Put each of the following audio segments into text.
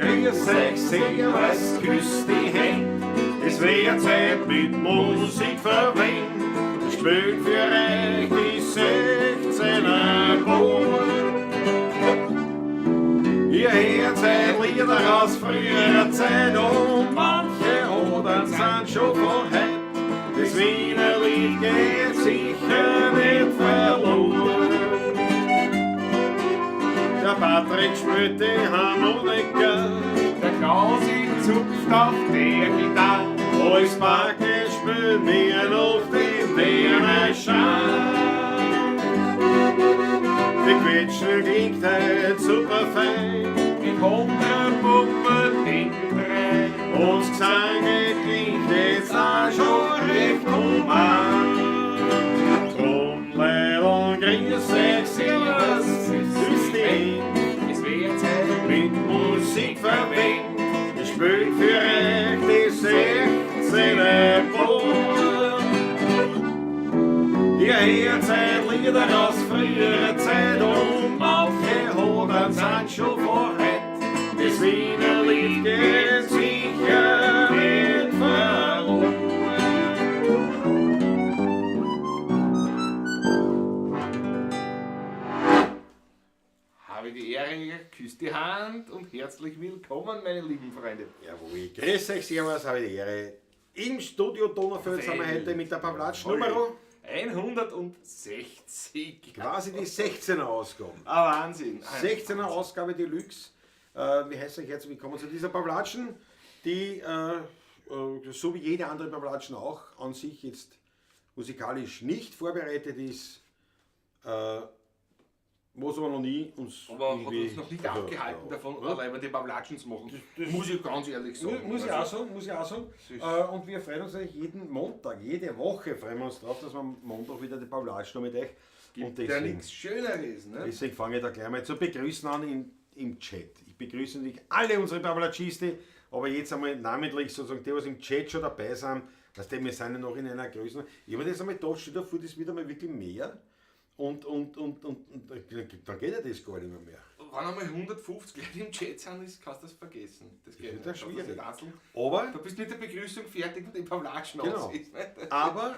Grüß euch, servus, küsst die Händ. Es wär Zeit mit Musik verwöhnt. Spielt für euch die 16er Band. Ihr hört seit Lieder aus früherer Zeit und manche Odern sind schon von heut. Das Wiener Lied geht sicher nicht verloren. Der Patrick spielt die Harmonika, Der Klausi zupft auf der Gitarre. Alles Backe spielt mir noch den Dernerschein. Die Quetschen klingt heut super fein. Mit 100 Puppen hinten rein. Uns Gesang klingt jetzt auch schon recht human. Drum, Leidl, grüß euch, servus, küsst die Händ. Es wär Zeit Mit Musik verwöhnt, ich spiel für euch die 16er Band. Ihr hört seit Lieder aus früherer Zeit und manche Hodern sind schon vor heut. Das Wiener Lied geht sicher nicht verloren. Habe die Ehre, küsst die Hand und herzlich willkommen, meine lieben Freunde. Jawohl, grüß euch, servus, habe die Ehre. Im Studio Donaufeld sind wir heute mit der Pawlatsch Nummer 160. quasi die 16er Ausgabe. Ah, Wahnsinn. 16er Ausgabe Deluxe. Wie heißt euch herzlich willkommen zu dieser Pawlatschen, die so wie jede andere Pawlatschen auch an sich jetzt musikalisch nicht vorbereitet ist, was aber noch nie uns Aber hat irgendwie- uns noch nicht also, abgehalten ja. davon, Ja. allein die Pawlatschen zu machen. Muss ich ganz ehrlich sagen. Muss ich auch Also, sagen, muss ich auch sagen. Das ist- Und wir freuen uns natürlich jeden Montag, jede Woche freuen wir uns drauf, dass wir am Montag wieder die Pawlatschen noch mit euch. Gibt und ja deswegen, nichts Schöneres, ne? deswegen fange ich da gleich mal zu begrüßen an im Chat. Ich begrüße natürlich alle unsere Pawlatschiste, aber jetzt einmal namentlich sozusagen die, was im Chat schon dabei sind, dass die, wir sind ja noch in einer Größe. Ich habe das einmal da, stell dir vor, das wird einmal wirklich mehr. Und dann geht ja das gar nicht mehr. Wenn einmal 150 Leute im Chat sind, kannst du das vergessen. Das geht wird nicht. ja Das ist schwierig. nicht einzeln. Aber Du bist mit der Begrüßung fertig und die Pawlatschen Genau. aus ist, ne? Aber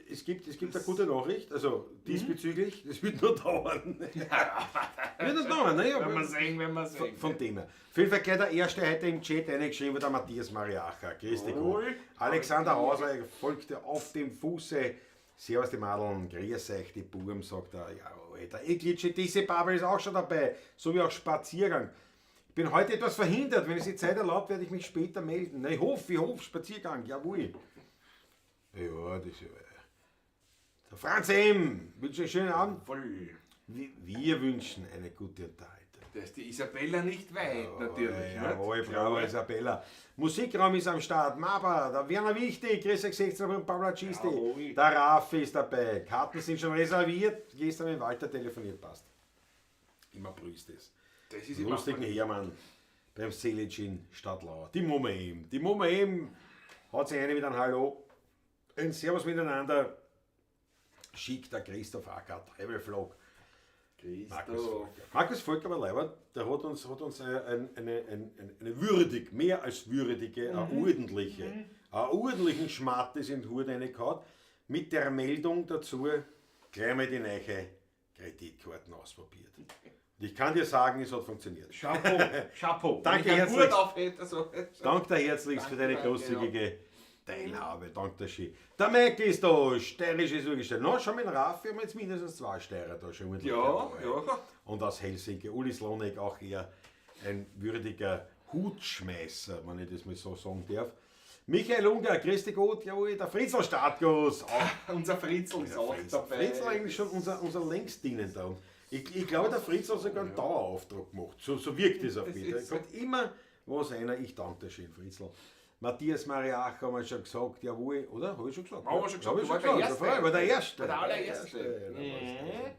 es gibt eine gute Nachricht, also diesbezüglich, das wird nur dauern. Wird nur dauern, ne? Wenn wir sehen, wenn wir sehen. Von dem her. Auf jeden Fall gleich der erste heute im Chat reingeschrieben, der Matthias Mariacher. Grüß dich gut. Jawohl. Alexander Hauser folgte auf dem Fuße. Servus die Madeln, grüß euch die Buben, sagt er. Jawohl, der Eglitsche DC Babel ist auch schon dabei, so wie auch Spaziergang. Ich bin heute etwas verhindert, wenn es die Zeit erlaubt, werde ich mich später melden. Na, ich hoffe, Spaziergang, jawohl. Ja, das ist ja. Der Franz M. wünsche einen schönen Abend. Voll. Wir wünschen eine gute Unterhaltung. Da ist die Isabella nicht weit, natürlich. Jawohl, nicht? bravo Isabella. Musikraum ist am Start. Maba, der Werner Wichtig, Grüß euch 16 und Pawlatschiste. Jawohl. Der Raffi ist dabei. Karten sind schon reserviert. Gestern mit Walter telefoniert, passt. Immer prüßt es. Das ist immer Lustigen Hermann beim Selicin Stadtlauer. Die Mama eben. Die Mama eben hat sich eine mit einem Hallo. Ein Servus miteinander. Schickt der Christoph Acker, Travel-Vlog. Markus Christoph. Volker. Markus Volker war leider, der hat uns, eine würdig, mehr als würdige, eine ordentliche, einen ordentlichen Schmattes in den Hut reingehauen, mit der Meldung dazu, gleich mal die neue Kreditkarten ausprobiert. Und ich kann dir sagen, es hat funktioniert. Chapeau, Chapeau. Danke Wenn ich einen herzlich. Hut auf hätte, also. Danke dir herzlichst für deine Danke, großzügige Teilhabe. Danke dir schön. Der Mike ist da, steirisch ist zugestellt. Na, schon mit Raffi haben wir jetzt mindestens 2 Steirer da schon. Ja, dabei. ja. Und aus Helsinki, Uli Slonek, auch eher ein würdiger Hutschmeißer, wenn ich das mal so sagen darf. Michael Unger, grüß dich Gott, jawohl, der Fritzl Startgruß. Auch Unser Fritzl ist der auch Fritzl. dabei. Fritzl eigentlich schon unser längst dienender. Ich glaube, der Fritzl hat sogar einen Dauerauftrag gemacht. So wirkt es auf Das mich. Da ist kommt immer was einer. Ich danke dir schön, Fritzl. Matthias Mariacher haben wir schon gesagt, jawohl, oder? Hab ich schon gesagt? Haben wir schon gesagt, Hab ich du schon warst der gesagt. Erste. War der Erste. War der allererste. Der Erste.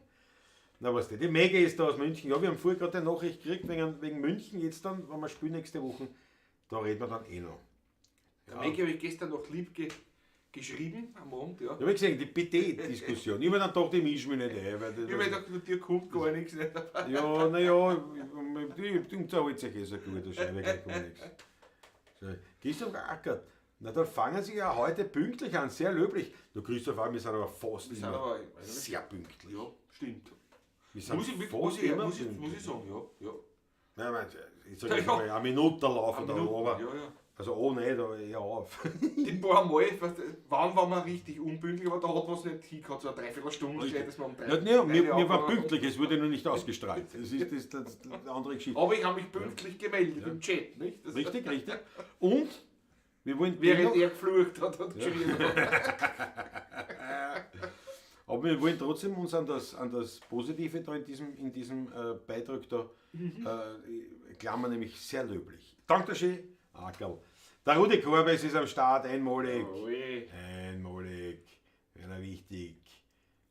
Na, was denn? Die Mege ist da aus München. Ja, wir haben vorher gerade eine Nachricht gekriegt wegen München. Jetzt dann, wenn wir spielen nächste Woche, da reden wir dann eh noch. Der Mege habe ich gestern noch lieb geschrieben am Abend, ja. Ich habe gesehen, die PD-Diskussion. Ich habe dann gedacht, ich mische mich nicht ein. Weil Ich habe mir gedacht, mit dir kommt gar nichts. Nicht? Ja, naja, die unterhält sich eh so gut, da schreibe ich gleich gar nichts. So, Christoph Ackert, na dann fangen sie ja heute pünktlich an, sehr löblich. Du Christoph, wir sind aber fast Wir sind immer aber sehr pünktlich. Ja, stimmt. Wir sind Muss ich, fast muss, ich, immer muss, ich, pünktlich. muss ich sagen, ja. Ja. Nein, nein, ich sag jetzt Ja. mal, eine Minute laufen Eine da Minute, aber. ja, ja. Also oh nicht, aber eher auf. Die paar Mal, weißt du, wann waren wir richtig unpünktlich, aber da hat was nicht hingehört, so eine Dreiviertelstunde, gescheit, dass wir um drei. Ja, nee, drei mir war angefangen haben. pünktlich, es wurde nur nicht ausgestrahlt. Das ist das eine andere Geschichte. Aber ich habe mich pünktlich gemeldet im Chat, nicht? Das, Richtig, richtig. Und wir wollen Während dennoch- er geflucht hat und geschrien hat. Aber wir wollen trotzdem uns an das Positive da in diesem Beitrag da klammern, nämlich sehr löblich. Dankeschön, Ackerl. Der Rudi Korbes ist am Start, einmalig. Ui. Einmalig, einer wichtig.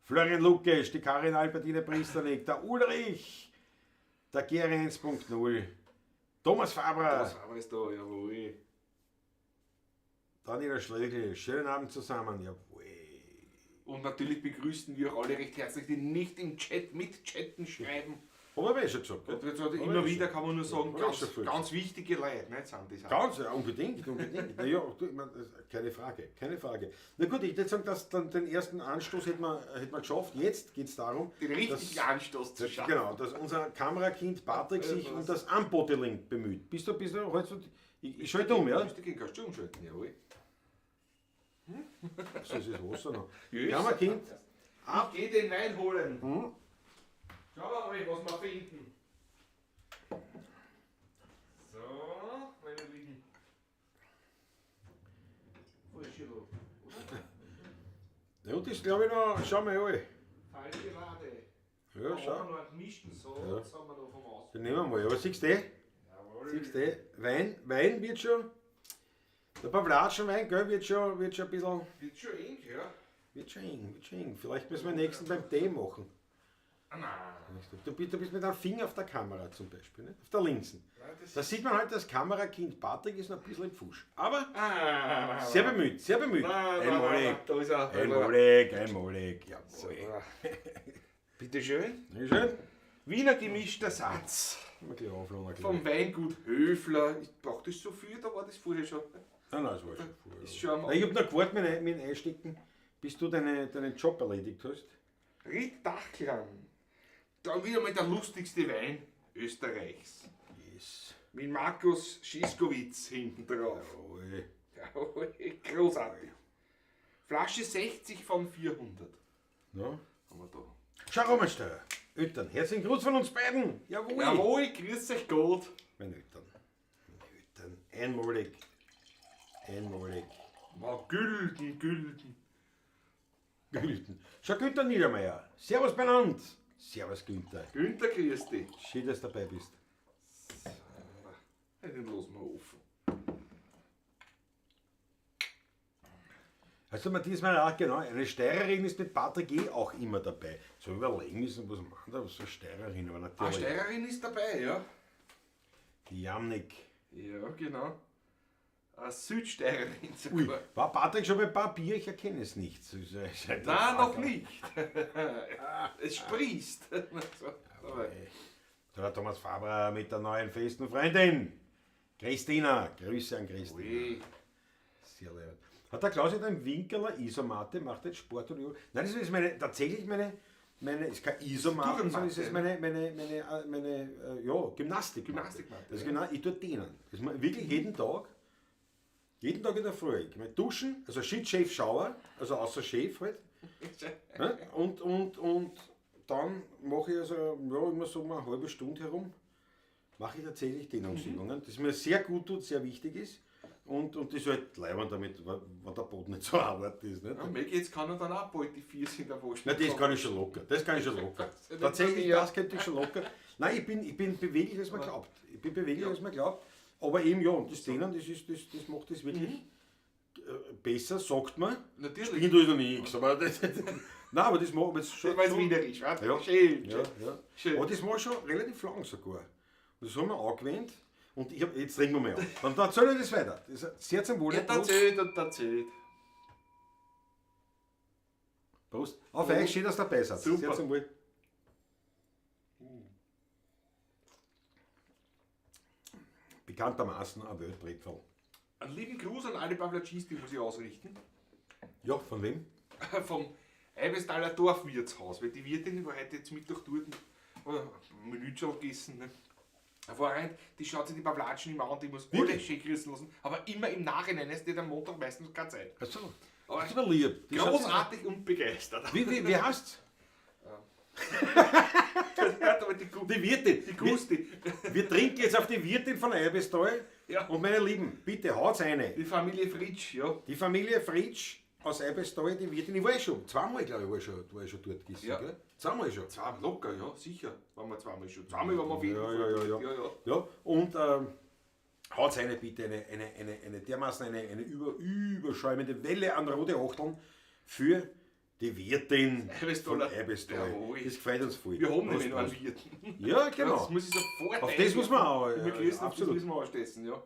Florian Lukesch, die Karin Albertine Priesternig, der Ulrich, der Geri 1.0, Thomas Faber, Das war alles da, jawohl. Daniela Schlögl, schönen Abend zusammen, jawohl. Und natürlich begrüßen wir auch alle recht herzlich, die nicht im Chat mitchatten schreiben. Haben wir eh schon gesagt, gell? Und jetzt Haben wir immer eh wieder schon. kann man nur sagen, Haben wir eh schon ganz, viel ganz wichtige Leute, nicht, sind das auch. Ganz, ja, unbedingt, unbedingt. Naja, du, ich mein, das, keine Frage, keine Frage. Na gut, ich würde sagen, dass dann den ersten Anstoß hätten wir geschafft. Jetzt geht es darum, Den richtigen dass, Anstoß zu schaffen. genau, dass unser Kamerakind Patrick sich um das Unbottling bemüht. Bist du, halt, ich schalte um, ja? Bist du gegen, kannst du umschalten, jawohl. So ist das Wasser noch. Yes. Kamerakind, Ich geh den Wein holen. Hm? Schauen wir mal, was wir finden. So, meine Lieben. Wo ist hier los? ja, und das glaube ich noch, schau mal an. Falsche Lade. Ja, Da schau. haben wir noch einen gemischten Satz, haben wir noch vom Aus. Den nehmen wir mal. Aber siehst du, eh? Jawohl. Siehst du, Wein wird schon, der Pavlatschen-Wein, gell, wird schon ein bisschen. Wird schon eng, ja? Wird schon eng, wird schon eng. Vielleicht müssen wir den nächsten beim Tee machen. Ah, nein. Du bist mit einem Finger auf der Kamera zum Beispiel, nicht? Auf der Linsen. Nein, das Da sieht man halt, das Kamerakind Patrick ist noch ein bisschen im Fusch. Aber Ah, sehr bemüht, sehr bemüht. Nein, nein, nein, Einmalig, nein, da ist er. einmalig, einmalig. Jawohl. Bitte schön. Dankeschön. Wiener gemischter Satz. Mal gleich aufladen, Vom Weingut Höfler. Ich brauche das so viel, da war das vorher schon. Nein, nein, das war schon vorher. Ist schon am Nein, ich habe noch gewartet mit dem Einstecken, bis du deinen Job erledigt hast. Ried-Dachlan. Dann wieder mal der lustigste Wein Österreichs. Yes. Mit Markus Schiskowitz hinten drauf. Jawohl. Jawohl, großartig. Flasche 60 von 400. Ja. Haben wir da. Schau, Romansteuer. Eltern, herzlichen Gruß von uns beiden. Jawohl. Jawohl, grüß euch Gott. Meine Eltern. Meine Eltern. Einmalig. Einmalig. Ma, Gülden, Gülden. Gülten. Schau, Günther Niedermeyer. Servus benannt. Servus, Günther. Günther, grüß dich. Schön, dass du dabei bist. Den lassen wir offen. Also Matthias Meyer, auch genau, eine Steirerin ist mit Patrick eh auch immer dabei. So überlegen müssen, was machen da, was so eine Steirerin, aber Ah, natürlich. Steirerin ist dabei, ja. Die Jamnik. Ja, genau. Eine Südsteirerin Ui, sogar. war Patrick schon bei Papier? Ich erkenne es nicht. Nein, noch nicht. Es sprießt. So, aber- Da der Thomas Faber mit der neuen festen Freundin. Christina, Grüße an Christina. Ui. Sehr leid. Hat der Klaus jetzt einen Winkerler Isomatte, macht jetzt Sport oder Yoga? Nein, das ist meine, tatsächlich meine, ist keine Isomatte, sondern es ist meine Gymnastik. Gymnastikmatte, Das ist ja. genau, ich tue dehnen. Das mache ich wirklich jeden Tag. Jeden Tag in der Früh. Ich meine, duschen, also Shit, Shave, Shower, also außer Shave halt. Ja, und dann mache ich also ja, immer so mal eine halbe Stunde herum, mache ich tatsächlich Dehnungsübungen, das mir sehr gut tut, sehr wichtig ist. Und das ist halt leibend damit, wenn der Boden nicht so hart ist. Nicht? Ja, Maggie, jetzt kann er dann auch bald die 4 in der Waschmaschine. Nein, das kann ich schon locker. Das kann ich schon locker. Das ist Tatsächlich, ja. das könnte ich schon locker. Nein, ich bin beweglicher, als man glaubt. Ich bin beweglicher, als man glaubt. Aber eben, ja, und das Dehnen, das macht das wirklich besser, sagt man. Natürlich. Spielen tue ich noch nichts, aber das, nein, aber das macht jetzt schon. Weil es wienerisch, wa? Ja. Schön, Ja, schön. ja. Schön. Aber das war schon relativ lang sogar. Und das haben wir angewöhnt. Und ich hab, jetzt trinken wir mal auf. Dann erzähle ich das weiter. Das ist sehr zum Wohle. Ja, erzählt und erzählt. Prost. Auf euch, schön, dass ihr dabei seid. Super. Sehr zum Wohl. Bekanntermaßen ein Weltbrettl. Einen lieben Gruß an alle Pavlatschis, die muss ich ausrichten. Ja, von wem? Vom Eibestaler Dorfwirtshaus, weil die Wirtin war heute jetzt Mittag dort, Menütschel gegessen. Ne? Hervorragend, die schaut sich die Pavlatschen immer an, die muss alle schön grüßen lassen, aber immer im Nachhinein, ist die hat am Montag meistens keine Zeit. Achso. Aber Das ist aber lieb. Die schaut sich- großartig und begeistert. Wie heißt's? Aber die, Die Wirtin. die Gusti, Wir trinken jetzt auf die Wirtin von Eibestal. Ja. Und meine Lieben, bitte haut's eine. die Familie Fritsch, ja. Die Familie Fritsch aus Eibestal, die Wirtin, ich war eh schon, zweimal glaube ich, war ich schon dort gegessen, Ja. gell? Zweimal schon. Zweimal locker, ja, sicher. Waren wir zweimal schon. Zweimal waren wir auf jeden Ja, Fall. ja, ja, ja. Ja, ja. Ja, und haut's eine bitte, eine dermaßen eine überschäumende Welle an rote Achteln für die Wirtin von Eibestaler. Eibestal. Jawohl. Das gefällt uns voll. Wir haben Prost, nämlich noch einen Prost. Wirten. Ja, genau. Das muss ich sofort Auf das muss man auch, Ich ja, ja, grüßen, auf das absolut. müssen wir anstessen, ja.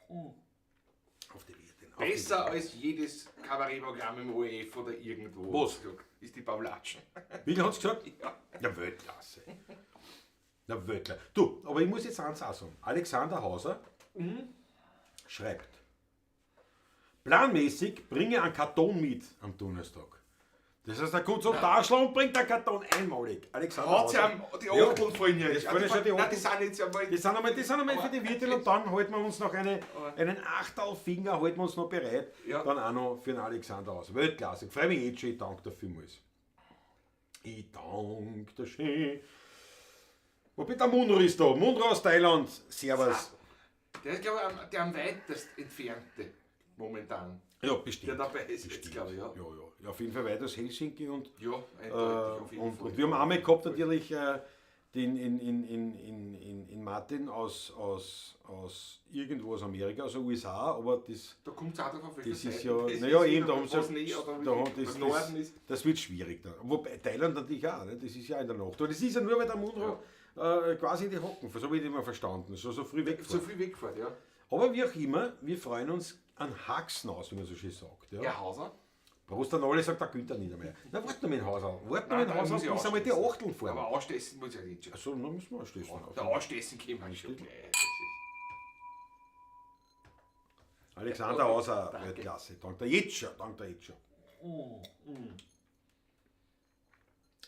Auf die Wirtin. Auf die Besser als jedes Kabarettprogramm im ORF oder irgendwo. Was? Ist die Pavlatschen. Wie hat's gesagt? Ja. Ja, Weltklasse. Na, Weltklasse. Du, aber ich muss jetzt eins auch sagen. Alexander Hauser schreibt, planmäßig bringe einen Karton mit am Donnerstag. Das heißt, er kommt zum Taschler und bringt einen Karton einmalig. Alexander Hat sie Hauser. am, die Achteln fallen ja Das jetzt. fallen ja schon die Nein, die Achteln. sind jetzt einmal. Das sind einmal für die Wirtin und dann halten wir uns noch einen Achtelfinger halten wir uns noch bereit. Ja. Dann auch noch für den Alexander Hauser. Weltklasse. Ich freue mich jetzt schon, ich danke dir vielmals. Ich danke dir schön. Wobei der Munro ist da. Munro aus Thailand. Servus. Der ist, glaube ich, der am weitest entfernte momentan. Ja, bestimmt. Der dabei ist jetzt, glaube ich, ja. Ja, ja. Ja, auf jeden Fall weit aus Helsinki und, Ja, eindeutig, auf jeden Fall. und wir haben einmal gehabt natürlich den in Martin aus irgendwo aus Amerika, aus den USA, aber das, Da kommt es auch drauf, auf welcher das ist Seite ja, das naja, ist, eben, da haben sie, was näher oder da haben, wie das, beim Norden das, ist. das wird schwierig. Da. Wobei Thailand natürlich auch, ne? Das ist ja in der Nacht. Aber das ist ja nur, weil der Munro quasi in die Hocken, so habe ich das immer verstanden, so früh weggefahren. So viel wegfährt, ja. Aber wie auch immer, wir freuen uns an Haxen aus, wie man so schön sagt. Ja. Ja, Hauser. Prost an alle, sagt der Günther Niedermeyer. Na, warte noch mit dem Haus an. Warte noch Nein, mit dem nein, Haus muss an, ich bis einmal die anstoßen. Achteln fahren. Aber anstessen muss ich ja nicht schon. Achso, dann müssen wir anstoßen. Der Anstessen käme halt schon gleich. Das ist- Alexander Hauser, Danke. Weltklasse. Dank der jetzt schon. Dank der jetzt schon.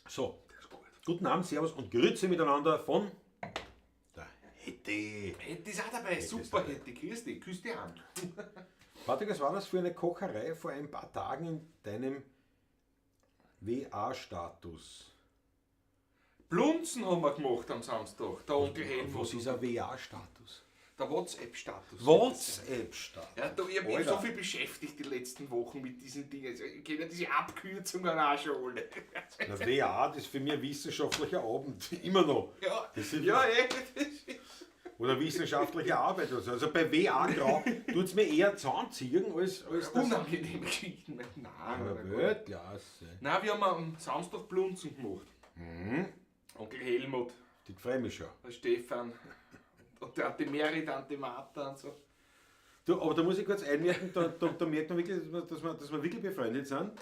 So, Das ist gut. guten Abend, Servus und Grüße miteinander von der Hätte. Hätte ist auch dabei. Super, dabei. Hätte. Grüß dich. Küss die Hand. Patrick, was war das für eine Kocherei vor ein paar Tagen in deinem WA-Status? Blunzen haben wir gemacht am Samstag. Der Onkel Helmut. Was ist ein WA-Status? Der WhatsApp-Status. WhatsApp-Status. Ja, da, ich habe mich Alter. so viel beschäftigt die letzten Wochen mit diesen Dingen. Also, ich kenne ja diese Abkürzungen auch schon alle. Na, WA, das ist für mich ein wissenschaftlicher Abend. Immer noch. Ja, Das sind- ja, eh, das ist- Oder wissenschaftliche Arbeit. oder so. Also bei WA tut es mir eher zusammenziehen, als das. Unangenehme Geschichten. Nein, Ja, nein, Weltklasse. nein, wir haben am Samstag Blunzen gemacht. Mhm. Onkel Helmut, Die freue mich schon. der Stefan und der Tante Mary, Tante Martha und so. Du, aber da muss ich kurz einmerken, da merkt man wirklich, dass wir wirklich befreundet sind.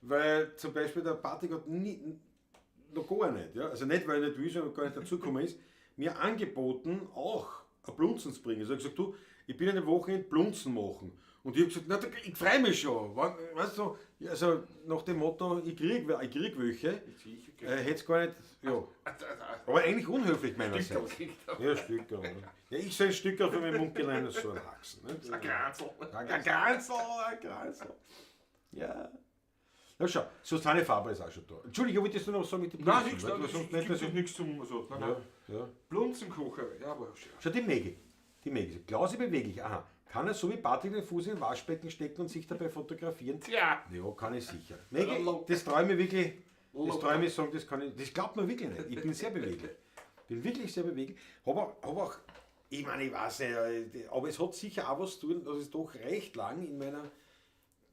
Weil zum Beispiel der Patrick hat nie, noch gar nicht, ja? Also nicht, weil er nicht will, sondern gar nicht dazugekommen ist, mir angeboten, auch ein Blunzen zu bringen. Also er hat gesagt, du, ich bin an dem Wochenende Blunzen machen. Und ich habe gesagt, na, ich freue mich schon. Weißt du, also nach dem Motto, ich krieg welche, hätte es gar nicht, ja. Aber eigentlich unhöflich meinerseits. Ja, Stückerl. Ja, ich soll ein Stückerl für meinen Mund geleihen, das ist so ein Haxen. Ne? Ein Kranzl. Ein Kranzl, ein Kranzl. Ja. Na schau, Susanne Faber ist auch schon da. Entschuldigung, wolltest du noch sagen mit dem Nein, Blunzen? nichts, Weil nein, du sonst es nicht gibt nichts zum. Also, nein, nein. Ja, ja. Blunzenkocher, ja, aber schön. Schau, die Maggie. Die Maggie. Klausi beweglich, aha. Kann er so wie Patrick den Fuß in ein Waschbecken stecken und sich dabei fotografieren? Tja, Ja, kann ich sicher. Maggie, das traue ich mir wirklich, das traue ich mir sagen, das kann ich, das glaubt man wirklich nicht. Ich bin sehr beweglich. Bin wirklich sehr beweglich. Hab auch, ich meine, ich weiß nicht, aber es hat sicher auch was zu tun, dass es doch recht lang in meiner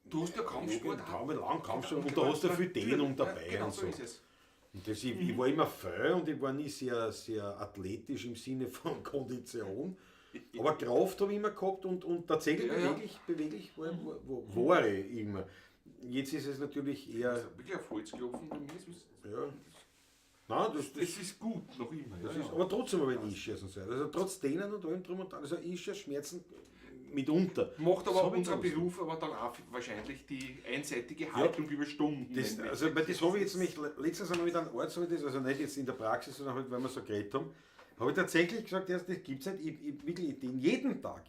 du hast ja Kampfsport. Jugend, lang Kampfsport und da hast du viel Dehnung dabei Ja, genau und so so. ist es. Und das, ich war immer faul und ich war nie sehr, sehr athletisch im Sinne von Kondition. Aber Kraft habe ich immer gehabt und tatsächlich Ja, ja. beweglich war ich immer. Jetzt ist es natürlich eher. Das ist wirklich auf Holz klopfen bei mir. Das ist, Ja. Nein, das das ist gut, noch immer. Das ja, ist, ja. aber trotzdem habe ich einen Ischias und so. Also trotz denen und allem drum und dran. Also Ischias-Schmerzen mitunter. Macht Das aber hab ich unser trotzdem. Beruf aber dann auch wahrscheinlich die einseitige Haltung über Stunden. Das, also, weil das habe ich jetzt nämlich letztens einmal mit einem Arzt, habe ich das, also nicht jetzt in der Praxis, sondern halt, weil wir so geredet haben, habe ich tatsächlich gesagt, ja, das gibt es nicht. Ich, wirklich, ich, den jeden Tag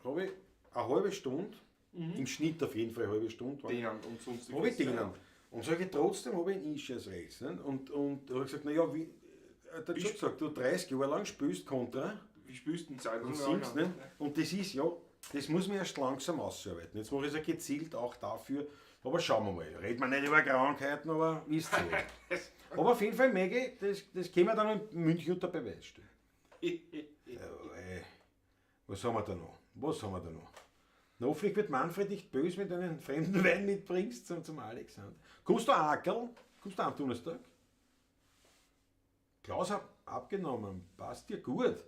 habe ich eine halbe Stunde, im Schnitt auf jeden Fall eine halbe Stunde, Denen und sonstiges. habe ich denen. Und sage ich, trotzdem habe ich einen Ischias rechts. Nicht? Und habe ich gesagt, naja, wie, der Wie Job sagt, du 30 Jahre lang spielst Kontra Wie spielst du denn und singst, nicht? Und das ist ja, das muss man erst langsam ausarbeiten. Jetzt mache ich es ja gezielt auch dafür. Aber schauen wir mal. Reden wir nicht über Krankheiten, aber wisst ihr. Aber auf jeden Fall, Maggie, das können wir dann in München unter Beweis stellen. Jawohl. Was haben wir da noch? Was haben wir da noch? Na, hoffentlich wird Manfred nicht böse, wenn du einen fremden Wein mitbringst zum Alexander. Kommst du Akerl? Kommst du am Donnerstag? Klaus hat abgenommen. Passt dir gut.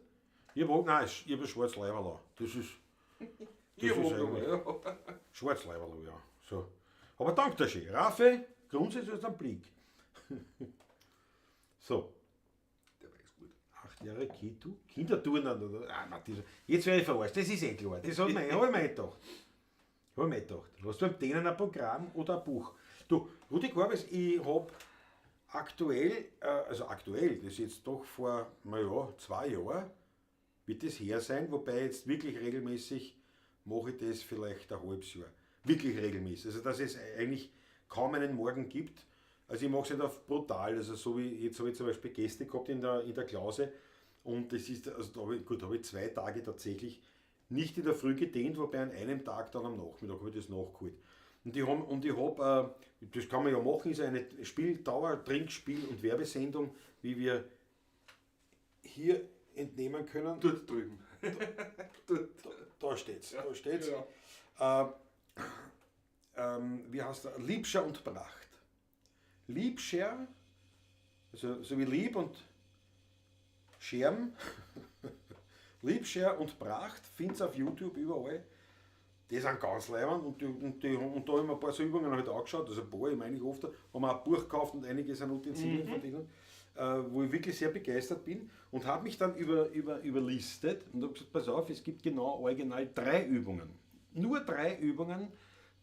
Ich hab, nein, ich hab ein schwarzes Leiberl. Das ist. Das ist eigentlich Ja. schwarz Leiberl, ja. So. Aber danke dir schön. Raffi, grundsätzlich ist ein Blick. So. Der weiß gut. 8 Jahre Kitu? Kinderturnen oder? Ah, nein, das, jetzt werde ich verarscht, das ist eh klar. Das hab ich mir gedacht. Hab ich mir gedacht. Hast du beim Denen ein Programm oder ein Buch? Du, Rudi Korbes, ich hab aktuell, also aktuell, das ist jetzt doch vor, naja, 2 Jahren, wird das her sein, wobei jetzt wirklich regelmäßig mache ich das vielleicht ein halbes Jahr. Wirklich regelmäßig. Also, dass es eigentlich kaum einen Morgen gibt. Also ich mache es nicht auf brutal, also so wie jetzt habe ich zum Beispiel Gäste gehabt in der Klause und das ist, also da habe ich, gut, habe ich 2 Tage tatsächlich nicht in der Früh gedehnt, wobei an einem Tag dann am Nachmittag habe ich das nachgeholt. Und ich habe, das kann man ja machen, ist eine Spieldauer, Trinkspiel- und Werbesendung, wie wir hier entnehmen können. Dort drüben. Da steht's, da steht's. Ja. Wie heißt der? Liebscher und Pracht. Liebscher, also so wie Lieb und Scherm. Liebscher und Pracht, find's auf YouTube überall. Die sind ganz leibend und da haben wir ein paar so Übungen halt angeschaut, also ein paar, ich meine ich oft, haben wir ein Buch gekauft und einige sind Utensilien von denen, wo ich wirklich sehr begeistert bin und habe mich dann überlistet und habe gesagt, pass auf, es gibt genau original 3 Übungen. Nur 3 Übungen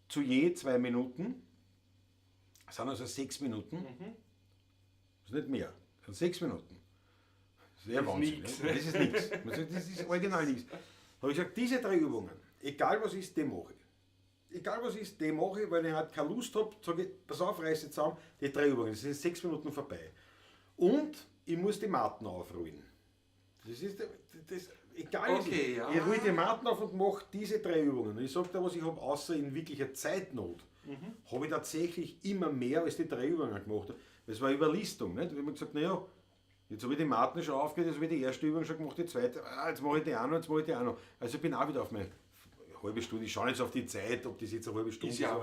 zu je 2 Minuten. Das sind also 6 Minuten. Das ist nicht mehr. Das sind 6 Minuten. Das ist ja Wahnsinn. Nix. Ne? Das ist nichts. Man sagt, das ist original nichts. Da habe ich gesagt, diese 3 Übungen, egal was ist, die mache ich. Egal was ist, die mache ich, weil ich halt keine Lust habe, sage ich, pass auf, reiß jetzt zusammen, die 3 Übungen, das sind 6 Minuten vorbei. Und ich muss die Matten aufrollen. Das ist, das, egal was Okay, ist. ja. Ich rolle die Matten auf und mache diese 3 Übungen. Und ich sage da, was ich habe, außer in wirklicher Zeitnot, habe ich tatsächlich immer mehr als die 3 Übungen gemacht. Das war Überlistung. Nicht? Ich habe mir gesagt, naja, jetzt habe ich die Matten schon aufgehört, jetzt habe ich die erste Übung schon gemacht, die zweite, jetzt mache ich die auch noch, jetzt mache ich die auch noch. Also ich bin auch wieder auf meine halbe Stunde, ich schaue nicht so auf die Zeit, ob das jetzt eine halbe Stunde ist. Ja,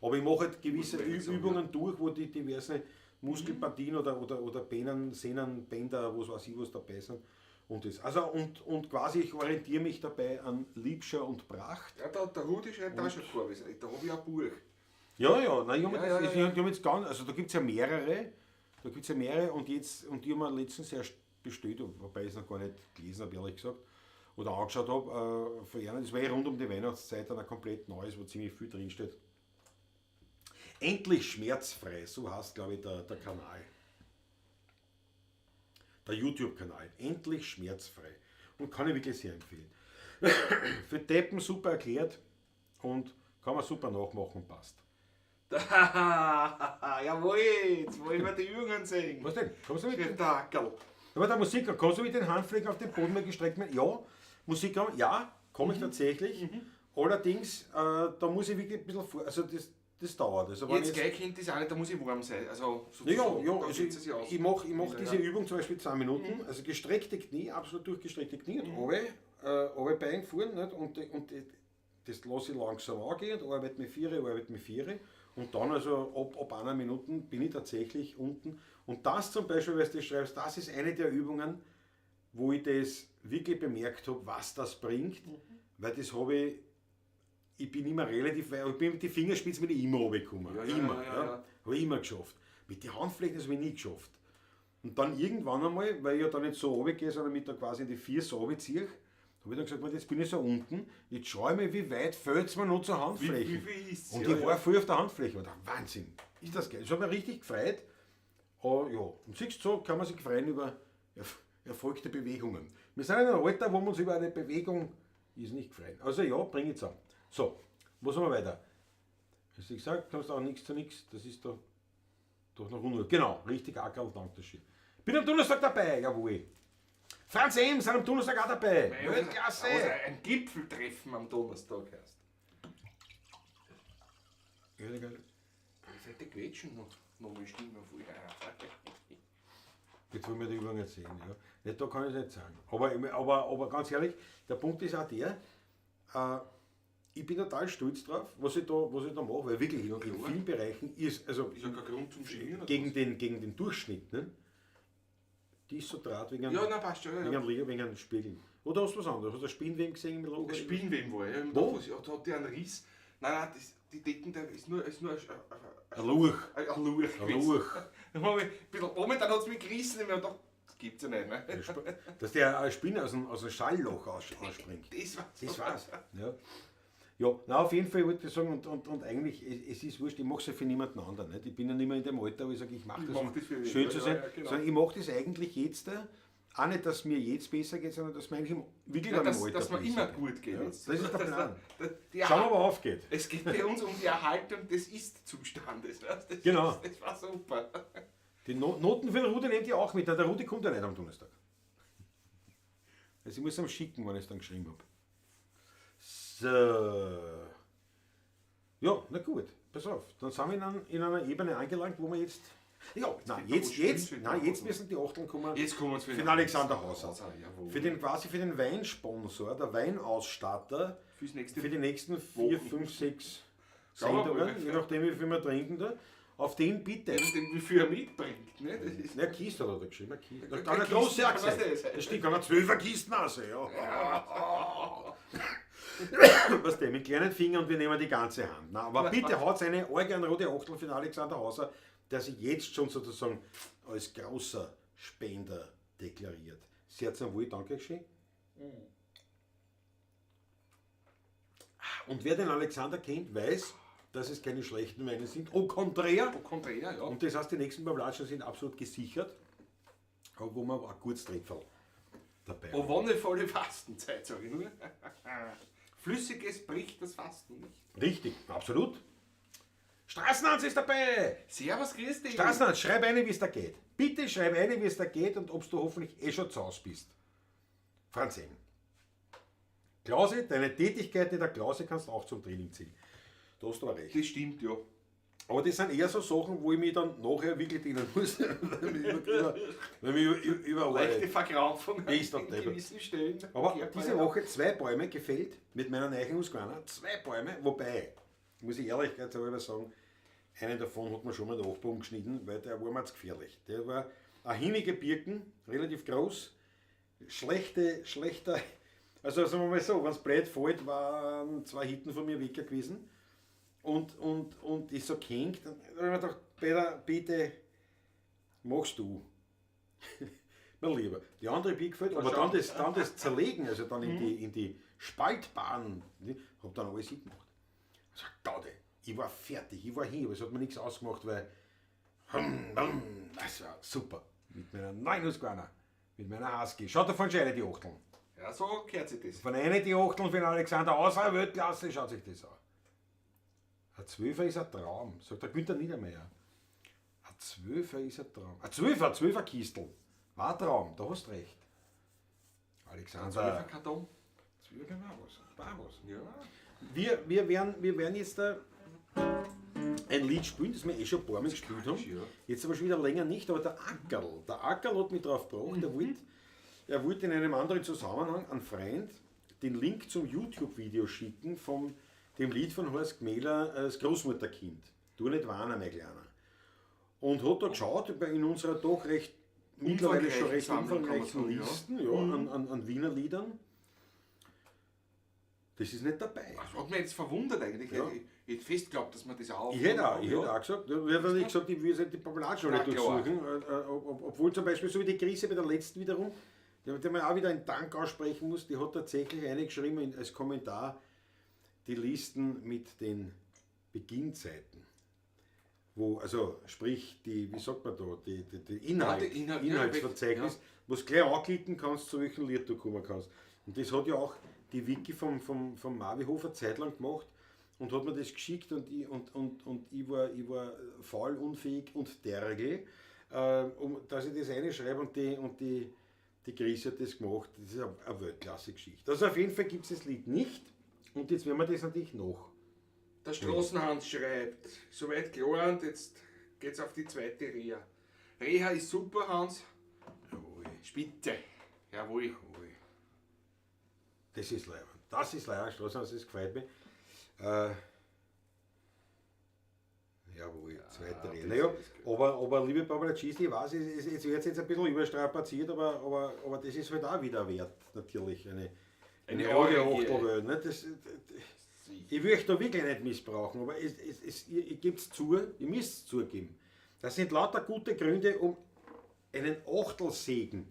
aber ich mache halt gewisse Übungen durch, wo die diverse Muskelpartien oder Bänen, Sehnen, Bänder, was weiß ich, was dabei sind. Und das. Also und quasi ich orientiere mich dabei an Liebscher und Pracht. Ja, der Rudi schreibt auch schon vor, da habe ich ein Buch. Ja, ja, nein, ich habe jetzt gar nicht, also da gibt es ja mehrere, und jetzt, und die haben wir letztens erst bestellt, wobei ich es noch gar nicht gelesen habe, ehrlich gesagt, oder angeschaut habe, von einer, das war ja rund um die Weihnachtszeit dann ein komplett neues, wo ziemlich viel drinsteht. Endlich schmerzfrei, so heißt, glaube ich, der Kanal. Der YouTube-Kanal. Endlich schmerzfrei. Und kann ich wirklich sehr empfehlen. Für Deppen super erklärt und kann man super nachmachen, passt. Jawohl, jetzt wollen wir die Übungen sehen. Was denn? Kommst du mit? Spektakel. Aber der Musik, kommst du mit den Handflächen auf den Boden mal gestreckt? Ja, Musik, ja, komme ich tatsächlich. Allerdings, da muss ich wirklich ein bisschen vor, also das dauert. Also jetzt gleich kennt das auch nicht, da muss ich warm sein. Also, ja, ja, also ich mach diese Übung zum Beispiel 2 Minuten, also gestreckte Knie, absolut durchgestreckte Knie und alle Beine vorn, nicht? Und das lasse ich langsam angehen und arbeite mit 4, und dann also ab einer Minute bin ich tatsächlich unten. Und das zum Beispiel, weil du das schreibst, das ist eine der Übungen, wo ich das wirklich bemerkt habe, was das bringt, weil das habe ich Ich bin immer relativ weit, ich bin mit den Fingerspitzen bin ich immer runtergekommen. Ja, ja, immer. ja, ja, ja. Habe ich immer geschafft. Mit den Handflächen das habe ich nie geschafft. Und dann irgendwann einmal, weil ich ja da nicht so runtergehe, sondern mich da quasi in die Füße runterziehe, habe ich dann gesagt, jetzt bin ich so unten, jetzt schaue ich mal, wie weit fällt es mir noch zur Handfläche. Wie viel ist's? Und Ja, ich war früh auf der Handfläche. Und dachte, Wahnsinn, ist das geil. Das hat mich richtig gefreut. Oh, ja. Und siehst du, so kann man sich freuen über erfolgte Bewegungen. Wir sind in einem Alter, wo wir uns über eine Bewegung ist nicht gefreut. Also ja, bring ich zusammen. So, wo sind wir weiter? Hast du gesagt, kommst auch nichts zu nichts. Das ist doch noch unruhig. Genau, richtig, Ackerl, danke schön. Bin am Donnerstag dabei, jawohl. Franz M. sind am Donnerstag auch dabei. Weltklasse! Also ein Gipfeltreffen am Donnerstag erst. Ja, geil. Ich hätte quetschen noch. Noch Stimme vorher. Jetzt wollen wir die Übung nicht sehen. Ja. Nicht, da kann ich es nicht sagen. Aber ganz ehrlich, der Punkt ist auch der, ich bin total stolz drauf, was ich da mache, weil wirklich in vielen Bereichen ist, also ist ja kein Grund zum Schieren. Gegen den Durchschnitt, ne? Die ist so draht wegen einem, ja, nein, passt schon, ja, wegen einem Spiegel. Oder hast du was anderes? Hast du Spinnweben gesehen im Loch? Spinnweben war ja. Wo? Da hat der einen Riss. Nein, das, die Decken, da ist nur ein Luch. Ein Luch. Ein Luch. Momentan hat es mich gerissen, ich hab gedacht, das gibt's ja nicht. Ne? Dass der eine Spinne aus dem Schallloch ausspringt. Das war's. Das war's. Ja. Ja, na, auf jeden Fall wollte ich sagen, und eigentlich, es ist wurscht, ich mache es ja für niemanden anderen. Nicht? Ich bin ja nicht mehr in dem Alter, wo ich sage, ich mache das, um das schön zu sein, ja, genau. Sondern ich mache das eigentlich jetzt, auch nicht, dass mir jetzt besser geht, sondern dass mir eigentlich wirklich ja, am Alter dass mir immer gut geht. Ja, jetzt. das ist der Plan. Schauen wir, ob er aufgeht. Es geht bei uns um die Erhaltung des Ist-Zustandes. Das genau. Das war super. Die Noten für den Rudi nehmt ihr auch mit. Der Rudi kommt ja nicht am Donnerstag. Also ich muss ihm schicken, wenn ich es dann geschrieben habe. So. Ja, na gut, pass auf. Dann sind wir in einer Ebene angelangt, wo wir jetzt. Ja, nein, jetzt müssen die Achteln kommen. Jetzt kommen wir für den Alexander Hauser. Für den quasi für den Weinsponsor, der Weinausstatter, für die nächsten 4, 5, 6 Sendungen, je nachdem wie viel wir trinken da. Auf den bitte. Je nachdem wie viel er mitbringt. Ne? Das ist ja, Kiste hat er geschrieben. Eine Kiste. Da kann eine große Achse sein. Das stimmt, kann eine 12er Kisten auch sein. Ja. Was denn, mit kleinen Fingern und wir nehmen die ganze Hand. Na, aber bitte haut eine rote Achtel für den Alexander Hauser, der sich jetzt schon sozusagen als großer Spender deklariert. Sehr zum Wohl, danke schön. Und wer den Alexander kennt, weiß, dass es keine schlechten Weine sind. Au contraire. Au contraire, ja. Und das heißt, die nächsten Pavlatschen sind absolut gesichert, wo man auch kurz Trepferl dabei hat. Oh, wonnevolle Fastenzeit, sag ich nur. Flüssiges bricht das Fasten nicht. Richtig, absolut. Straßenhans ist dabei! Servus, grüß dich! Straßenhans, schreib eine, wie es da geht. Bitte schreib eine, wie es da geht und ob du hoffentlich eh schon zu Hause bist. Franz M. Klause, deine Tätigkeit in der Klause kannst du auch zum Training ziehen. Da hast du aber recht. Das stimmt, ja. Aber das sind eher so Sachen, wo ich mich dann nachher wirklich dienen muss. Wenn mich überall. Leichte Verkrampfung an gewissen Stellen. Aber diese Woche 2 Bäume gefällt mit meiner neuen Husqvarna. 2 Bäume, wobei, muss ich ehrlich sagen, einen davon hat man schon mal den Nachbar umgeschnitten, weil der war mir zu gefährlich. Der war eine hinige Birken, relativ groß, schlechter, also sagen wir mal so, wenn es blöd fällt, waren 2 Hitten von mir weg gewesen. Und ist so gehängt. Dann habe ich mir gedacht, Peter, bitte, machst du. Mein Lieber. Die andere Bier gefällt, aber dann das Zerlegen, also dann in die Spaltbahn, habe dann alles hingemacht. Ich sag, Gaude, ich war fertig, ich war hin, aber es hat mir nichts ausgemacht, weil das war super. Mit meiner neuen Husqvarna, mit meiner Husky. Schaut davon schon eine die Achteln. Ja, so gehört sich das. Von einer die Achteln für den Alexander Hauser, Weltklasse, schaut sich das an. Ein 12er ist ein Traum, sagt der Günther Niedermeyer. Ein 12er ist ein Traum. Ein 12er Kistel. War ein Traum, da hast du recht. Alexander. 12er Karton. 12er war was. War was. Ja. Wir werden jetzt da ein Lied spielen, das wir eh schon ein paar Mal gespielt haben. Ja. Jetzt aber schon wieder länger nicht, aber der Ackerl hat mich drauf gebracht. Er wollte in einem anderen Zusammenhang an Freund den Link zum YouTube-Video schicken von dem Lied von Horst Gmähler, das Großmutterkind. Tu nicht weinen, mein Kleiner. Und hat da geschaut, in unserer doch recht, mittlerweile schon recht umfangreichen Listen, ja, an Wiener Liedern. Das ist nicht dabei. Das hat mich jetzt verwundert eigentlich. Ja. Ich hätte fest geglaubt, dass man das auch. Ich hätte auch, ich hätte auch gesagt, ich hätte nicht gesagt, ich würde die Pavlatsch alle Na klar. durchsuchen. Obwohl zum Beispiel, so wie die Krise bei der letzten wiederum, der man auch wieder einen Dank aussprechen muss, die hat tatsächlich eingeschrieben als Kommentar die Listen mit den Beginnzeiten. Wo, also sprich, die, wie sagt man da, die Inhalt, Ja, die Inhalt, Inhaltsverzeichnis, ja. wo du gleich anklicken kannst, zu welchem Lied du kommen kannst. Und das hat ja auch die Wiki vom Marvi Hofer zeitlang gemacht und hat mir das geschickt und ich, und ich war faul, unfähig und dergel, um, dass ich das reinschreibe und die Grisi hat das gemacht. Das ist eine Weltklasse-Geschichte. Also auf jeden Fall gibt es das Lied nicht und jetzt werden wir das natürlich noch. Der Straßenhans schreibt, soweit klar, und jetzt geht's auf die zweite Reha. Reha ist super, Hans. Jawohl. Spitze. Jawohl. Jawohl. Das ist leibend. Das ist leibend, Straßenhans, das gefällt mir. Jawohl, zweite Reha. Naja, aber liebe Barbara Cheese, ich weiß, es wird jetzt ein bisschen überstrapaziert, aber das ist halt auch wieder wert, natürlich. Eine Auge-Achtelwelt. Ne? Ich will euch da wirklich nicht missbrauchen, aber ich gebe es zu, ihr müsst es zugeben. Das sind lauter gute Gründe, um einen Achtelsegen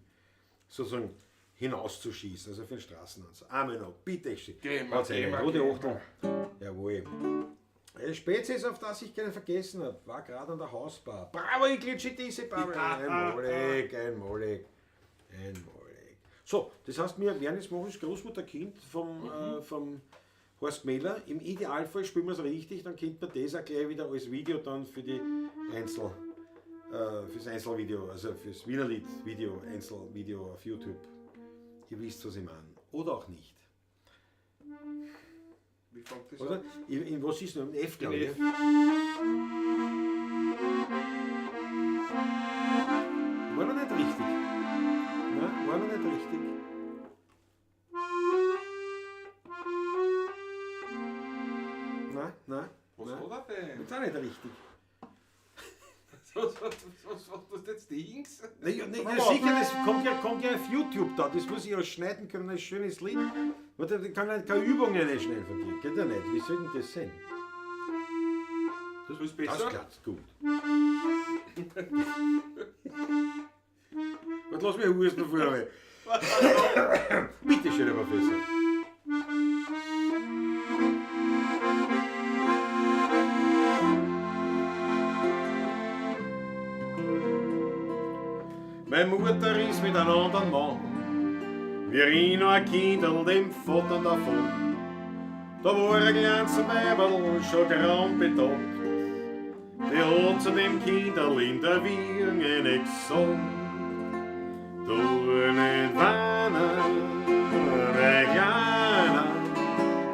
sozusagen hinauszuschießen, also für den Straßenanzug. Amen, bitte schön. Rote Achtel. Jawohl. Spezies, auf das ich keinen vergessen habe, war gerade an der Hausbar. Bravo, ich glitsche diese Bubble. Einmalig, einmalig, einmalig. So, das heißt, wir werden jetzt machen das Großmutterkind vom Horst Gmeller. Im Idealfall spielen wir es richtig, dann kennt man das auch gleich wieder als Video dann für die fürs Einzelvideo, also fürs Wienerlied-Video, Einzelvideo auf YouTube. Ihr wisst, was ich meine. Oder auch nicht. Wie fängt das Oder? an? In was ist denn? In F, glaube ich. F. War noch nicht richtig. Nein, war noch nicht richtig. Nein, nein. Was nein. hat er denn? Ist auch nicht richtig. Was hast du jetzt Dings? Nein, ja, sicher, das kommt ja auf YouTube da. Das muss ich ja schneiden können, ein schönes Lied. Da kann ich keine Übungen nicht schnell von dir. Geht ja nicht. Wie soll denn das sein? Das ist besser. Das klappt gut. Und lass mich husten vorher. Bitte schön, Herr Professor. Meine Mutter ist mit einem anderen Mann, wie ich noch ein Kinderl dem Vater davon. Da war ein kleines Weiberl schon grau betagt, die hat zu dem Kinderl in der Wiege nicht gesagt. Du nicht weinen, mein Kleiner,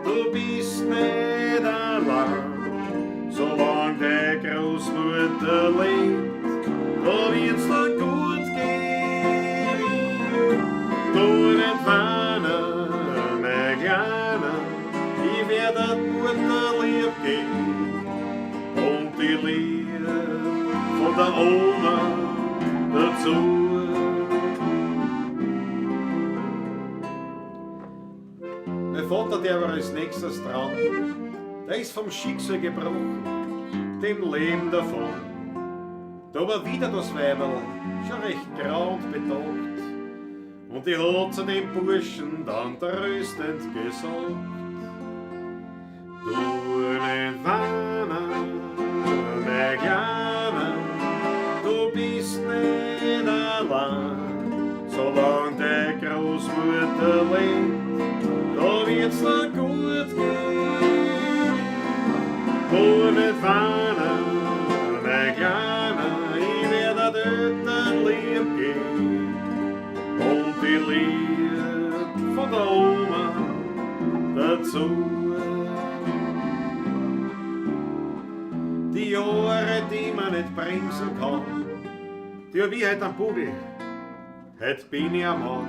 du bist nicht allein, solange die Großmutter lebt, da wird's dir gut gehen. Du nicht weinen, mein Kleiner, ich werd der Mutter lieb gehen und die Liebe von der Oma dazu. Mein Vater, der war als nächstes dran, der ist vom Schicksal gebrochen, dem Leben davon. Da war wieder das Weiberl, schon recht grau und betagt, und die hat zu dem Burschen dann tröstend gesagt: Du nicht weinen, mein Kleiner, du bist nicht allein, solange die Großmutter lebt, da wird's dir gut gehen. Du nicht weinen, mein Kleiner, ich werd dir dort lieb gehen und die Liebe von der Oma dazu. Die Jahre, die man nicht bremsen kann, die hab ich heut am Bugel, heut bin ich am Mann.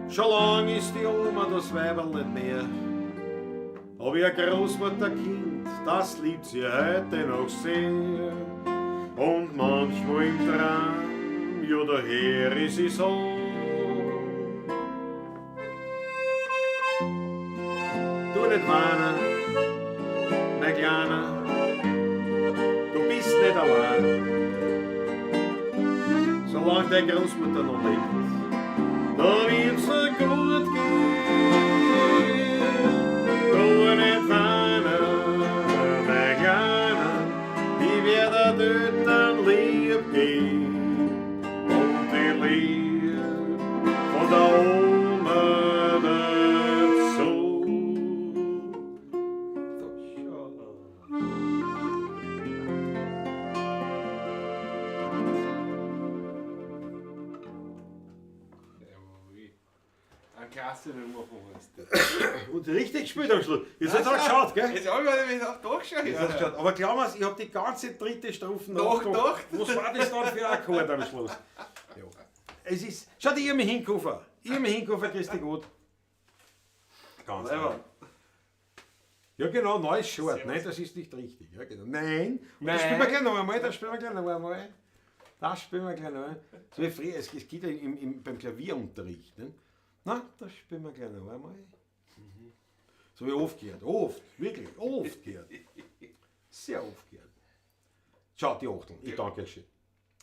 Schon lang ist die Oma das Weiberl nicht mehr, aber ihr Großmutterkind, das liebt sie heute noch sehr. Und manchmal im Traum, ja daher ist sie so. nicht weinen, mein Kleiner, du bist nicht allein. Solange deine Großmutter noch lebt, da wird's dir gut gehen. Tu nicht weinen, mein Kleiner, ich werd dir Eltern lieb gehen. Und die Lieb von der Oma dazu. Da schau. Jawohl. Eine klasse Nummer von Horst. Und richtig gespielt am Schluss. Jetzt hat's auch geschaut, gell? Jetzt hab ich mir nämlich auch da geschaut. Jetzt hat's geschaut. Aber glaub mir's, ich hab die ganze dritte Strophe Doch, nachgedacht. doch. Was war das dann für ein Akkord am Schluss? Ja. Es ist. Schau, die Irmi Hinkofer. Irmi Hinkofer, grüß dich gut. Ganz Leiwand. Ja, genau, neues Short. Nein, das ist nicht richtig. Ja, genau. Nein. Und das Nein. spielen wir gleich noch einmal. Das spielen wir gleich noch einmal. Das spielen wir gleich noch einmal. So wie früher, es geht ja beim Klavierunterricht. Ne? Na, das spielen wir gleich noch einmal. So wie oft gehört. Oft, wirklich, oft gehört. Sehr oft gehört. Schau, die Achtung. Ich danke euch schön.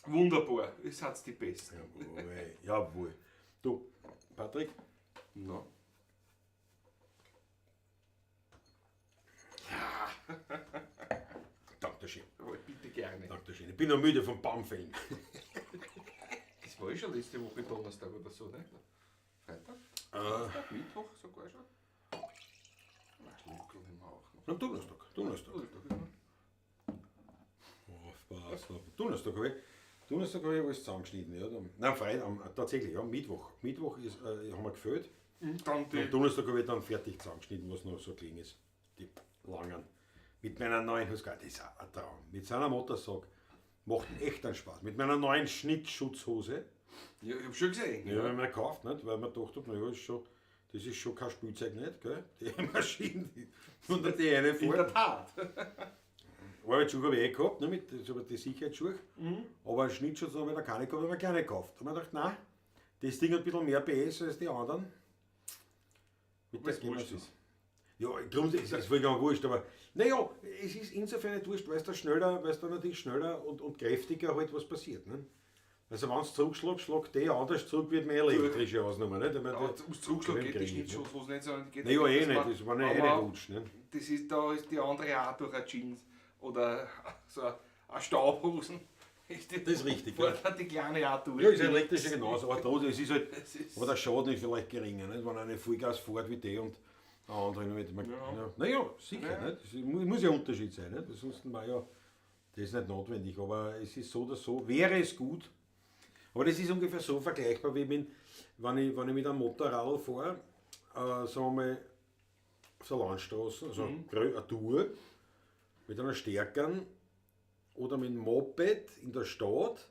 Wunderbar, ihr seid die Besten. Jawohl, jawohl. Du, Patrick, No. danke schön. Aber bitte gerne. Danke schön. Ich bin noch müde vom Baumfällen. Das war eh schon letzte Woche Donnerstag oder so, ne? Freitag? Donnerstag? Mittwoch sogar schon? Na, Schluckerl nehmen wir auch noch. Am Donnerstag. Donnerstag. Aufpassen. Donnerstag habe ich, Donnerstag habe ich alles zusammengeschnitten. Ja. Dann, nein, Freitag, tatsächlich, ja, Mittwoch. Mittwoch ist, haben wir gefällt. Und dann die. Am Donnerstag habe ich dann fertig zusammengeschnitten, was noch so gelegen ist. Die langen. Mit meiner neuen Husqvarna, das ist auch ein Traum. Mit seiner Motorsag. Macht echt einen Spaß. Mit meiner neuen Schnittschutzhose. Ja, ich hab schon gesehen. Ja, habe ich mir gekauft, nicht? Weil man gedacht hat, naja, ist schon, das ist schon kein Spielzeug nicht, gell? Die Maschine, die, und die eine In der fährt. Tat. Arbeitsschuhe habe ich eh gehabt, ne, mit so die Sicherheitsschuhe. Aber einen Schnittschutz habe ich noch keine gehabt, habe ich mir keine gekauft. Da habe ich mir gedacht, nein, das Ding hat ein bisschen mehr PS als die anderen. Mit Weil's der gehen wir wurscht es. Ja, grundsätzlich ist es vollkommen wurscht, aber naja, es ist insofern nicht wurscht, weil es da schneller, weil es da natürlich schneller und kräftiger halt was passiert. Ne? Also wenn du zurückschlägst, schlägt der anders zurück, wird mehr elektrische Ausnahme. Nicht? Ich meine, Aber aus Zurückschlag geht die krieg ich, Schnittschutzhose nicht, sondern geht Naja, eh dass nicht, man- das war ja eh aber nicht rutscht. Ne? Das ist, da ist die andere auch durch eine Jeans oder so eine Staubhosen. Ist die, Das ist richtig, ja. Fährt dann die kleine auch durch. Ja, ist elektrische genauso, aber trotzdem, es ist halt, Das ist- aber der Schaden ist vielleicht geringer, nicht? Wenn eine Vollgas fährt wie die und der andere nicht. Man, Ja. ja. Naja, sicher, Ja. nicht? Das muss ja ein Unterschied sein, nicht? Ansonsten war ja das ist nicht notwendig, aber es ist so oder so, wäre es gut. Aber das ist ungefähr so vergleichbar, wie mit, wenn ich mit einem Motorrad fahre, sagen wir mal, auf der Landstraße, also eine Tour, mit einer stärkeren oder mit dem Moped in der Stadt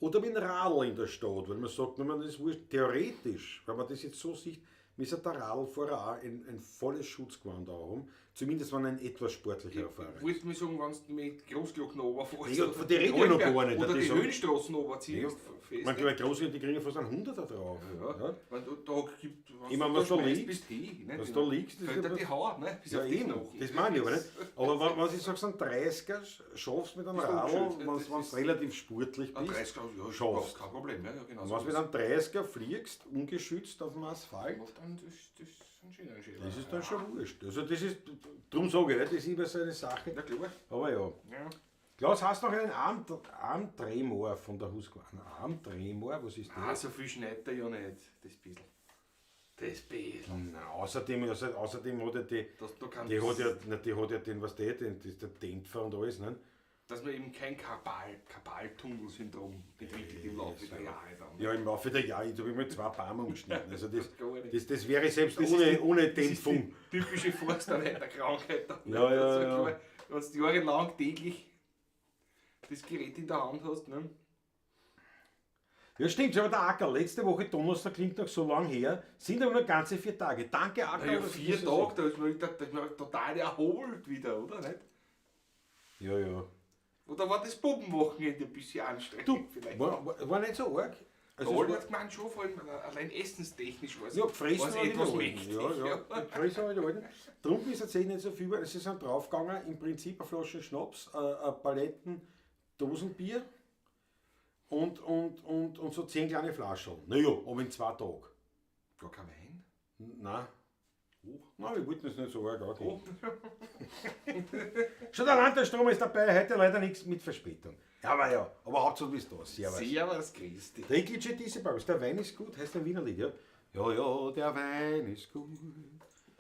oder mit dem Radl in der Stadt, weil man sagt, wenn man das wurscht, theoretisch, wenn man das jetzt so sieht, müsste der Radlfahrer auch ein volles Schutzgewand auch haben, zumindest wenn ein etwas sportlicher Fahrer Ich ist. wollte mir sagen, wenn du mit Großglockner runterfährst. Ja, von der rede ich noch gar nicht, Oder das die ist- Höhenstraßen runterziehst. Fest. Man glaube, Großglockner, die kriegen ja fast einen Hunderter drauf. Ja. Ja. Wenn du da gibt, wenn Ich meine, du was da schmeißt, liegt, bist hin. Nicht? was da liegst, ist Fällt ja dir die Haut, ne? Bis Ja, auf die eben, Knochen. das meine ich aber nicht. Aber wenn ich sage, so ein 30er schaffst mit einem Bist du Radl, ungeschützt, wenn das du ist- relativ sportlich Ein bist, 30er, ja, schaffst. überhaupt kein Problem. Ja, ja, genau. Und wenn du mit einem 30er fliegst, ungeschützt auf dem Asphalt, Dann, das ist ein schöner Schäler. das ist dann schon wurscht. Also das ist, darum sage ich, nicht, das ist immer so eine Sache. Ja, klar. Aber ja. Ja. Klaus, hast du noch einen Armtremor von der Husqvarna? Ein Armtremor? Was ist Ah, das? so viel schneit er ja nicht. Das bisschen. Das bisschen. Na, außerdem hat ja die, Dass du kannst, die hat ja, na, die hat ja den, was der, den, das ist der Dämpfer und alles, ne? dass man eben kein Karpaltunnelsyndrom entwickelt im Laufe der Jahre dann. Ja, im Laufe der Jahre, ich habe mir 2 Bäume umgeschnitten. Also Gar nicht. das wäre selbst Das ist ohne Das ist Dämpfung. die typische Forstarbeiterkrankheit. dann. Ja, ja, Also, ja. klar, wenn du jahrelang täglich das Gerät in der Hand hast, ne? Ja, stimmt, aber der Acker, letzte Woche Donnerstag klingt noch so lang her, sind aber nur ganze 4 Tage. Danke, Acker. Ja, dass ich 4 das so Tage, da ist man total erholt wieder, oder? Nicht? sehe. Ja, ja. Oder war das Bubenwochenende ein bisschen anstrengend Du, vielleicht? war nicht so arg. Also Der es Alm war- hat gemeint schon, vor allem allein essenstechnisch war es Ja, gefressen war's haben die etwas Alten. mächtig. Ja, ja. Gefressen haben die Alten. Trunken ist tatsächlich nicht so viel, weil sie sind draufgegangen, im Prinzip eine Flasche Schnaps, eine Paletten, Dosenbier und so 10 kleine Flaschen. Naja, aber in 2 Tagen. Gar kein Wein? Nein. Oh. Nein, wir wollten es nicht so arg angehen. Oh. Schon der Landesstrom ist dabei, heute leider nichts mit Verspätung. Ja, aber ja, aber Hauptsache du bist da. Servus. Servus, grüß dich. Der Iglitsche Dieselbauer, der Wein ist gut, heißt ein Wiener Lied, ja? Ja, ja, der Wein ist gut,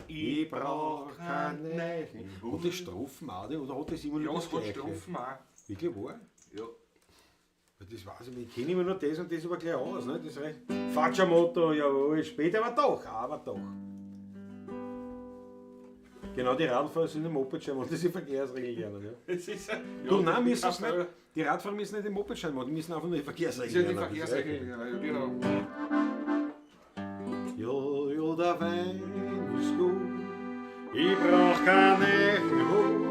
ich brauch keinen Nechen. Hat das Strophen auch, oder hat das immer nur Ja, das es hat Gleiche? Strophen auch. Wirklich wahr? Ja. Weil das weiß ich nicht, ich kenne immer nur das und das aber gleich aus, ne? Das reicht. Facciamoto, jawohl, später, aber doch. Genau, die Radfahrer sind im Mopedschein machen, das ist die Verkehrsregel lernen, ja. Es ist, ja, Du, nein, müssen es ja, nicht. Die Radfahrer müssen nicht den Mopedschein machen, die müssen einfach nur die Das Verkehrsregeln ist ja die lernen. Das Verkehrsregel, reicht. ja, genau. Ja, ja, der Wein ist gut, ich brauch keine Hut.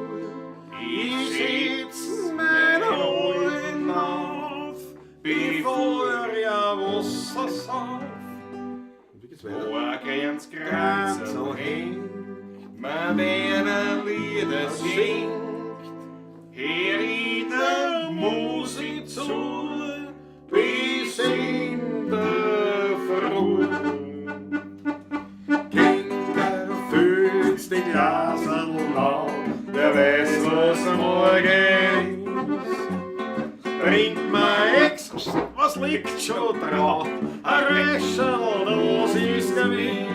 Ich setz meine Ohren auf, bevor ich Wasser sauf. Und wie geht's weiter? Morgens Kranzel Kranzel hängt, man werden Lieder singt, hör ich der Musik zu, bis in der Früh. Kinder füllt's die Glaserl auf, der weiß, was morgen ist. Trinkt man Ex, was liegt schon drauf? Ein Röscherl, das ist gewiss.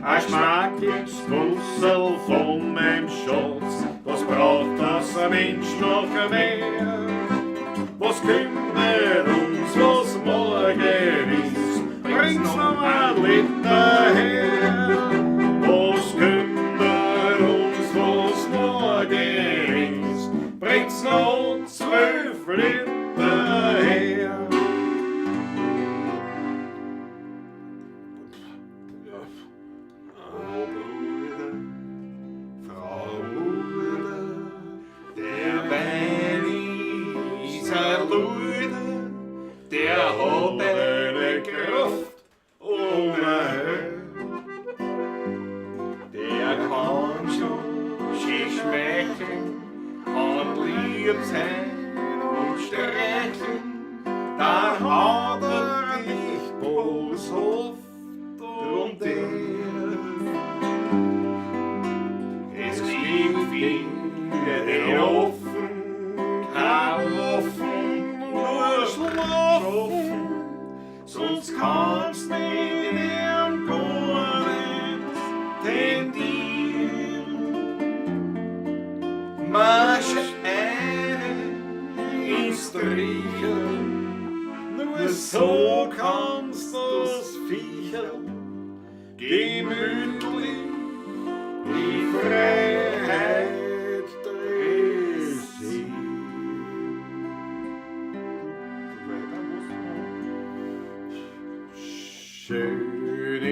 Ein schmackiges Nusserl von meinem Schatz, was braucht das ein Mensch noch mehr? Was kümmert uns, was morgen ist? Bringt's noch ein Liter her. Was kümmert uns, was morgen ist? Bringt's noch 12 Liter her. Oh Bruder, Frau Bruder, der Wein ist ein Luder, der hat eine Kraft ohne Höhe. Der kann schon schön schmeicheln, kann lieb sein und streicheln, dann hat er dich boshaft und der. Es gibt viele, die offen, kein Offen, nur schlafen. Sonst kannst nicht in ihrem gar nicht tendieren. Marsch eine ins Trichel, Nur so kannst du's Viecherl gemütlich die Freiheit dressieren. Schön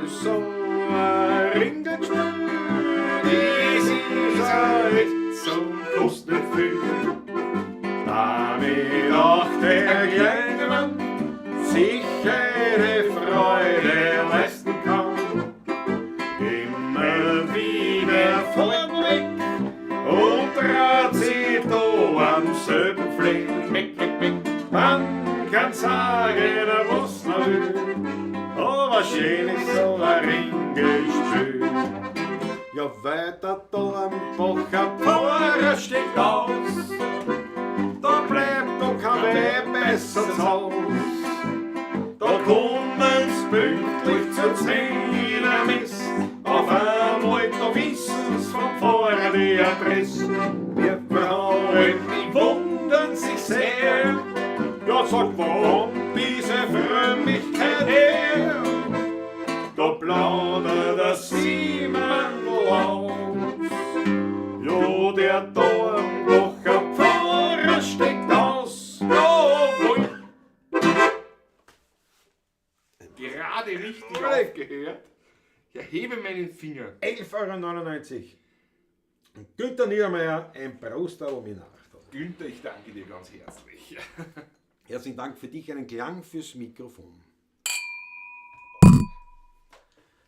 ist so ein Ringelspiel, das ist halt zum kostet nicht viel. Damit auch der kleine Mann sich eine Freude leisten kann. Immer wieder vorweg und trat sie da am selben Fleck. Man kann sagen, was man will, aber schön ist so ein Ringelspiel. Ja, weiter da am Bach ein Pfarrer steht aus, da bleibt doch kein Weib besser zu Haus. Da kommen's pünktlich zur 10 Mist, auf einmal da wissen's vom Pfarrer die Adresse. Wir Frauen, die wundern sich sehr, ja sag, wo kommt diese Frömmigkeit her? Da plaudert der Simon aus, ja der da am Bacher Pfarrer steckt aus, jawohl. Gerade richtig Ole. aufgehört. Ich erhebe meinen Finger. 11,99 Euro. Günther Niedermeyer, ein Prosterl mit Achtel. Günther, ich danke dir ganz herzlich. Herzlichen Dank für dich, einen Klang fürs Mikrofon.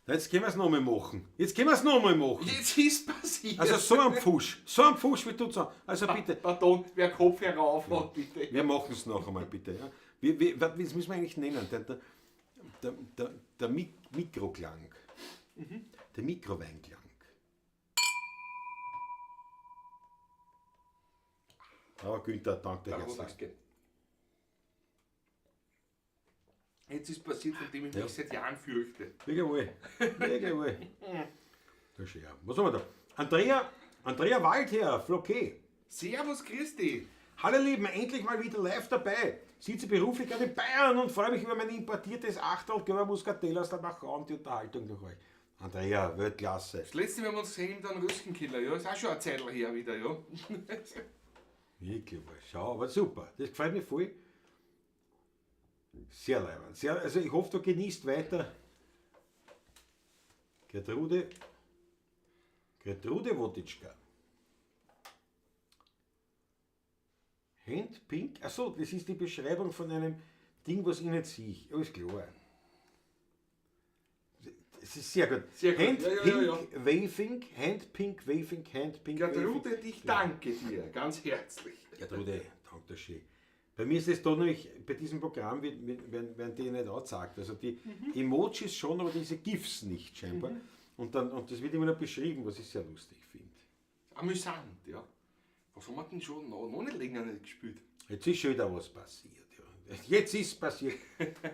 Na, jetzt können wir es nochmal machen. Jetzt können wir es nochmal machen. Jetzt ist passiert. Also so ein Pfusch, so ein Pfusch wie du zu. Also bitte. Pardon, wer Kopfhörer auf hat, bitte. Wir machen es noch einmal, bitte. Ja. Was müssen wir eigentlich nennen? Der Mikroklang. Mhm. Der Mikroweinklang. Aber Günther, danke dir herzlich. Jetzt ist passiert, von dem ich mich seit Jahren fürchte. Wirklich wohl. Das ist ja. Was haben wir da? Andrea Waldherr, Floquet. Servus, Christi. Hallo Lieben, endlich mal wieder live dabei. Sitze beruflich gerade in Bayern und freue mich über mein importiertes 8. Gelber Muscatel aus der Wachau und die Unterhaltung durch euch. Andrea, Weltklasse. Das letzte Mal haben wir uns gesehen im Dornröschenkeller, ja. Ist auch schon eine Zeit her wieder, ja. Wirklich, schau, aber super. Das gefällt mir voll. Sehr leibend. Sehr, also ich hoffe, du genießt weiter. Gertrude Wotitschka. Handpink? Achso, das ist die Beschreibung von einem Ding, was ich nicht sehe. Alles klar. Das ist sehr gut. Sehr gut. Handpink, ja. Waving, Handpink, Waving, Handpink. Gertrude, Waving. Ich danke dir ganz herzlich. Gertrude, danke schön. Bei mir ist es da nämlich, bei diesem Programm werden die nicht angezeigt. Also die Emojis schon, aber diese GIFs nicht scheinbar. Mhm. Und das wird immer noch beschrieben, was ich sehr lustig finde. Amüsant, ja. Was haben wir denn schon noch nicht länger nicht gespielt? Jetzt ist schon wieder was passiert. Ja. Jetzt ist passiert.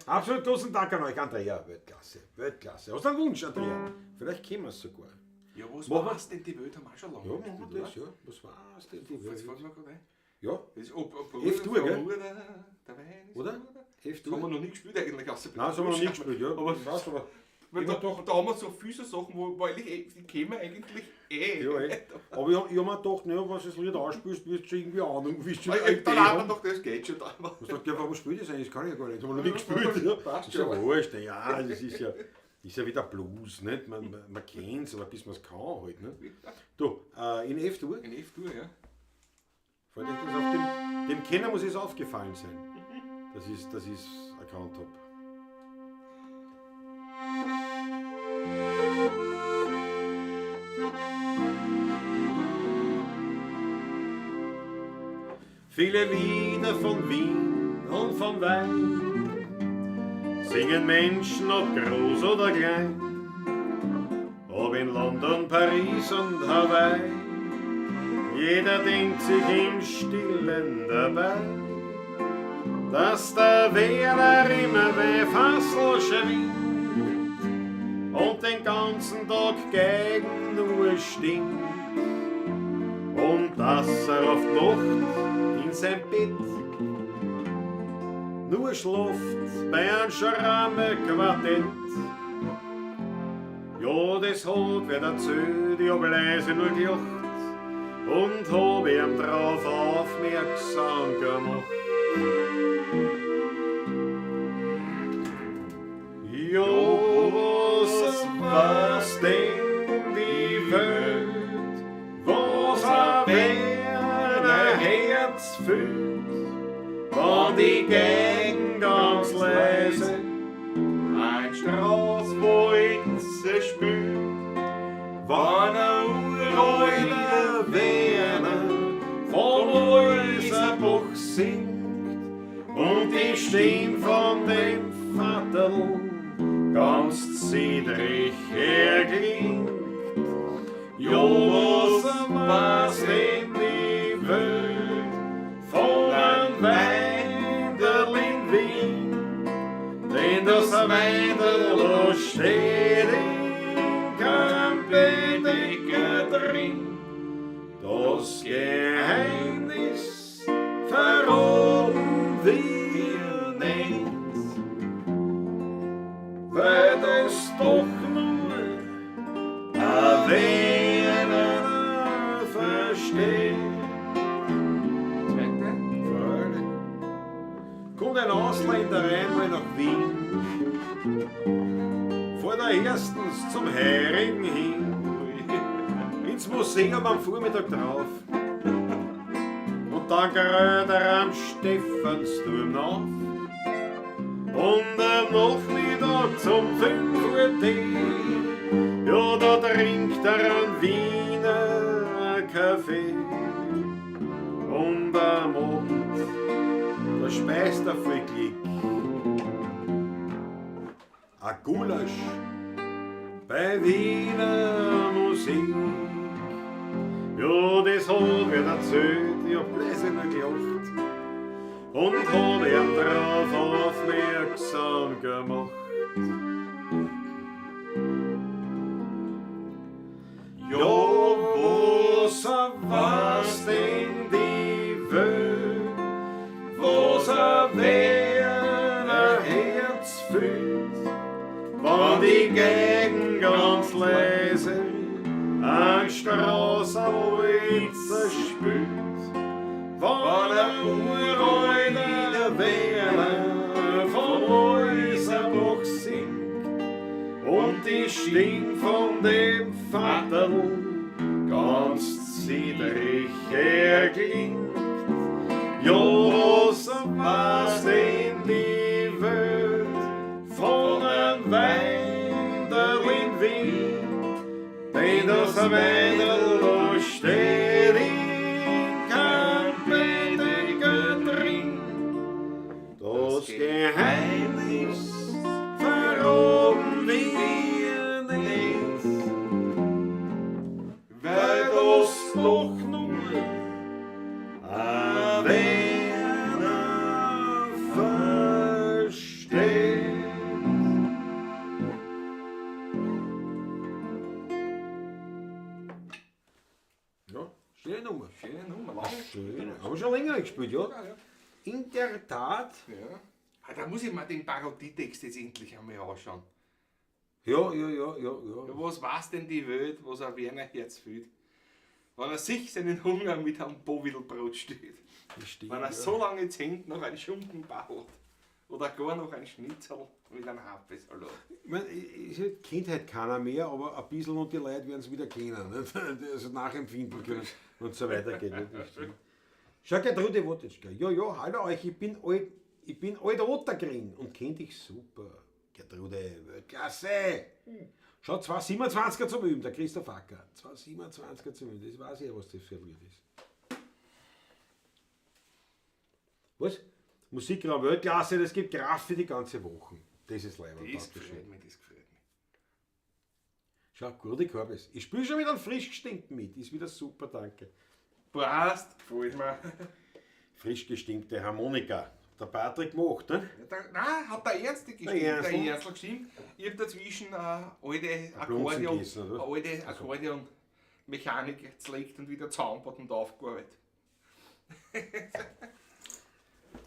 Absolut großen Dank an euch, Andrea. Weltklasse, Weltklasse. Hast du einen Wunsch, Andrea? Vielleicht kennen wir es sogar. Ja, was war's denn? Die Welt haben wir auch schon lange Ja, nicht machen wir gespielt, das, oder? ja. Was war's denn? Die Jetzt Welt? fällt mir gerade ein. Ja. Das ist F-Dur, gell? Der Wein ist Oder? Das haben wir noch nie gespielt eigentlich. Außer Nein, das haben wir noch nie gespielt, ja. Aber, Ich weiß, aber weil da haben wir so viele so Sachen, wo eigentlich, die kennen wir eigentlich eh. Ja, eh. Aber ich hab mir gedacht, naja, wenn du das Lied anspielst, wirst du schon irgendwie Ahnung, wirst du schon Dann eine Idee haben wir haben. doch, das geht schon. Da. Was sagt der, warum spielt das eigentlich? Das kann ich ja gar nicht. Das haben wir noch nie gespielt. Ja. Passt Ist ja schon. wurscht. Ja, das ist ja wieder Blues, nicht? Man kennt es, aber bis man es kann halt. Nicht? Du, in F-Dur? In F-Dur, ja. Fällt euch das auf? Dem Kenner muss es aufgefallen sein, dass ich es erkannt habe. Viele Lieder von Wien und von Wein singen Menschen, ob groß oder klein, ob in London, Paris und Hawaii. Jeder denkt sich im Stillen dabei, dass der Werner immer weh Fassel schwingt und den ganzen Tag gegen nur stinkt und dass er oft Nacht in sein Bett nur schläft bei einem Schramme-Quartett. Ja, das hat wer erzählt, ich hab leise nur gelacht und hab ihm drauf aufmerksam gemacht. Ja, was war's denn die Welt, was ein Werner Herz fühlt, wann die Gegend ganz leise ein Straßwolze spült, wann ein uralter Werner von Häuserbach singt und die Stimme von dem Vaterl ganz zitrig erklingt. Ja, was war's denn die Welt von einem Weinderl in Wien? Denn das Weinderl steht in keinem Bettdecke drin. Das Geheimnis verraten wir nicht, weil das doch nur ein Werner versteht. Zweite? Freilich. Kommt ein Ausländer einmal nach Wien, fährt er erstens zum Heirigen hin, ins Museum am Vormittag drauf. Und Und dann gerät er am Stephansturm auf. Und am Nachmittag zum 5 Uhr Tee, ja, da trinkt er einen Wiener Kaffee. Und am Abend, da speist er voll Glück ein Gulasch bei Wiener Musik. Ja, das hab ich erzählt, ich hab leise nur gelacht und hab ihn drauf aufmerksam gemacht. Ja, was war's denn die Welt, was ein Werner Herz fühlt, wenn die Gegend ganz leise ein Straßenwalzer spült, wenn ein uralter Werner vom Häuserbach singt und die Stimme von dem Vaterl ganz zittrig erklingt. Ja, was war's denn die Welt von einem Weinderl in Wien, denn das Weinderl da steht in kein Bettdecke drin. Das Geheimnis verraten wir nicht, weil das doch nur ein Werner versteht. Ja, schöne Nummer. Schöne Nummer, lange. Schön. Haben wir schon länger gespielt, ja? Ja, ja. In der Tat. Ja. Ah, da muss ich mir den Parodietext jetzt endlich einmal anschauen. Ja, ja, ja, ja, ja. Ja, was weiß denn die Welt, was ein Werner Herz fühlt? Wenn er sich seinen Hunger mit einem Bowidelbrot stillt. Das stimmt, Wenn er ja. so lange Zehnt noch ein Schunken baut. Oder gar noch ein Schnitzel mit einem Hafersalat. Ich meine, es kennt halt keiner mehr, aber ein bisschen und die Leute werden es wieder kennen. Ne? Also nachempfinden können und so weiter geht. Ne? Das stimmt. Schau, Gertrude Wotitschka. Ja, ja, hallo euch, ich bin alt Ottergring und kennt dich super. Gertrude, Weltklasse! Schau, 2,27er zum Üben, der Christoph Acker. 2,27er zum Üben, das weiß ich ja, was das für ein Lied ist. Was? Musikraum Weltklasse, das gibt Kraft für die ganze Woche. Das ist leibend. Das Dankeschön. gefällt mir, das gefällt mir. Schau, gute Korbes. Ich spiele schon wieder einen frisch gestimmten mit. Ist wieder super, danke. Passt, gefällt mir. Frisch gestimmte Harmonika. Der Patrick macht, ne? Ja, nein, hat der Ernst gestimmt. Der Ernstl. Der Ernstl gestimmt. Ich hab dazwischen eine alte Blunzen Akkordeon, gegessen, oder? eine alte Akkordeon-Mechanik zerlegt und wieder zusammengebaut und aufgearbeitet.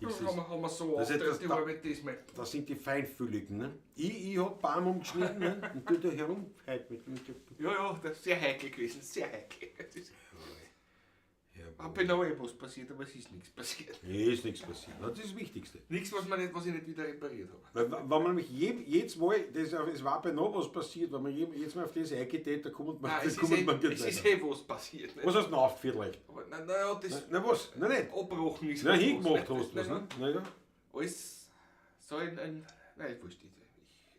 Das Das haben wir so das ist aufgeteilt, das die da- Arbeit diesmal. Das sind die Feinfühligen, ne? Ich hab Baum umgeschnitten, ne? Und tu da herum. Halt mit dem Ja, ja, das ist sehr heikel gewesen, sehr heikel. Das ist, Jawohl. beinahe was passiert, aber es ist nichts passiert. Nee, ist nichts passiert. Das ist das Wichtigste. Nichts, was ich nicht wieder repariert habe. Weil, wenn man nämlich jedes Mal, das, es war beinahe was passiert, wenn man jedes Mal auf das eingeht, da kommt man, Nein, da es ist, kommt man eh, nicht es ist weiter. eh was passiert. Nicht? Was hast du denn aufgeführt leicht? Aber, na, na ja, das Na, was? Nein, nicht. Abbrochen ist. Na, was, hingemacht nicht? hast du was, Nein, ne? Na ja. Alles so ein nein, wurscht.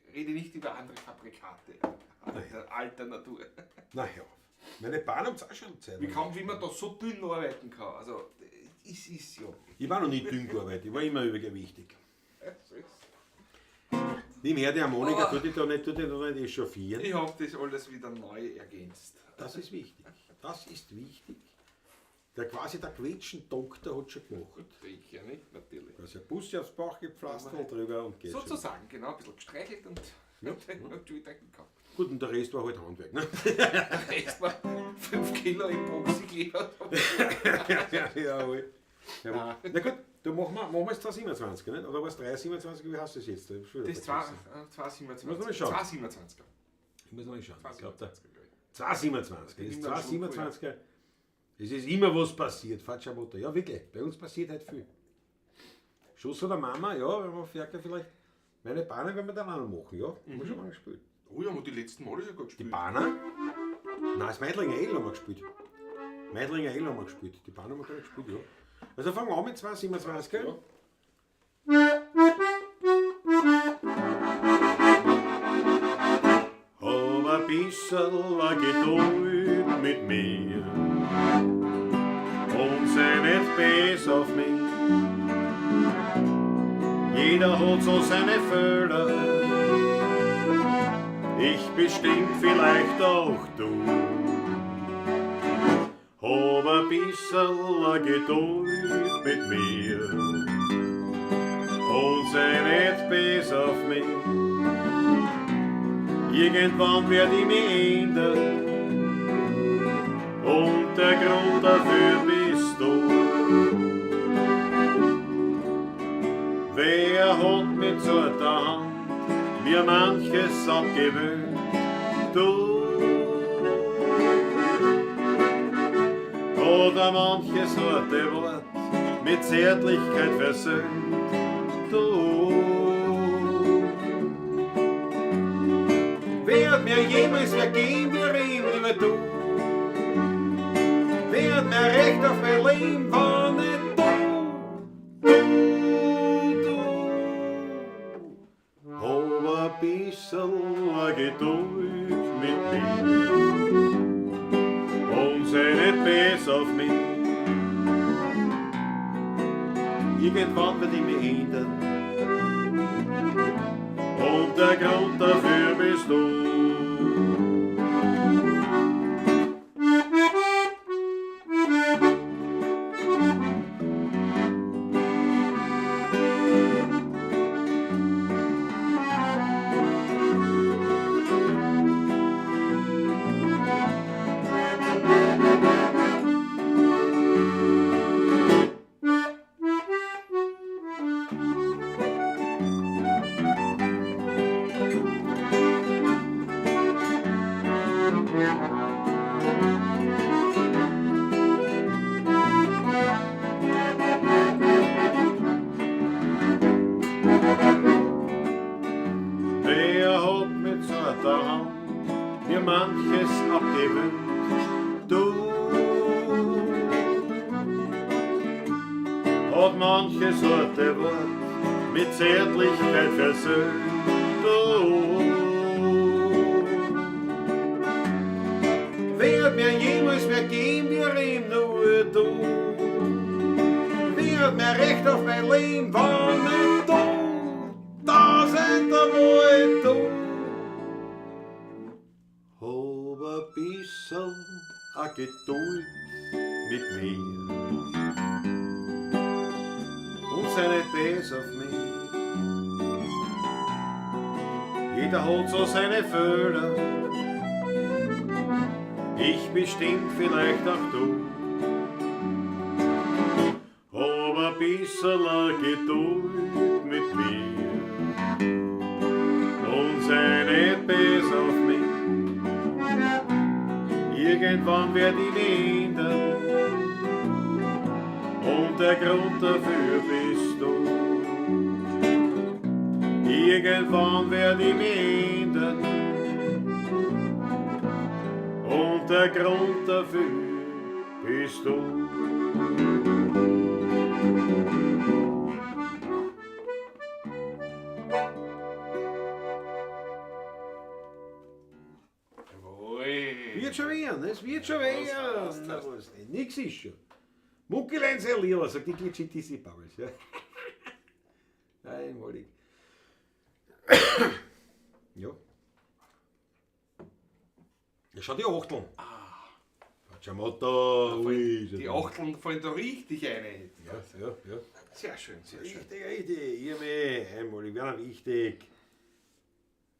Ich rede nicht über andere Fabrikate alter Natur. Na ja. Meine Bahn hat's auch schon Zeit. Wie man da so dünn arbeiten kann. Also, es ist ja. Ich war noch nie dünn gearbeitet, ich war immer übergewichtig. Es ist- Nimm her die Harmonika, tu dich da nicht, echauffieren. Ich hab das alles wieder neu ergänzt. Das ist wichtig. Das ist wichtig. Der quasi der Quetschendoktor hat schon gemacht. Sicher nicht, natürlich. Da ist ein Bus aufs Bauch gepflastert drüber und geht schon. Sozusagen, genau, ein bisschen gestreichelt und, Ja. und wieder gehabt. Gut, und der Rest war halt Handwerk. Ne? Der Rest war 5 Kilo Epoxykleber. Ja, jawohl. Jawohl. Na gut, du machen wir jetzt 2,27, nicht? Oder was 3,27? Wie heißt das jetzt? Ich Das ist 2,27. Muss man schauen. 2,27. Ich muss noch schauen. Ich glaub, da 2,27, glaub ich. 2,27. Das ist Immer schon 2,27. Es ist immer was passiert, Falscher Mutter. Ja, wirklich. Bei uns passiert halt viel. Schuss von der Mama, ja, wenn wir Ferkel vielleicht. Meine Bahnen werden wir dann auch noch machen, ja. Haben wir schon mal gespielt. Oh ja, haben wir die letzten Male sogar Die gespielt. Bahner? Nein, das Meidlinger Ale haben wir gespielt. Meidlinger Ale haben wir gespielt. Die Bahn haben wir gar nicht gespielt, ja. Also fangen wir an mit 2,27, gell? Ja. Hab ein bisserl a Geduld mit mir und sei nicht bes auf mich. Jeder hat so seine Fehler, ich bestimmt vielleicht auch du. Hab ein bisserl a Geduld mit mir und sei nicht bes auf mich. Irgendwann werd ich mich ändern und der Grund dafür bist du. Wer hat mit zarter Hand mir manches abgewöhnt? Du. Oder manches harte Wort mit Zärtlichkeit versöhnt? Du. Wer hat mir jemals wer geben, wir reden über du? Wer hat mir Recht auf mein Leben, wann nicht du? Du, du. Hab ein bisserl a Geduld mit mir und sei nicht bes auf mich. Irgendwann wird ich mich ändern. Und der Grund dafür bist du. Wer hat mit zarter Hand mir manches abgewöhnt? Du. Hat manches harte Wort mit Zärtlichkeit versöhnt? Du. Wer hat mir jemals wer geben, wir reden nur du? Wer hat mir Recht auf mein Leben, wann nicht du? Tausend einmal du. Hab ein bisserl a Geduld mit mir und sei nicht bes auf mich. Jeder hat so seine Fehler, ich bestimmt vielleicht auch du. Hab ein bisserl a Geduld mit mir und sei nicht bes auf mich. Irgendwann werd ich mich ändern und der Grund dafür bist du. Irgendwann werd ich mich ändern und der Grund dafür bist du. Jawohl. Wird schon werden, es wird schon Was werden. heißt Na, das? was nicht. Nix ist schon. Muckelein sei lieber, sagt die Glitschi Tissi Bubbles. Ja. Einmalig. Ja. Ja, schau die Achteln. Ah. Facciamotto, ui. Die Achteln fallen da richtig ein. Ja, ja, ja. Sehr schön, sehr schön. Richtig, richtig. Ihr meh, einmalig, wäre wichtig.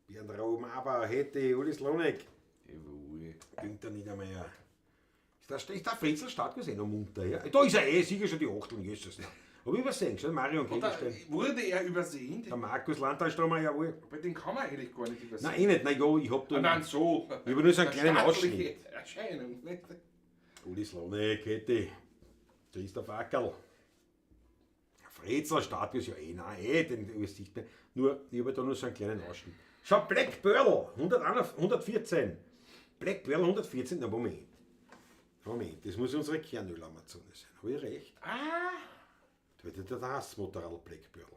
Bernd Raum, aber hätte, Uli Slonek. Jawohl. Günther Niedermeyer. Ist der Fritzl Stadtgas eh noch munter? Ja? Da ist er eh, sicher schon die Achteln, Jesus. Hab ich übersehen, schon Marion Oder Gegenstein. wurde er übersehen? Der Markus Landtalstromer, jawohl. Aber den kann man eigentlich gar nicht übersehen. Nein, eh nicht. Nein, ja, ich hab da. Ah, nein, so. Ich hab nur so einen Eine kleinen staatliche Ausschnitt. Erscheinung, nicht? Uli Slonek, hätte. Christoph Ackerl. Fritzl Stadtgas, ja eh, nein, eh, den übersieht man. Nur, ich hab da nur so einen kleinen Ausschnitt. Schau, Black Pearl, 114. Black Pearl 114, na Moment. Moment, das muss unsere Kernöl-Amazone sein. Habe ich recht? Ah! Da wird ja das Motorrad Blackbird.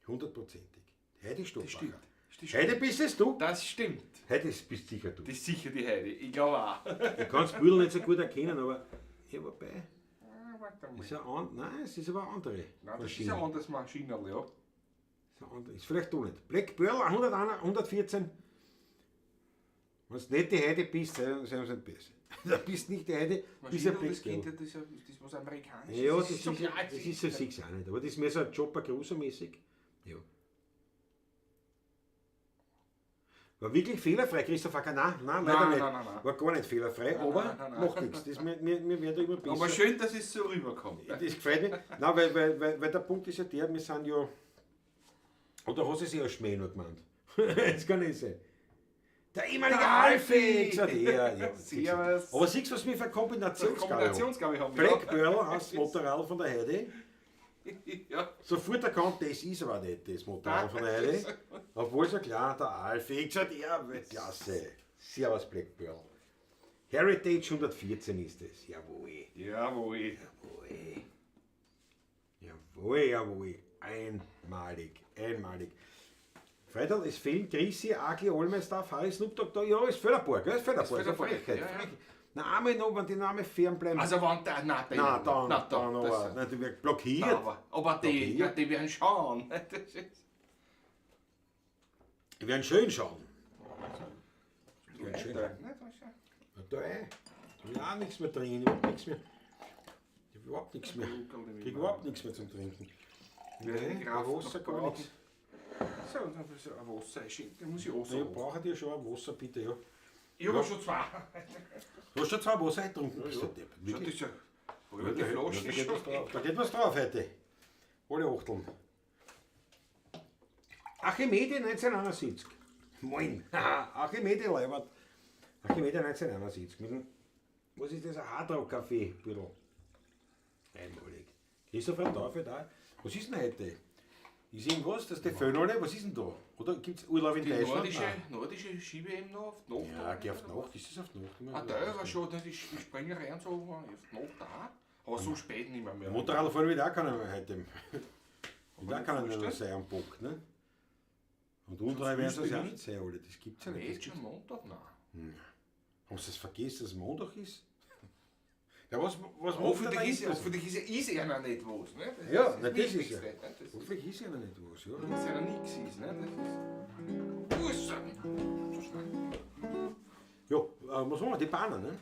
Hundertprozentig. Heidi Das stimmt. Stoppacher. Das stimmt. Heidi bist es du? Das stimmt. Heidi bist sicher du. Das ist sicher die Heidi. Ich glaube auch. Ich kann das Büdel nicht so gut erkennen, aber. Ja, wobei. Ah, warte mal. Ist ja an, nein, es ist aber eine andere. Nein, das ist Maschine. ein anderes Maschinerl, ja. Ist, eine andere. Ist vielleicht du nicht. Black Pearl 101, 114. Wenn du nicht die Heidi bist, sei uns nicht besser. Da bist nicht die Heidi, bist ein Maschinenl, Black das Pearl. kennt ja, das ist ja das ist was Amerikanisches. Ja, das ist, so klar, das ist so sicher auch nicht. Aber das ist mehr so ein Chopper Cruiser mäßig. Ja. War wirklich fehlerfrei, Christoph Acker. Nein, nein, leider Nein, nicht. nein, nein, nein. War gar nicht fehlerfrei, Nein, aber nein, nein, nein. macht nichts. Das, mir wird immer besser. Aber schön, dass es so rüberkommt. Das gefällt mir. Nein, weil der Punkt ist ja der, wir sind ja. Oder hast du es eh als Schmäh nur gemeint? Das kann nicht sein. Der ehemalige Der Alfie! Alfie! Gesagt, ja, ja. Servus. Aber siehst du, was wir für eine Kombinationsgabe haben? Kombinationsgabe haben wir. Black Pearl heißt Motorrad von der Heidi. Ja. Sofort erkannt, das ist aber nicht das Motorrad von der Heidi. Obwohl so klar, der Alfie gesagt, ja, Weltklasse. Servus Black Pearl. Heritage 114 ist es. Jawohl. Jawohl. Jawohl. Jawohl, jawohl. Einmalig, einmalig. Freitag, es fehlen Chrissy, Agli, Allmeister, Harry, Snoop Dogg, da, ja, es fehlt ein paar, gell? Es fehlt ein paar. fehlt ein paar, Frechheit, ja, ja. Frechheit. Na, einmal noch, wenn die Namen fern bleiben. Also wenn der, nein, der, nein, dann, nein, dann, das, aber, nein, die wird blockiert. nein, aber die, Blockiert. ja, die werden schauen. Das ist, Die werden schön schauen. Die werden schön. Nein, das ist ja- Na, da, ey. Da hab ich auch nichts mehr drin, überhaupt nichts mehr. Ich hab überhaupt nichts mehr. Ich krieg überhaupt nichts mehr zum Trinken. Wir Nee, Kraft Wasser noch gar brauchen. nichts. So, dann muss ich ein Wasser einschenken, muss ich Wasser Ich haben. brauche dir schon ein Wasser, bitte, ja. Ich habe schon zwei. Du hast schon zwei Wasser getrunken, bist du Depp. Schon, Wirklich? das ist ja, ja, die Flasche da, ist geht was schon. drauf. Da geht was drauf heute. Alle Achteln. Archimede 1971. Moin. Archimede Leibert. Archimede 1971. Mit dem, was ist das? Ein Hardrock Café, Büdel. Einmalig. Christopher Teufel da. Was ist denn heute? Ist irgendwas, dass die Föhn alle, was ist denn da? Oder gibt es Urlaub in Die Deutschland? nordische, Nein. nordische schiebe eben noch auf die Nacht. Ja, geh auf die Nacht. Ist das auf die Nacht? Ah, da war schon, die Springerei und so war auf die Nacht auch. Aber so spät nicht mehr. Motorrad fahren wird auch keiner mehr heute. Wird auch keiner mehr vorstellen. sein am Bock, ne? Und untreu werden sie auch nicht sein, alle. Das gibt's ja nicht. Nicht Das schon Montag? Nein. Haben sie es vergessen, dass Montag ist? Ja, was macht der Hoffentlich da ist, hinten? hoffentlich ist, ist einer nicht was. Ne? Das Ja, ist na, das ist ja. Wichtigste, ne? Das ist, Hoffentlich ist ja noch nicht was, ja. dass einer nichts ist. Ne? Das ist. Ussa. So schnell. Ja, was machen wir? Die Bahnen, ne?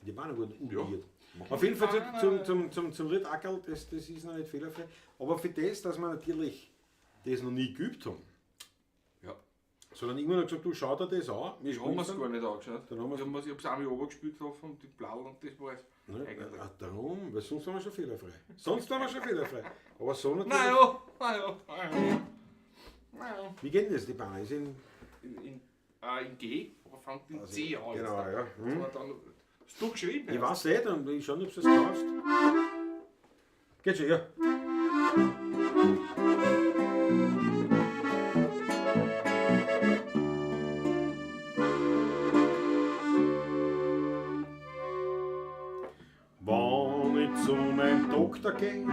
Die Bahnen wurden umgeht. Ja. Auf jeden Fall zum Ritt Ackerl, das ist noch nicht fehlerfrei. Aber für das, dass wir natürlich das noch nie geübt haben, Ja. sondern immer noch gesagt, du schau dir das an. Wir Ich habe mir's spielen gar nicht angeschaut. Dann haben wir's- Ich hab's einmal runtergespielt getroffen und die Blauen und das war es. Ne? Eigentlich. Ah, darum, weil sonst waren wir schon fehlerfrei. Sonst waren wir schon fehlerfrei. Aber so natürlich. Naja, naja, naja. Naja. Wie geht denn das, die Bahn? Ist in, In G, aber fängt in Also, C an. genau, jetzt. ja. Das war dann, hast du geschrieben? ich weiß nicht, und ich schau nicht, ob du das kaufst. Geht schon, ja. Wenn ich zu meinem Doktor geh,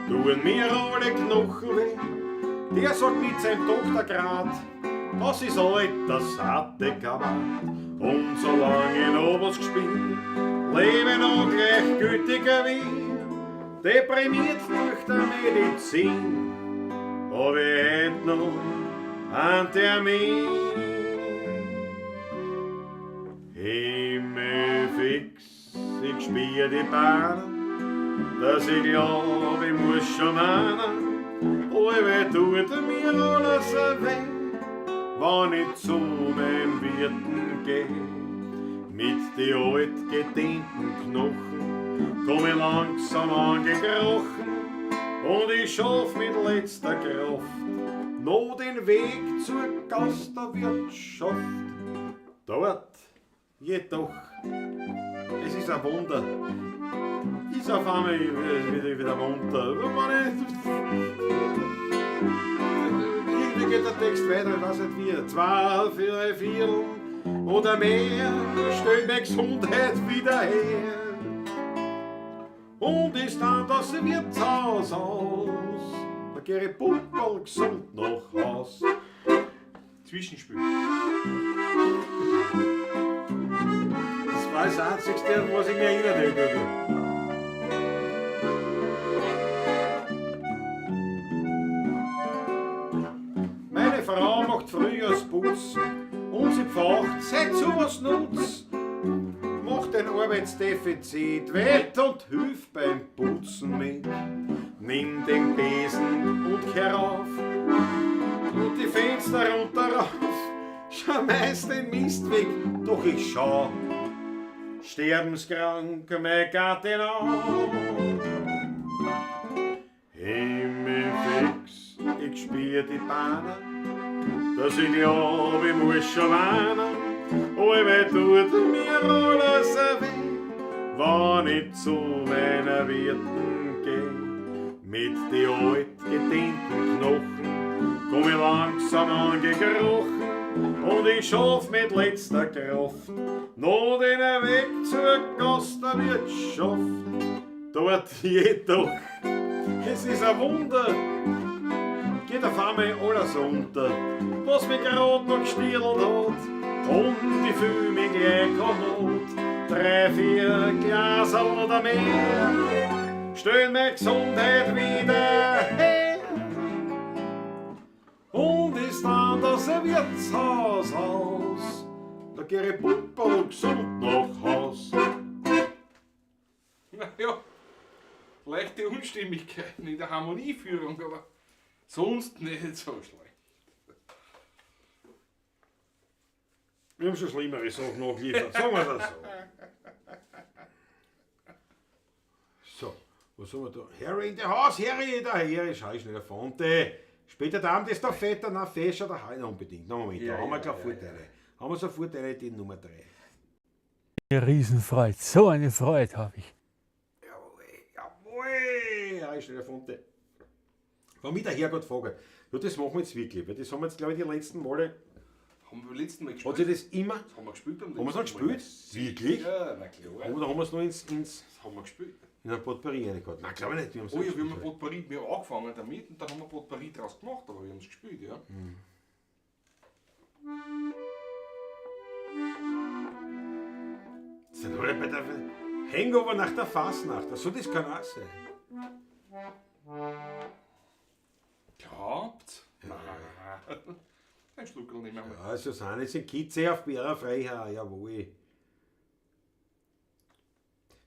tun mir alle Knochen weh. Der sagt mit seinem Doktorgrad, das ist alt, das hatte Kabat. Und solange ich noch was gespielt, lebe ich noch gleichgültiger wie. Deprimiert durch die Medizin, hab ich heut noch einen Termin. Himmel fix, ich spiel die Bahn, dass ich glaub, ich muss schon meinen. Allweil tut mir alles weh, wenn ich zu meinem Wirten geh. Mit die altgedehnten Knochen komm ich langsam angekrochen und ich schaff mit letzter Kraft noch den Weg zur Gastwirtschaft. Dort jedoch, es ist ein Wunder, ist auf einmal wieder munter. Irgendwie geht der Text weiter, ich weiß nicht wie. 2, 4, 4, oder mehr, stell meine Gesundheit wieder her. Und ist dann das Wirtshaus aus, da geh ich pumperl gesund nach Haus. Zwischenspiel. Das war das Einzigste, an was ich mich erinnere. Meine Frau macht Frühjahrsputz und sie pfacht, seit sowas nutz. Macht ein Arbeitsdefizit wett und hilft beim Putzen mit. Nimm den Besen und kehr auf und die Fenster runter rauf. Schmeiß den Mist weg, doch ich schau sterbenskrank mein Gattin an. Himmel fix, ich spür die Bahnen, dass ich glaub, ich muss schon weinen. Allweil tut mir alles weh, wenn ich zu meiner Wirten geh. Mit die altgedehnten Knochen komm ich langsam angekrochen und ich schaff mit letzter Kraft noch den Weg zur Gastwirtschaft. Dort jedoch, es ist ein Wunder, geht auf einmal alles unter, was mich grad noch gestielt hat. Und ich fühl mich gleich kommod, 3, 4 Glaserl oder mehr, stell meine Gesundheit wieder her. Und ist dann das Wirtshaus aus, da geh ich pumperl gesund nach Haus. Naja, leichte Unstimmigkeiten in der Harmonieführung, aber sonst nicht so schlecht. Wir haben schon schlimmere Sachen nachgeliefert, sagen wir das so. So, was haben wir da? Harry in the house, Harry, der Harry, schau ich schnell der Fonte. Später der Abend ist der Vetter, na Fescher, der Harry, unbedingt. Na Moment, Ja, da haben wir ja, klar ja, Vorteile. Haben wir so Vorteile, die Nummer 3. Eine Riesenfreude, so eine Freude habe ich. Jawohl, jawohl, Harry schnell der Fonte. Wenn mich der Herrgott fragt, ja, das machen wir jetzt wirklich, weil das haben wir jetzt, glaube ich, die letzten Male. Haben wir beim letzten Mal Hat gespielt? sich das immer. Das haben wir gespielt beim Haben wir es noch letzten Mal. gespielt? Wirklich? Ja, na klar. Oder haben wir es noch ins Das haben wir gespielt. in ein Potpourri reingehauen? Nein, glaube ich nicht. Wir haben's Oh nicht ja, wir haben ein gespielt. Potpourri, wir haben angefangen damit und dann haben wir Potpourri draus gemacht, aber wir haben es gespielt, ja. Sind alle bei der Hangover nach der Fasnacht. Achso, das kann auch sein. Glaubt? Nein. Ein Schluckerl nehmen wir mal. Ja, also sind jetzt in Kitze auf Bärer Freiherr, jawohl.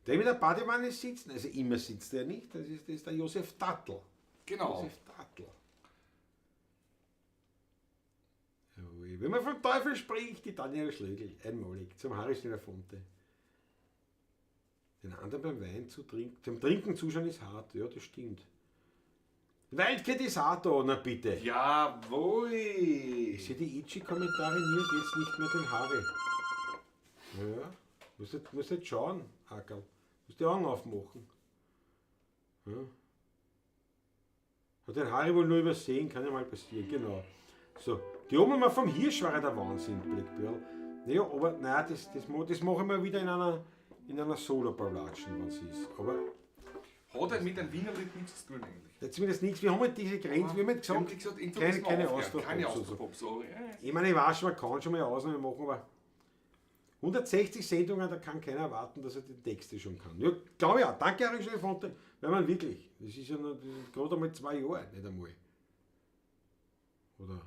Der mit der Badewanne sitzt, also immer sitzt er nicht, das ist der Josef Tattl. Genau. Josef Tattl. Jawohl. Wenn man vom Teufel spricht, die Daniela Schlögl, einmalig, zum Harry der Fonte. Den anderen beim Wein zu trinken, zum Trinken zuschauen ist hart, ja, das stimmt. Wildcat ist auch da, na bitte. Jawohl! Ich sehe die Itchy-Kommentare nie und jetzt nicht mehr den Harry. Ja, musst jetzt schauen, Hackerl. Musst die Augen aufmachen. Ja. Hat den Harry wohl nur übersehen, kann ja mal passieren, genau. So, die Oma mal vom Hirsch war ja der Wahnsinn, Blackpearl. Naja, aber nein, das machen wir wieder in einer Solo-Pavlatschen, wenn es ist. Aber Hat halt mit einem Wienerlied nichts zu tun eigentlich. jetzt zumindest nichts, wir haben halt diese Grenze, wir haben halt Wir haben gesagt, gesagt, keine aufhören, keine Austropop. Austropop, sorry. Ja. Ich meine, ich weiß schon, man kann schon mal Ausnahme machen, aber 160 Sendungen, da kann keiner erwarten, dass er die Texte schon kann. Ja, glaube ich auch. Danke, Harry Fonte. Weil man wirklich, das ist ja noch, das ist gerade einmal 2 Jahre, nicht einmal. Oder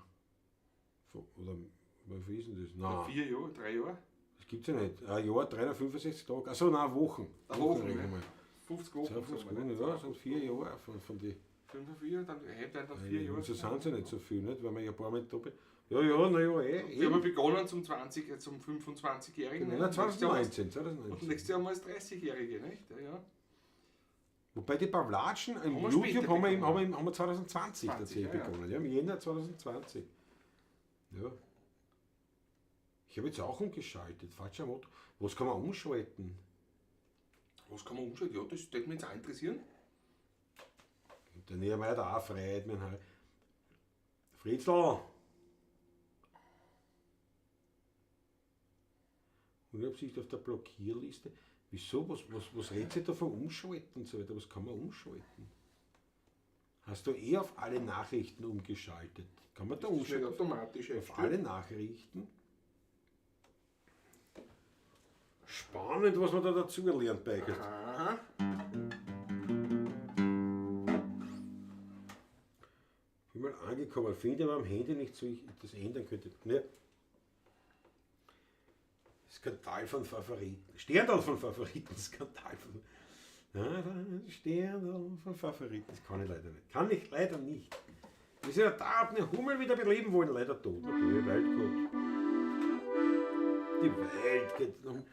wie viel ist denn das? Nein. 4 Jahre, 3 Jahre. Das gibt's ja nicht. Ein Jahr, 365 Tage. Achso, nein, Wochen. Wochen, rechnen ne? wir. 50 Wochen. 52 sagen wir, Wochen, ja, sind 4 Jahre von die. 5 und 4, dann hebt er dann 4 Ja, Jahre. so sind sie nicht so viel, nicht? Weil wir ja ein paar Mal doppelt. Ja, ja, na ja, eh. Wir haben begonnen zum 20, zum 25-Jährigen. Genau, ne? 2019, Und 2019. nächstes Jahr mal als 30-Jährige, nicht? Ja, ja. Wobei die Pavlatschen im Haben wir YouTube später begonnen. haben wir 2020 20, tatsächlich ja, ja. begonnen. Ja, im Jänner 2020. Ja. Ich habe jetzt auch umgeschaltet. Falscher Motor. Was kann man umschalten? Was kann man umschalten? Ja, das würde mich jetzt auch interessieren. Und der Nehmer hat auch Freiheit. Mein Herr. Fritzl! Unabsichtlich auf der Blockierliste. Wieso? Was redet sich da von Umschalten und so weiter? Was kann man umschalten? Hast du eh auf alle Nachrichten umgeschaltet? Kann man da Das ist nicht umschalten? automatisch Auf alle Nachrichten? Spannend, was man da dazu lernt bei euch. Aha. Bin mal angekommen, finde aber am Handy nicht so, ich das ändern könnte. Ne? Skandal von Favoriten. Sterndal von Favoriten. Skandal von. Sterndal von Favoriten. Das kann ich leider nicht. Kann ich leider nicht. Wir sind ja da, hab eine Hummel wieder beleben wollen. Leider tot. Okay, die Welt geht. Die Welt geht. um.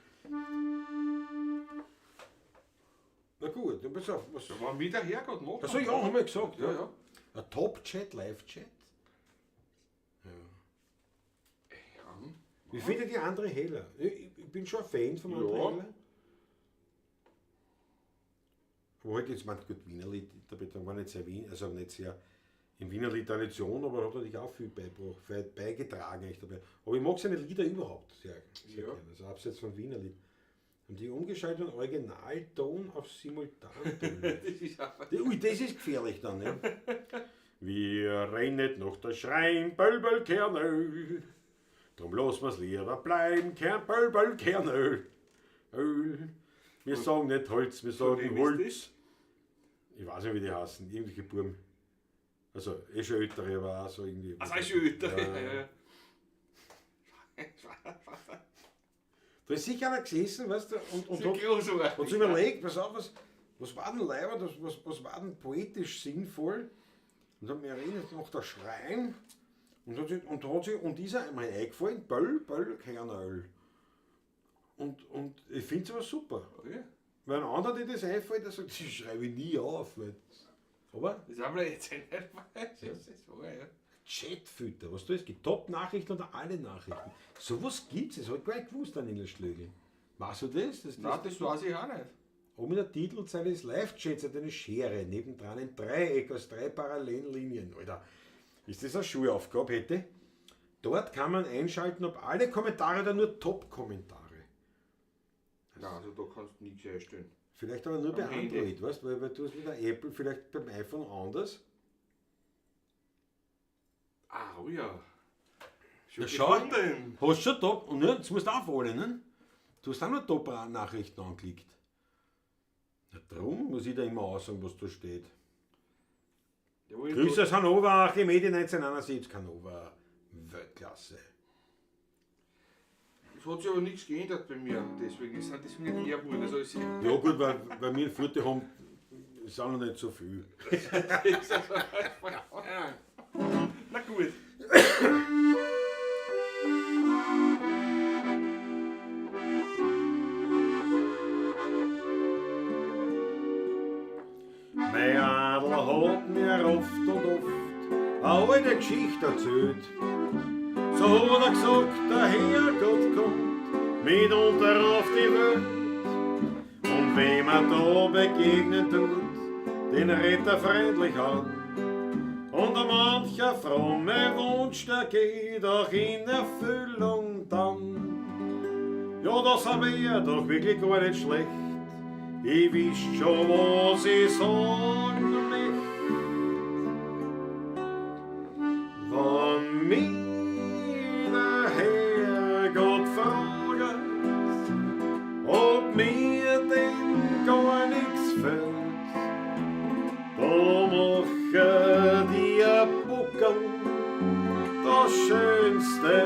Na gut, dann pass auf. Was, Da war wieder Herrgott noch. Achso, ja, haben wir gesagt. Ja, ja. Ein Top-Chat, Live-Chat. Ja. Wie findet ihr André Heller? Ich bin schon ein Fan von André Ja. Heller. Aber halt jetzt, man, gut, Wienerlied, Interpretation war nicht sehr Wien, also nicht sehr in Wienerlied Tradition, aber hat natürlich auch viel beigetragen eigentlich dabei. Aber ich mag seine Lieder überhaupt sehr, sehr Ja. gerne, also abseits von Wienerlied. Haben die umgeschaltet von Originalton auf Simultanton. Das ist einfach. Ui, das ist gefährlich dann, ja. Wir rennet noch der Schrein, Böll, Böll, Kernöl. Drum lass wir's lieber bleiben, Kern, Böll, Böll, Kernöl. Öl. Wir sagen nicht Holz, wir sagen wem ist Holz. Ich weiß nicht, wie die heißen, irgendwelche Buben. Also, eh schon ältere, aber auch so irgendwie. Also, ist schon älter. Ja. Ja, ja. Da ist sicher einer gesessen, weißt du, und hat Großartig. Und sich überlegt, pass auf, was war denn leiber, was war denn poetisch sinnvoll? Und hat mir erinnert noch der Schrein und ist einmal eingefallen, Böll, Böll, Kernöl. Und ich finde es aber super. Ja. Weil ein anderer, der das einfällt, der sagt, das schreibe ich nie auf. Weil, aber Das haben wir jetzt nicht. Das ist wahr, ja. Chatfilter, was da ist, gibt Top-Nachrichten oder alle Nachrichten. Sowas gibt es, das habe ich gar nicht gewusst an Inner Schlögl. Weißt du das? Nein, das weiß ich auch nicht. Oben in der Titelzeile ist Live-Chat, hat eine Schere, nebendran ein Dreieck aus 3 parallelen Linien. Alter, ist das eine Schulaufgabe hätte? Dort kann man einschalten, ob alle Kommentare oder nur Top-Kommentare. Nein, also da kannst du nichts einstellen. Vielleicht aber nur bei Am Handy. Android, weißt du, weil du hast mit der Apple vielleicht beim iPhone anders. Ah, oh ja. Schon Na schau. gefunden. Hast schon Top, und ne, jetzt musst du auch alle, ne? Du hast auch noch Top-Nachrichten angeklickt. Na, drum muss ich da immer aussagen, was da steht. Jawohl, Grüße aus Hannover, Archimede 1971, Hannover, Weltklasse. Es hat sich aber nichts geändert bei mir, deswegen sind das nicht mehr geworden. Also es Ja gut, weil wir in Fürth haben, ist auch noch nicht so viel. Na gut. Mein Adler hat mir oft und oft eine alte Geschichte erzählt. So hat er gesagt, der Herrgott kommt mitunter auf die Welt. Und wem er da begegnen tut, den redet er freundlich an. Und mancher fromme Wunsch, der geht auch in Erfüllung dann. Ja, das wär doch wirklich gar nicht schlecht. Ich wüsst schon, was ich sagen möcht. Wann mich der Herrgott fragt, ob mir denn gar nix fehlt, da mache die ein Buckel, das Schönste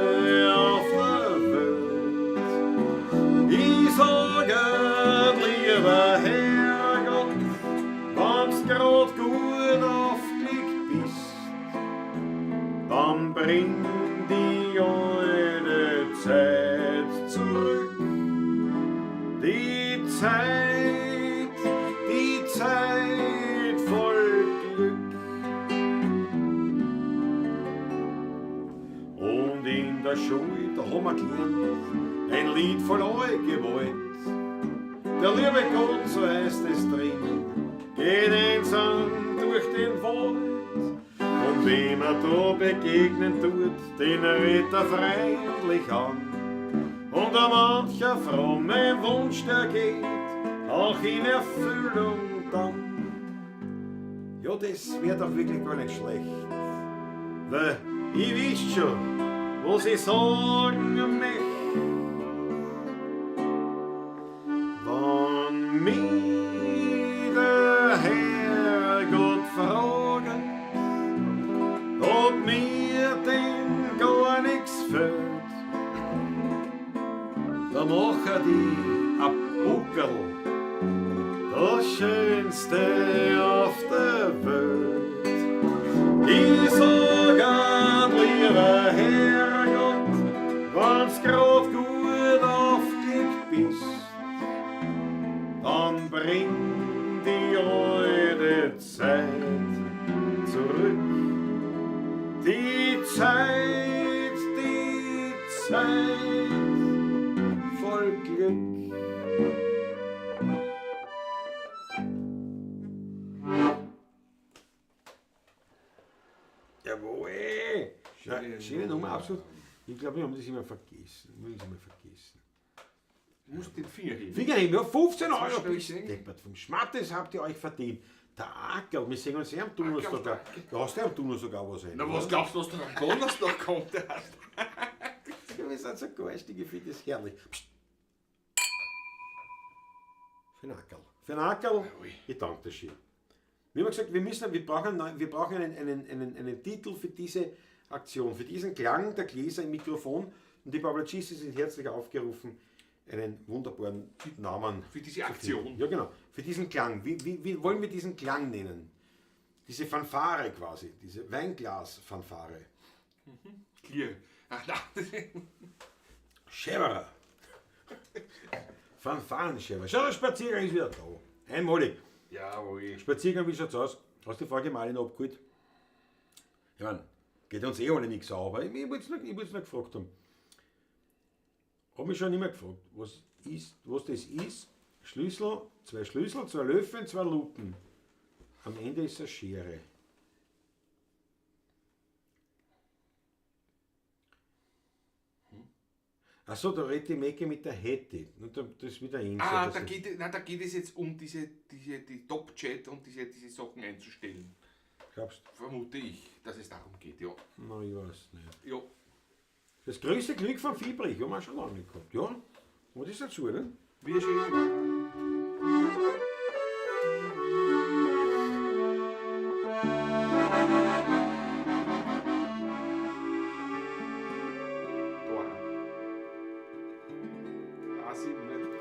auf der Welt. Ich sage, lieber Herrgott, wenn's grad gut aufgelegt bist, dann bring die alte Zeit zurück. Die Zeit voll Glück. Und in der Schule, da haben wir gelernt, ein Lied voll Gewalt. Der liebe Gott, so heißt es drin, geht einsam durch den Wald. Und wem er da begegnen tut, den redet er freundlich an. Und a mancher fromme Wunsch, der geht auch in Erfüllung dann. Ja, das wär doch wirklich gar nicht schlecht. Weil ich wüsst schon, was ich sagen möcht. Wann mich der Herrgott fragt, ob mir denn gar nix fehlt, da machen die a Buckerl, das Schönste auf der Welt. Ich sag an, lieber Herrgott, wenn's grad gut aufgelegt bist, dann bring die alte Zeit zurück. Die Zeit, die Zeit voll Glück. Jawohl! Na, schöne Nummer, absolut. Ich glaube, wir haben das immer vergessen. Wir haben das immer vergessen. Du musst den Finger heben. Finger heben, ja, 15 Das Euro. war schnell Bist gesehen. deppert. Vom Schmattes habt ihr euch verdient. Der Ackerl, wir sehen uns eh am Donnerstag. Ackerl, Da hast du ja am Donnerstag auch was ein. Na, was glaubst du, was da am Donnerstag kommt? Erst? Wir sind so garstig, ich finde das herrlich. Psst. Für den Ackerl. Für den Ackerl, ich danke dir schön. Wir haben gesagt, wir brauchen einen neuen, wir brauchen einen, einen, einen, einen Titel für diese Aktion, für diesen Klang der Gläser im Mikrofon. Und die Pavlatschisten sind herzlich aufgerufen, einen wunderbaren Namen Für diese zu Aktion. finden. Ja, genau. Für diesen Klang. Wie wollen wir diesen Klang nennen? Diese Fanfare quasi, diese Weinglas-Fanfare. Clear. Ach, nein. Schäberer. Fanfaren-Schäberer. Schau, der Spaziergang ist wieder da. Einmalig. Jawohl. Spaziergang, wie schaut's aus? Hast du die Frage mal abgeholt? Ich mein, geht uns eh alle nichts an, aber ich wollt's nur, ich wollt's nur gefragt haben. Hab mich schon immer gefragt, was das ist. Schlüssel, 2 Schlüssel, 2 Löffel, 2 Lupen. Am Ende ist es eine Schere. Ach so, da redet die Mecke mit der Hetty. Und das ist wieder Insel. Ah, das da ist geht, nein, da geht es jetzt um die Top-Chat und diese Sachen einzustellen. Glaubst du? Vermute ich, dass es darum geht, ja. Na, ich weiß nicht. Ja. Das größte Glück von Fiebrich, haben wir schon lange nicht gehabt. Ja, was ist dazu, ne? Wie schön.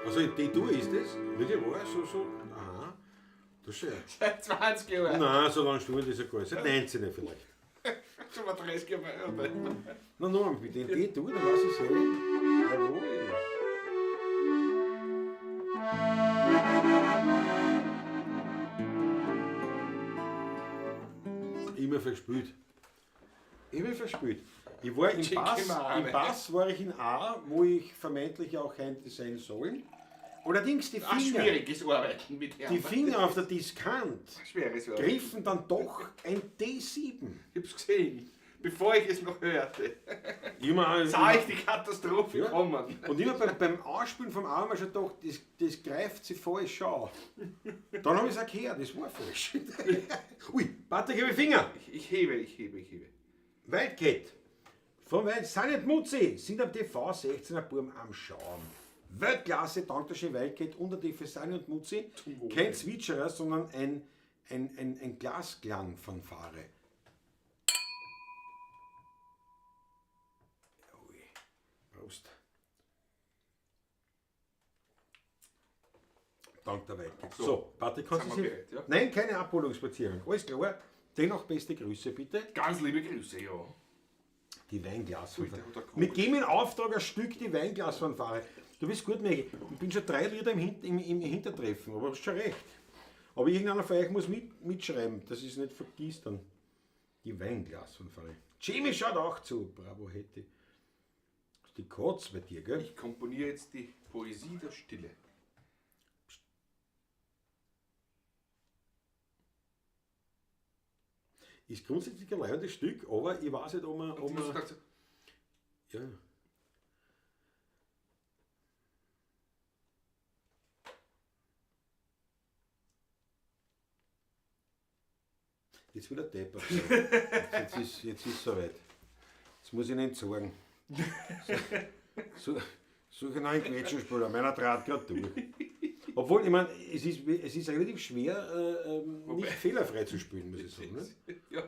Also die Tour ist das? Wirklich wahr? So, so. Aha. Das ist schön. Seit 20 Jahren. Nein, so lange studiert ist ja gar nicht. Seit 19 vielleicht. Schon mal 30 Jahre. Na, na, mit den D-Tour, da weiß ich es eh. Jawohl. Immer verspült. Immer verspült. Ich war im Check Bass, immer an, im ey. Bass war ich in A, wo ich vermeintlich auch hätte sein sollen. Allerdings Ach, schwieriges Arbeiten mit Herrn. die Finger auf der Diskant Schweres Arbeiten. griffen dann doch ein D7. Ich hab's gesehen, bevor ich es noch hörte. Immer, Sah ich die Katastrophe Ja. kommen. Und immer beim Anspielen vom Arm habe ich schon gedacht, das greift sich falsch an. Dann habe ich es auch gehört, das war falsch. Ui, Patrick, heb die Finger. Ich hebe, ich hebe, ich hebe. Wildcat. Von Wild, sind nicht Mutzi, sind am TV 16er Burm am Schauen. Weltklasse, danke schön Wildcat und natürlich für Sani und Mutzi. Zum Wohl. Kein Zwitscherer, sondern ein Glasklang-Fanfare. Ui, Prost. Dank der Wildcat. So, So, Patrick, kannst sind du wir sie? bereit, ja? Nein, keine Abholungsspaziergang. Alles klar. Dennoch beste Grüße, bitte. Ganz liebe Grüße, ja. Die Weinglasfanfare. Ui, der hat eine Krone. Wir geben in Auftrag ein Stück die Weinglasfanfare. Du bist gut, Maggie. Ich bin schon 3 Lieder im Hintertreffen, aber hast schon recht. Aber irgendeiner von euch muss mitschreiben, dass ich es nicht vergisst dann. Die Weinglasfanfare. Jimmy schaut auch zu. Bravo, Hetty. Das ist die Kotz bei dir, gell? Ich komponiere jetzt die Poesie der Stille. Ist grundsätzlich ein leidendes Stück, aber ich weiß nicht, ob man, Und ob du hast man gedacht so, ja. Jetzt wieder deppert. Jetzt ist soweit. Jetzt muss ich ihn entsorgen. So, suche einen neuen Quetschenspüler. Meiner trat gerade durch. Obwohl, ich meine, es ist relativ schwer, nicht fehlerfrei zu spülen, muss ich sagen. Ne? Ja.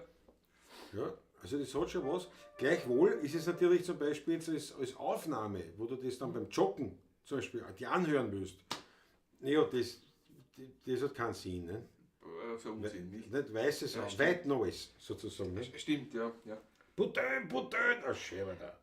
Ja, also das hat schon was. Gleichwohl ist es natürlich zum Beispiel jetzt als Aufnahme, wo du das dann beim Joggen zum Beispiel die anhören willst. Ja, das hat keinen Sinn. Ne? So Unsinn, nicht? Nicht weißes, Ja, stimmt. White Noise sozusagen. Ne? Stimmt, ja. Putin, Putin, ach, schön, da.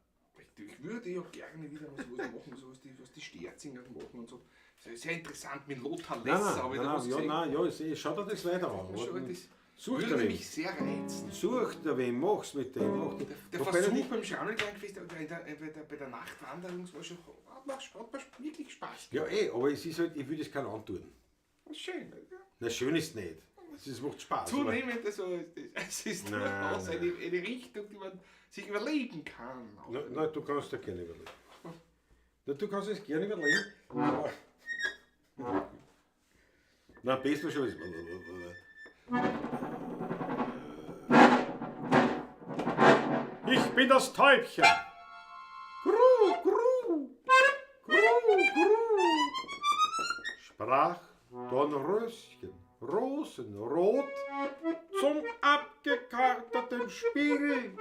Ich würde ja gerne wieder was machen, so was die Sterzinger machen und so. Das ist sehr interessant mit Lothar Nein, Lesser, nein, habe ich nein, da was nein, ja, gesehen. nein, ja, schau dir das weiter an. Schon, das Such würde dir wen. mich sehr reizen. Such dir wen, mach's mit dem. Mach Der Wobei Versuch natürlich- beim Schrammelklangfest, bei der Nachtwanderung, das war schon, hat mir wirklich Spaß Ja, eh, aber es ist halt, ich würde es keinem antun. gemacht. Schön. Ja. Na, schön ist nicht. Es macht Spaß. aber- Zunehmend, also, es ist Nein, durchaus nein. eine Richtung, die man sich überlegen kann. Na, na, du kannst dir gerne überlegen. Na, du kannst es gerne überlegen. Aber na, am besten schon ist. Ich bin das Täubchen. Gru, gru, gru, gru. Sprach Dornröschen, rosenrot, zum abgekarteten Spiegel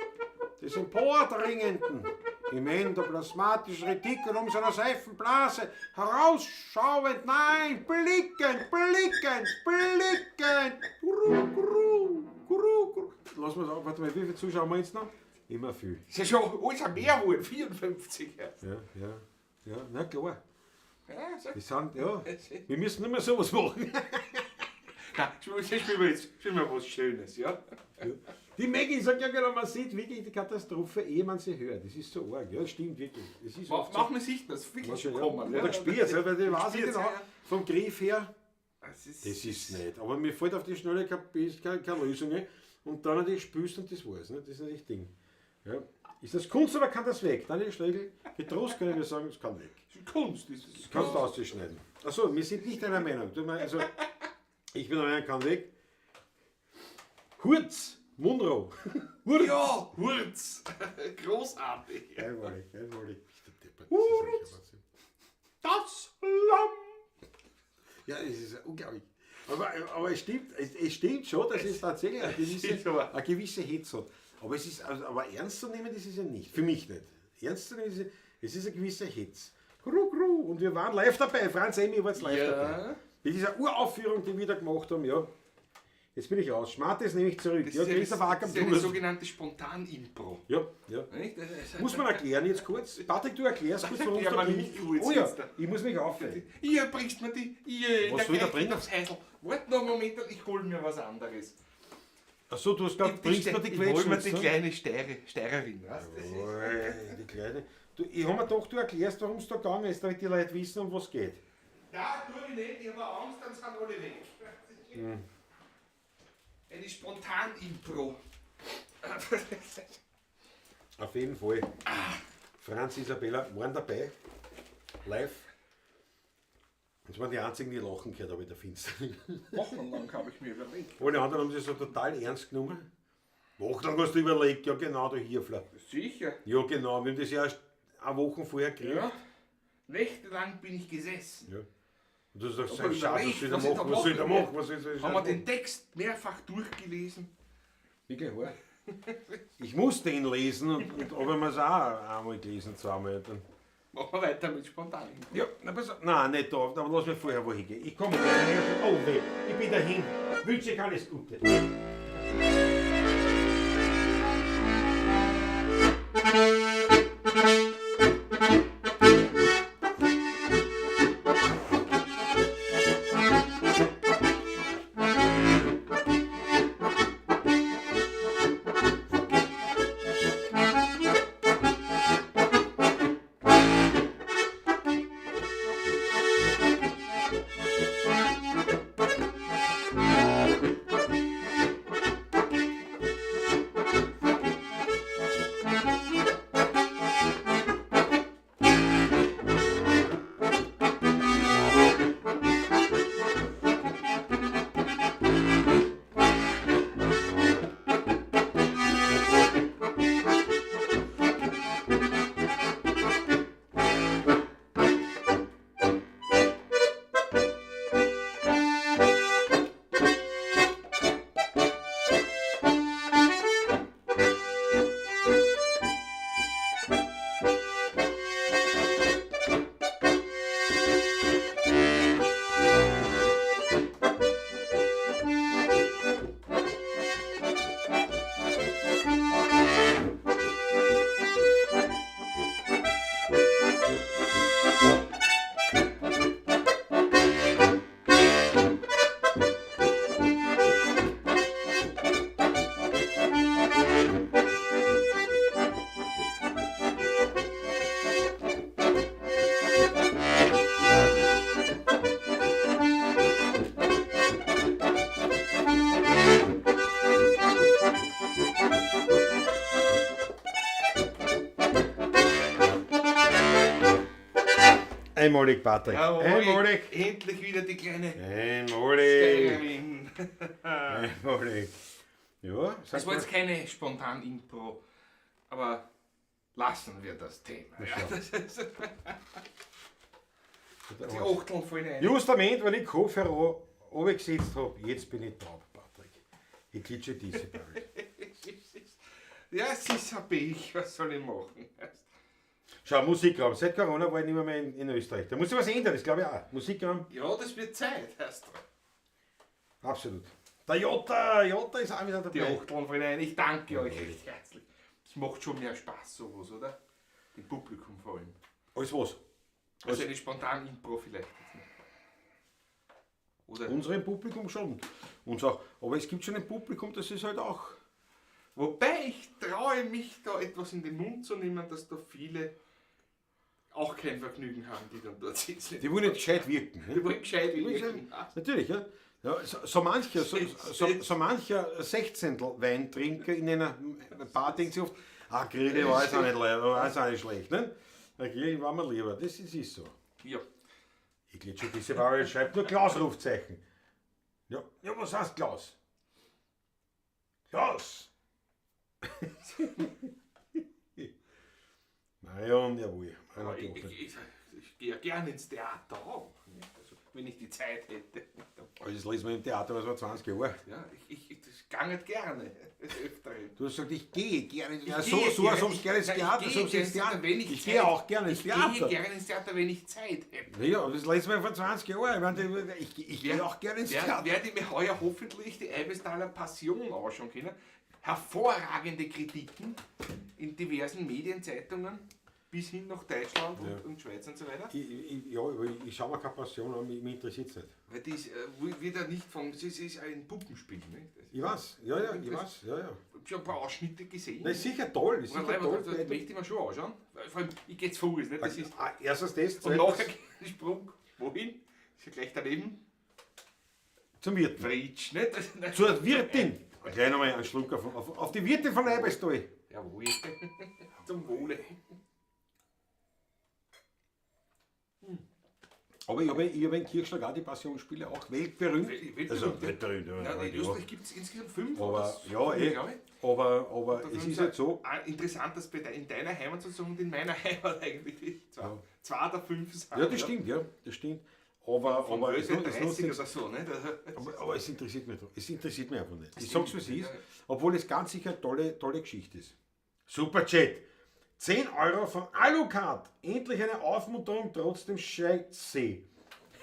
des Empordringenden, im endoplasmatischen Retikulum seiner Seifenblase, herausschauend, nein, blickend, blickend, blickend, gru, gru, gru, gru. Lass mal sagen, warte mal, wie viele Zuschauer haben wir jetzt noch? Immer viel. Ist ja schon alles ein mehr geworden, 54 erst. Ja, na klar. Ja, so. Die sind, ja, wir müssen nicht mehr sowas machen. Nein, spielen wir jetzt spielen wir was Schönes, ja? Die Maggie sagt ja genau, man sieht wirklich die Katastrophe, ehe man sie hört. Das ist so arg. Ja, stimmt wirklich. Das ist oft so. Manchmal sieht man es wirklich Wahrscheinlich, kommen. ja. Oder gespielt, ja, weil ich weiß nicht Gespielt, genau, ja. vom Griff her, Das ist, das ist nicht. Aber mir fällt auf die Schnelle keine Lösung ein. Und dann natürlich spülst und das war's. Ne? Das ist natürlich das Ding. Ja. Ist das Kunst oder kann das weg? Daniel Schlegel, getrost können wir sagen, es kann weg. Kunst. Das ist Kannst du ausschneiden. Achso, wir sind nicht einer Meinung. Tut mir- Also, ich bin der Meinung, kann weg. Hurz, Munro. Hurz. Ja, Hurz. Großartig. Einmalig, einmalig. Bist du deppert, das ist echt ein Wahnsinn. Das Lamm. Ja, es ist unglaublich. Aber es stimmt, es stimmt schon, dass es tatsächlich eine ist gewisse, aber- eine gewisse Hetze hat. Aber es ist, also, aber ernst zu nehmen, das ist ja nicht. Für mich nicht. Ernst zu nehmen, ist, es ist eine gewisse Hetze. Gru, gru. Und wir waren live dabei. Franz Emmy war jetzt live Ja. dabei. Das ist eine Uraufführung, die wir da gemacht haben, ja. Jetzt bin ich raus. Schmartes nehme ich zurück. Das Ja, ist ja, Christoph das Acker ist ja eine sogenannte Spontan-Impro. Ja. Nicht? Das ist- Muss man erklären jetzt kurz? Patrick, du erklärst kurz, worum es erklär da mal ging. nicht kurz Oh ja, jetzt da. ich muss mich aufregen. Ihr bringst mir die. Ihr, Was soll ich da bringen? Aufs Häusl. Warte noch einen Moment, ich hol mir was anderes. Achso, du hast gesagt, bringst mir die Ich hol mir Quetschen die jetzt, ne? kleine Steirerin. Weißt? Das ist Oi, die kleine. Du, ich hab mir gedacht, du erklärst, warum es da gegangen ist, damit die Leute wissen, um was geht. Ja, tu ich nicht, ich habe Angst, dann sind alle weg. Eine Spontan-Impro. Auf jeden Fall. Franz, Isabella waren dabei. Live. Das waren die einzigen, die lachen gehört habe in der Finsternis. Wochenlang habe ich mir überlegt. Alle anderen haben sich so total ernst genommen. Wochenlang hast du überlegt, ja genau, du Hirfler. Sicher. Ja genau, wir haben das ja erst eine Woche vorher gekriegt. Ja. Nächtelang bin ich gesessen. Ja. Und du sagst, Aber Scheiße, was soll ich da überlegt, was ich da machen, was soll ich da mache. machen, was soll ich da Haben wir machen? den Text mehrfach durchgelesen. Wirklich wahr? Ich musste ihn lesen, und aber man es auch einmal gelesen, zweimal. Dann. Machen wir weiter mit Spontan-Impro. Ja, na, pass auf. Nein, nicht da, aber lass mich vorher wohin gehen. Ich komme. Oh weh, ich bin dahin. Wünsche ich alles Gute. Einmalig, Patrick. Jawohl, Einmalig. Endlich wieder die kleine Einmalig. Steigerin. Einmalig. Ja, sag Das war mal. jetzt keine spontan Impro, aber lassen wir das Thema. Ja, das ist, die Achteln fallen ein. Justament, wenn ich Kopfhörer runtergesetzt habe, jetzt bin ich taub, Patrick. Ich glitsche diese Ball. Ja, es ist ein Pech, was soll ich machen? Schau, Musikraum. Seit Corona war ich nicht mehr in Österreich. Da muss sich was ändern, das glaube ich auch. Musikraum, Ja, das wird Zeit, heißt absolut. Der Jota, Jota ist auch wieder Die dabei. Achteln fallen ein. Ich danke euch recht herzlich. Es macht schon mehr Spaß, sowas, oder? Dem Publikum vor allem. Alles was? Also eine spontan Impro vielleicht. Jetzt nicht. Oder? Unserem Publikum schon. Uns auch. Aber es gibt schon ein Publikum, das ist halt auch. Wobei ich traue mich da etwas in den Mund zu nehmen, dass da viele auch kein Vergnügen haben, die dann dort sitzen. Die wollen nicht gescheit wirken. Ne? Die wollen gescheit Die wollen wirken. gescheit- Natürlich, ja. Ja, so mancher Sechzehntel Weintrinker in einer Bar denkt sich oft, ah, Grille war jetzt auch nicht, war jetzt auch nicht schlecht. Ne? Na, Grille war mir lieber, das ist so. Ja. Ich glitsche diese Ware, schreibt nur Klaus Rufzeichen. Ja, ja, was heißt Klaus? Klaus! Marion, jawohl. Marion Aber hat die ich, Achteln. ich gehe ja gerne ins Theater auch. Nicht? Also, wenn ich die Zeit hätte. Aber das lesen wir im Theater, was war 20 Jahre. Ja, ich das gange gerne. Des Öfteren. Du hast gesagt, ich gehe gerne ins Ich Theater. gehe So, gerne- als ob es gerne ins Nein, ich Theater, gehe so ob's gerne ins Theater. wenn ich Ich Zeit- gehe auch gerne ins Ich gehe Theater. gerne ins Theater, wenn ich Zeit hätte. Ja, aber das lesen wir vor 20 Jahren. Ich, meine, ich gehe auch gerne ins Theater. Werde ich mir heuer hoffentlich die Eibestaler Passion anschauen können. Hervorragende Kritiken in diversen Medienzeitungen bis hin nach Deutschland und Schweiz und so weiter. Ja, aber ich schaue mir keine Passion an, mich interessiert es nicht. Weil die ist, wird ja nicht von. Es ist ein Puppenspiel. Nicht? Das Ich weiß, ja, ja, ich weiß, ja, ja. Ich habe schon ein paar Ausschnitte gesehen. Das ist sicher toll, ist Und sicher dann, toll. das möchte ich mir schon anschauen. Weil vor allem, ich gehe zu Fuß, nicht? Das ist, Ah, erstens das, und zweitens nachher der Sprung. Wohin? Ist ja gleich daneben. zum Wirten. Fritsch, nicht? Das, Zur Wirtin. Gleich nochmal einen Schluck auf die Wirtin von Eibestal. Jawohl. Zum Wohle. Aber ich habe in Kirchschlag auch die Passionsspiele auch weltberühmt. Weltberühmt, Also ja. weltberühmt, ja, Ja, in ja. Österreich gibt es insgesamt 5. Aber, ja, eh. glaube ich. Aber es ist halt so, Ah, interessant, dass in deiner Heimat sozusagen und in meiner Heimat eigentlich die zwei der 5 sind. ja, das stimmt, ja, das stimmt. Aber, Von aber, es, Böse es, 30 nutzt nichts. oder so, nicht? Also, Aber es interessiert mich doch. Es interessiert mich einfach nicht. Ich sag's, wie es ist, Ja. obwohl es ganz sicher eine tolle, tolle Geschichte ist. Super Chat. 10 Euro von Alucard. Endlich eine Aufmunterung trotz dem Scheiße.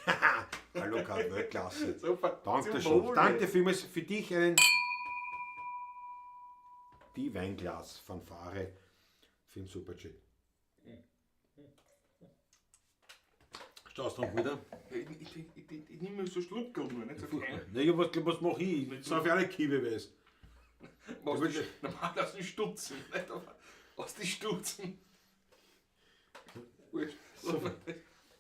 Haha, Alucard, Weltklasse. Super. Danke Zum schon. Wohle. Danke vielmals für dich einen die Weinglas-Fanfare für den Superchat. Stehst du noch wieder? Ich nehme mir so Schluckerl nur, nicht so klein. Na ja, was mach ich? Ich sauf ja alle Kiebe, weiß. Aus die, normal aus den Stutzen, nicht? Aber aus den Stutzen. Wurscht.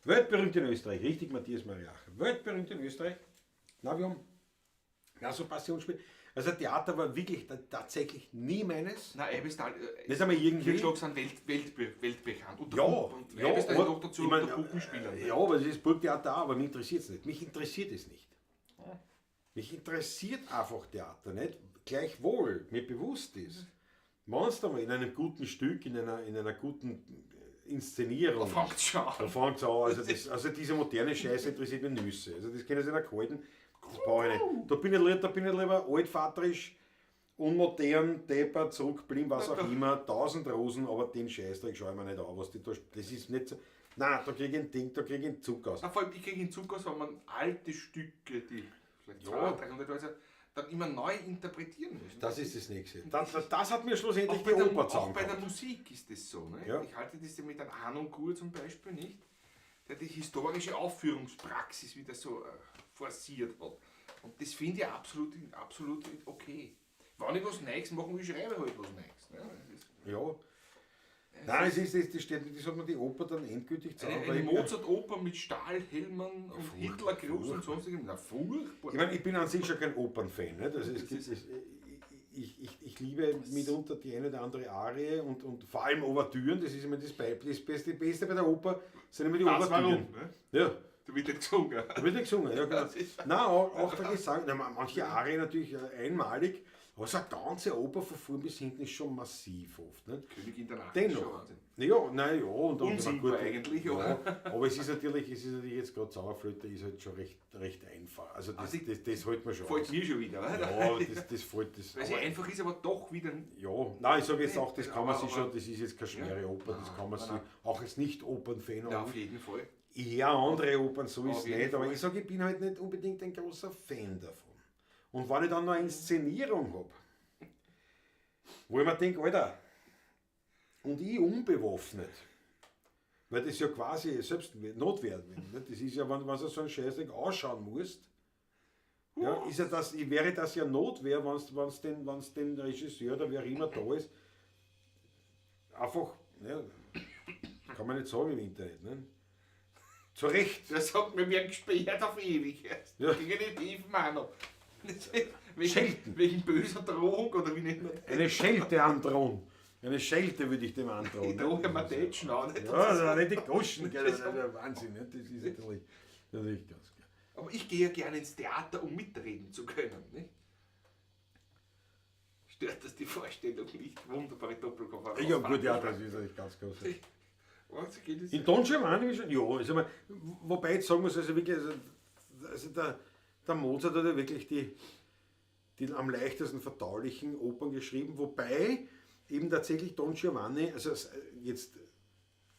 Weltberühmt in Österreich, richtig, Matthias Mariacher. Weltberühmt in Österreich. Na, wir haben ja, so Passionsspiel. Also Theater war wirklich tatsächlich nie meines. Nein, Eibestal. Nicht einmal irgendwie. Kirchschlag sind weltbekannt. Und Ja, und ja, Eibestal ist aber- noch dazu ich mein, unter Puppenspielern. Ja, aber es ist Burgtheater auch, aber mich interessiert es nicht. Mich interessiert es nicht. Mich interessiert einfach Theater nicht. Gleichwohl mir bewusst ist, wenn du mal in einem guten Stück, in einer guten Inszenierung, Da fängt's schon an. da fängt's an. Also diese moderne Scheiße interessiert mich Nüsse. Also das können sie nicht halten, das brauche ich nicht. Da bin ich, da bin ich lieber altvaterisch, unmodern, deppert, zurückgeblieben, was auch immer, 1000 Rosen, aber den Scheißdreck schaue ich mir nicht an, was die da, das ist nicht so. Nein, da kriege ich ein Ding, da kriege ich einen Zug aus. Na, vor allem, ich kriege einen Zug aus, wenn man alte Stücke, die vielleicht 200, 300 Jahre sind, dann immer neu interpretieren müssen. Das ist das Nächste. Das hat mir schlussendlich auch die bei, der, Oper auch bei der zusammengebracht. Musik ist das so. Ne? Ja. Ich halte das ja mit einem Harnoncourt zum Beispiel nicht, der die historische Aufführungspraxis wieder so forciert hat. Und das finde ich absolut, absolut okay. Wenn ich was Neues machen will, schreibe ich halt was Neues. Ne? Das ist Ja. Nein, es ist, das, steht, das hat mir die Oper dann endgültig zusammen. eine weil eine ich- Mozart-Oper mit Stahlhelmern und Hitlergruß und sonstigem. Na, furchtbar. Ich meine, ich bin an sich schon kein Opernfan. Nicht? Also es gibt, es, Ich liebe mitunter die eine oder andere Arie und vor allem Ouvertüren, das ist immer das Beste bei der Oper, sind immer die Das Ouvertüren. warum? Ne? Ja. Da wird nicht gesungen. Da wird nicht gesungen, ja genau. Nein, auch der Gesang, nein, manche Arien natürlich einmalig, aber so eine ganze Oper von vorn bis hinten ist schon massiv oft. Ne? Königin der Nacht ist schon Dennoch. Wahnsinn. Ja, nein, ja, und dann Unsingbar eigentlich, ja, oder? aber es ist natürlich jetzt gerade Zauberflöte ist halt schon recht einfach. Also Also das hält man schon Fällt aus. mir schon wieder, oder? Ja, das fällt das. Weil sie aber- einfach ist, aber doch wieder. Ja, nein, ich sage jetzt auch, das kann man Aber- sich schon, das ist jetzt keine schwere Oper, das kann man nein, sich auch als Nicht-Opern-Fan Ja, auf jeden Fall. Ja, andere Opern, so ist Auf es jeden nicht, aber Fall. ich sage, ich bin halt nicht unbedingt ein großer Fan davon. Und wenn ich dann noch eine Inszenierung habe, wo ich mir denke, Alter, und ich unbewaffnet, weil das ja quasi selbst Notwehr, ne? Das ist ja, wenn du so einen Scheißdreck ausschauen musst, ja, ist ja das, wäre das ja Notwehr, wenn's den Regisseur oder wer immer da ist, einfach, ja, kann man nicht sagen im Internet, ne? Zu Recht. Der sagt, wir werden gesperrt auf ewig. Ja. Gegen die tiefen Männer. Schelten. Wegen böser Drohung oder wie nennt man das? Eine Schelte androhen. Eine Schelte würde ich dem androhen. Die drohen mir Tätschen an. Ja, das war nicht die Goschen, gell? Das ist ja Wahnsinn, ne? Das ist natürlich ganz klar. Aber ich gehe ja gerne ins Theater, um mitreden zu können. Nicht? Stört das die Vorstellung nicht? Wunderbare Doppelkonferenz. Ja, gut, ja, das ist natürlich ganz groß. Was geht es? In Don Giovanni schon, ja, also mal, wobei jetzt sagen muss, also wirklich, also der Mozart hat ja wirklich die am leichtesten verdaulichen Opern geschrieben, wobei eben tatsächlich Don Giovanni, also jetzt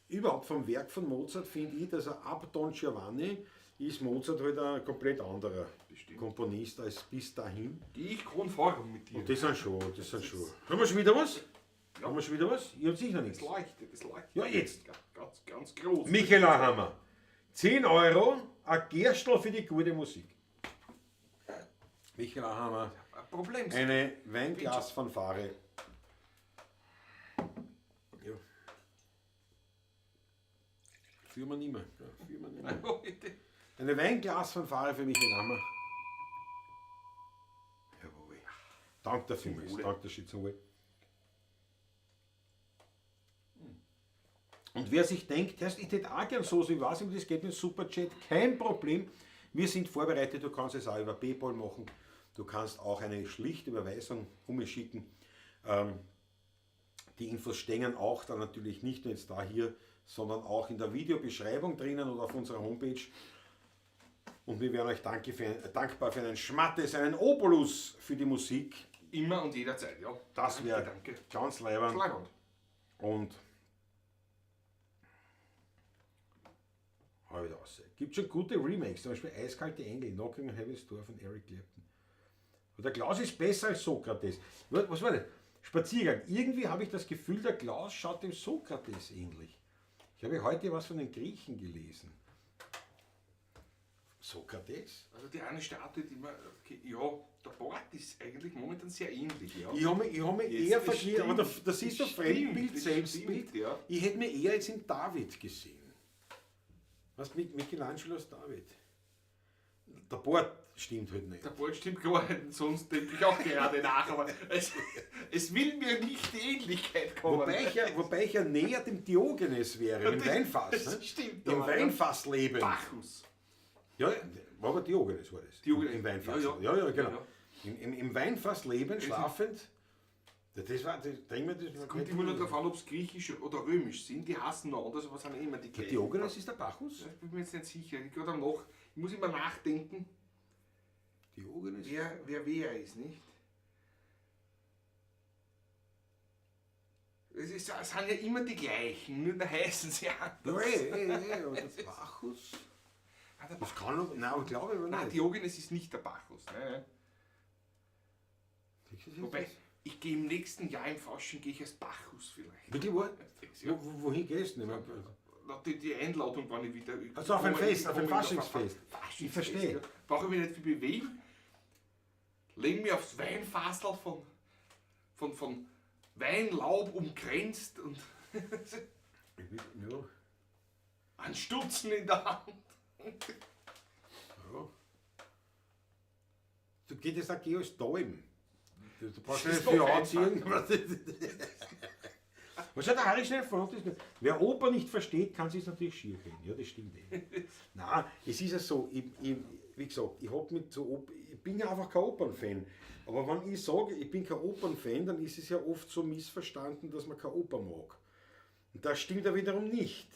überhaupt vom Werk von Mozart finde ich, dass er ab Don Giovanni ist Mozart halt ein komplett anderer Bestimmt. Komponist als bis dahin. Gehe ich konform mit dir. Und das sind schon. Haben wir schon wieder was? Ja. Haben wir schon wieder was? Ich hab sicher nichts. Das leuchtet, das leuchtet. Ja, jetzt. Ganz, ganz groß. Michael Hammer. 10 Euro, ein Gerstl für die gute Musik. Michael Hammer. Ein Problem. Eine Weinglasfanfare. Ja. Führen wir nicht mehr. Ja, führen wir nicht mehr. Eine Weinglasfanfare für Michael Hammer. Jawohl. Dank der vielmals. Dank der zum Wohl. Und wer sich denkt, ich hätte auch gern so, ich weiß nicht, das geht mit Superchat, kein Problem. Wir sind vorbereitet, du kannst es auch über PayPal machen. Du kannst auch eine schlichte Überweisung umschicken. Die Infos stehen auch dann natürlich nicht nur jetzt da hier, sondern auch in der Videobeschreibung drinnen oder auf unserer Homepage. Und wir wären euch dankbar für einen Schmattes, einen Obolus für die Musik. Immer und jederzeit, ja. Das wäre danke. Ganz leibend. Und hau wieder raus. Gibt schon gute Remakes, zum Beispiel Eiskalte Engel, Knocking on Heaven's Door von Eric Clapton. Aber der Klaus ist besser als Sokrates. Was war das? Spaziergang. Irgendwie habe ich das Gefühl, der Klaus schaut dem Sokrates ähnlich. Ich habe heute was von den Griechen gelesen. Sokrates? Also die eine Statue, die man, okay, ja, der Bart ist eigentlich momentan sehr ähnlich. Ja. Ich habe mich eher verkehrt, aber das ist doch Fremdbild, Selbstbild. Stimmt, ja. Ich hätte mir eher jetzt in David gesehen. Was mit Michelangelos David? Der Bart stimmt halt nicht. Der Bart stimmt gar nicht, sonst denke ich auch gerade nach, aber es will mir nicht die Ähnlichkeit kommen. Wobei ich ja näher dem Diogenes wäre, im Weinfass. Das ne? stimmt. Im aber, Weinfass leben. Bacchus. Ja, war aber Diogenes war das. Diogenes. Im Weinfass. Ja, ja, genau. Ja, Im Weinfass leben, schlafend. Das war, das, denk mir, das kommt immer nur darauf an, ob es griechisch oder römisch sind. Die hassen noch anders, aber sind immer die gleichen. Diogenes ist der Bacchus? Ich bin mir jetzt nicht sicher. Ich, gerade am Nach, ich muss immer nachdenken. Diogenes? Wer ist, nicht? Es sind ja immer die gleichen, nur da heißen sie anders. Ja, aber der Bacchus? Ah, der Das kann doch, nein, aber glaube ich aber Nein, nicht. Diogenes ist nicht der Bacchus. Nein, nein. Wobei, ich gehe im nächsten Jahr im Fasching, gehe ich als Bacchus vielleicht. Wirklich, wo, Ja. wohin gehst du denn? Na, die Einladung, wann ich wieder... Also auf ein Fest, auf ein komme Faschingsfest. Faschingsfest. Ich verstehe. Ja. Brauche ich mich nicht viel bewegen. Legen mich aufs Weinfassl von Weinlaub umkränzt und Ja. einen Stutzen in der Hand. Ja. Du geht jetzt auch geh als Dalm. Du brauchst Das nicht ist viel noch anziehen. Was hat der Harry schnell vor? Wer Oper nicht versteht, kann sich natürlich schier reden. Ja, das stimmt eh. Nein, es ist ja so, wie gesagt, ich, hab mit so Op ich bin ja einfach kein Opernfan. Aber wenn ich sage, ich bin kein Opernfan, dann ist es ja oft so missverstanden, dass man keine Oper mag. Und das stimmt ja wiederum nicht.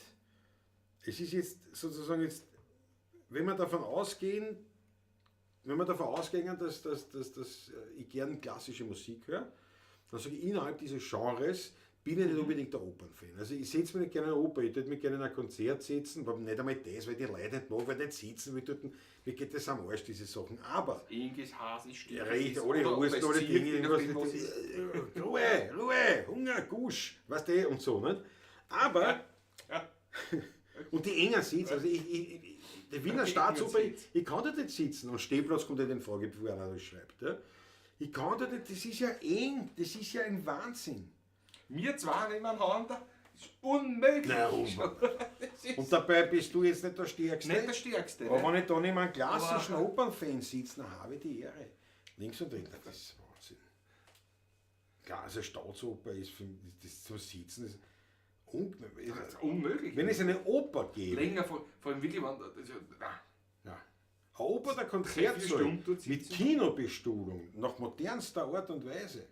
Es ist jetzt sozusagen jetzt, wenn wir davon ausgehen, dass ich gern klassische Musik höre, dann sage ich, innerhalb dieses Genres bin ich nicht unbedingt der Opernfan. Also ich setze mich nicht gerne in eine Oper, ich würde mich gerne in ein Konzert setzen, aber nicht einmal das, weil ich die Leute nicht mag, weil ich nicht sitzen will, dort, mir geht das am Arsch, diese Sachen. Aber Inges, Hasen, Stier. ja, recht, alle Wurst, alle Dinge, irgendwas. Ruhe, Ruhe, Hunger, Gusch, weißt du, und so, nicht? Aber, Ja. und die engen Sitze, also ich, die Wiener Die Staatsoper, engen ich kann da nicht sitzen und Stehplatz kommt nicht in Frage, bevor einer das schreibt. Ja? Ich kann da nicht, das ist ja eng, das ist ja ein Wahnsinn. Wir zwei nebeneinander, das ist unmöglich. Nein, Das ist Und dabei bist du jetzt nicht der Stärkste. nicht der Stärkste. Aber Ne? wenn ich da neben einem klassischen Opernfan sitze, dann habe ich die Ehre. Links und rechts, das ist Wahnsinn. Klar, also Staatsoper ist für mich, das zum Sitzen ist unmöglich. Das ist unmöglich. Wenn es eine Oper gäbe, Länger, vor allem wirklich, wenn, das ist ja, nein. ja, eine Oper der 3-4 Konzertsaal Stunden dort mit sitzen. Kinobestuhlung, nach modernster Art und Weise,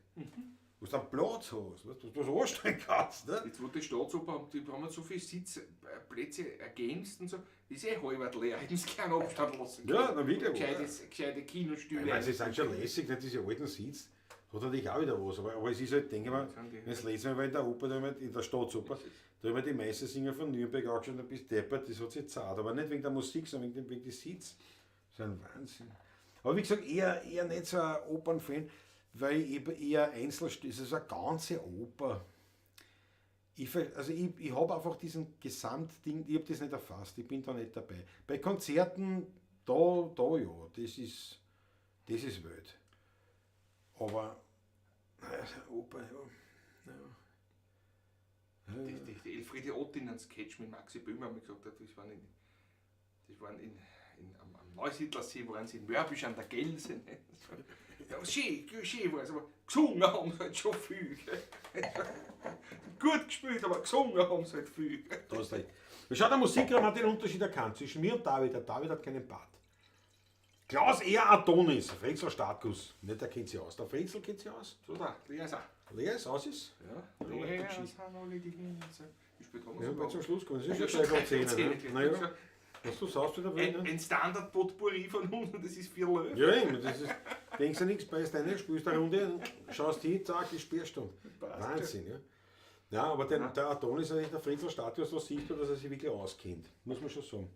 wo du einen Platz hast, weißt du, wo du was anstellen kannst. Ne? Jetzt wo die Staatsoper, haben, die haben so viele Sitzplätze ergänzt und so, das ist eh halb leer, hätten sie keinen Abstand lassen Ja, na wirklich. Gescheite Kinostühle. Ich meine, sie sind schon lässig, nicht? Diese alten Sitz hat natürlich auch wieder was, aber es ist halt, denke ich mal, Sind die- wenn das letzte Mal war in der Oper, da haben wir, in der Staatsoper, da haben wir die Meistersinger von Nürnberg angeschaut und bist deppert, das hat sich zart, aber nicht wegen der Musik, sondern wegen dem Sitz. Das ist ein Wahnsinn. Aber wie gesagt, eher nicht so ein Opernfan, weil ich eben eher Einzelstücke, es ist eine ganze Oper. Ich habe einfach diesen Gesamtding, ich habe das nicht erfasst, ich bin da nicht dabei. Bei Konzerten, da ja, das ist wild. Aber, naja, Oper, ja. Die Elfriede Ott in einem Sketch mit Maxi Böhmer haben gesagt, das waren am Neusiedlersee, waren sie in Mörbisch an der Gelse. Ne? Ja, schön war es, aber gesungen haben sie halt schon viel. Gell? Gut gespielt, aber gesungen haben sie halt viel. Gell? Da hast recht. Schau, der Musikraum hat den Unterschied erkannt zwischen mir und David. Der David hat keinen Bart. Klaus R. Adonis, Frenzel Startguss. Nicht, der kennt sich aus. Der Frenzel kennt sich aus. So da, Lea ist auch. Lea ist aus ist. Ja, Ja, Lea Geschichte. sind alle die Linse. Wie spät haben wir Ja, es bald zum überhaupt? Schluss kommen. Das Ja, ist schon schon 3:10. 3:10, Ne? Naja, was du sagst wieder Ein, ne? ein Standard-Potpourri von uns und das ist 10:15. Ja, eben, das ist, denkst du nichts, beißt eine, spielst eine Runde, schaust hin, zack, ist Sperrstunde. Passt Wahnsinn, ja. Ja, aber der Adonis ist natürlich der Frenzel Statius, da siehst du, dass er sich wirklich auskennt. Muss man schon sagen.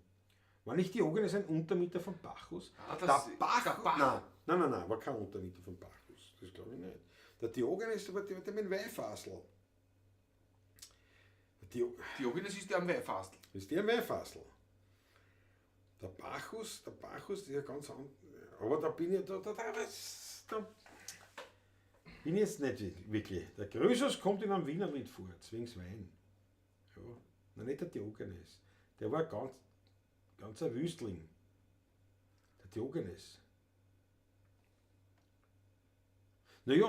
War nicht Diogenes ein Untermieter von Bacchus? Ah, das- der Bach, der Bach. Nein, war kein Untermieter von Bacchus. Das glaube ich nicht. Der Diogenes war der mit dem Weihfassel. Diogenes ist der am Weihfastel. Ist der am Weihfassel. Der Bacchus, das ist ja ganz anders. Aber da bin ich, da bin ich jetzt nicht wirklich. Der Krösus kommt in einem Wienerlied vor, zwings Wein. Ja, nein, nicht der Diogenes. Der war ganz, ganz ein Wüstling. Der Diogenes. Naja,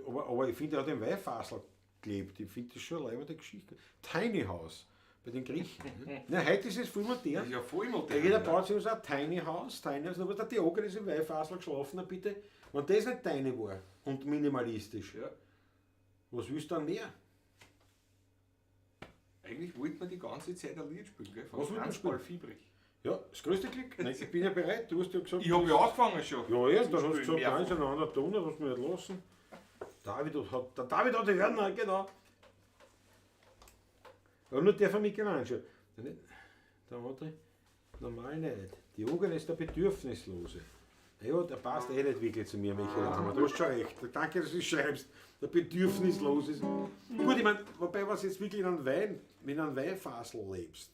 aber ich finde, er hat im Weihfassel gelebt. Ich finde das schon eine leibende Geschichte. Tiny House bei den Griechen. Ne? Na, heute ist es voll modern. Das ist ja voll modern. Da jeder baut sich so ein Tiny House, Tiny House, aber der Diogenes ist im Weihfassel geschlafen, na bitte. Wenn das nicht deine war und minimalistisch, Ja. was willst du dann mehr? Eigentlich wollte man die ganze Zeit ein Lied spielen, gell? Von Was wollte man Franz spielen? Paul Fiebrich. Ja, das größte Glück. Nein, ich bin ja bereit, du hast ja gesagt. Ich habe ja angefangen schon. Ja, ja, Zum dann hast du Spielen, gesagt, nein, ist mehrfach. ein anderer Ton, das hast du mir nicht lassen. Der David hat die Hörner, genau. Aber nur der von Michelangelo. Der andere, normal nicht. Diogenes ist der Bedürfnislose. Ja, der passt eh nicht wirklich zu mir, Michelangelo. Du hast schon recht. Danke, dass du es schreibst. Der Bedürfnislose ist. Gut, ich meine, wobei, was jetzt wirklich in einem Wein, mit einem Weinfasel lebst.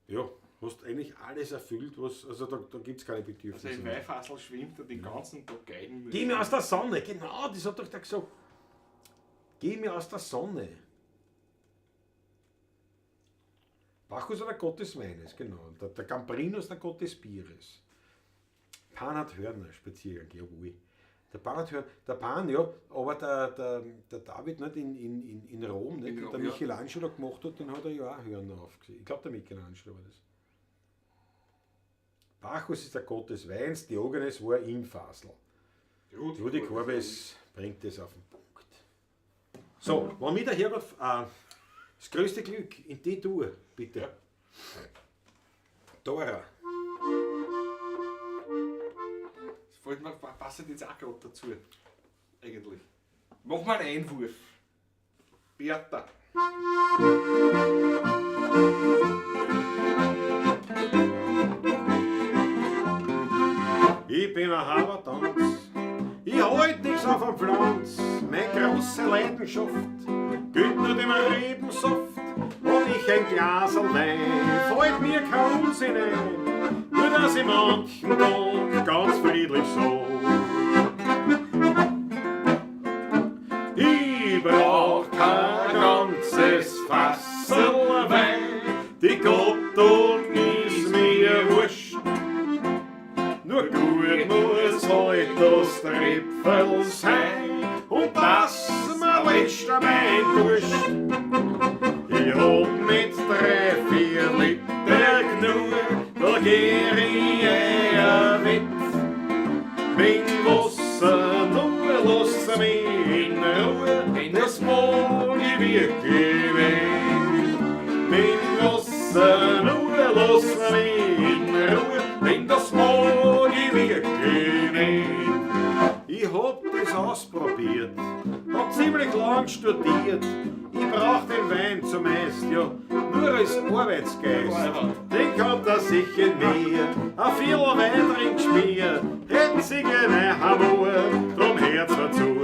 Ja, hast eigentlich alles erfüllt, was. Also da gibt es keine Bedürfnisse. Also im mehr. Weihfassel schwimmt er den ganzen Tag Geigen. Geh mir aus der Sonne, genau, das hat doch der gesagt. Geh mir aus der Sonne. Bacchus war der Gott des Weines, genau. Der Gambrinus der Gott des Bieres. Pan hat Hörner, Spaziergang, jawohl. Der Pan hat Hörner, der Pan, ja, aber der David nicht in Rom, nicht? In Rom, Der ja. Michelangelo gemacht hat, den hat er ja auch Hörner aufgesehen. Ich glaube, der Michelangelo war das. Bacchus ist der Gott des Weins, Diogenes war in Fasel. Rudi Korbes bringt es auf den Punkt. So, wenn mir der Herrgott, das größte Glück in D-Dur, bitte. Ja. Dora. Das fällt mir, passt jetzt auch gerade dazu. Eigentlich. Mach mal einen Einwurf. Bertha. Ich bin ein Habertanz, ich halt nix auf dem Pflanz. Meine große Leidenschaft gilt nur dem Rebensaft. Und ich ein Glaserl Wein, fällt mir kein Unsinn ein, nur dass ich manchen Tag ganz friedlich sag. Ich brauch kein ganzes Fassel Wein, die Gattung ist mir wurscht. Nur gut muss heut das Tripfel sein und das mir löscht mein Durst. Ich hab mit 3, 4 Liter genug, da geh ich eher mit. Mein Wasser, nur lass mich in Ruhe, denn das mag ich wirklich nicht. Mein Wasser, nur lass mich in Ruhe, denn das mag ich wirklich nicht. Ich hab das ausprobiert, hab ziemlich lang studiert. Ich brauch den Wein zumeist, ja, nur als Arbeitsgeist. Den kommt er sicher mir, ein viel Wein trinkst mir, hätten sie gerne Hamur, drum hört's mir zu.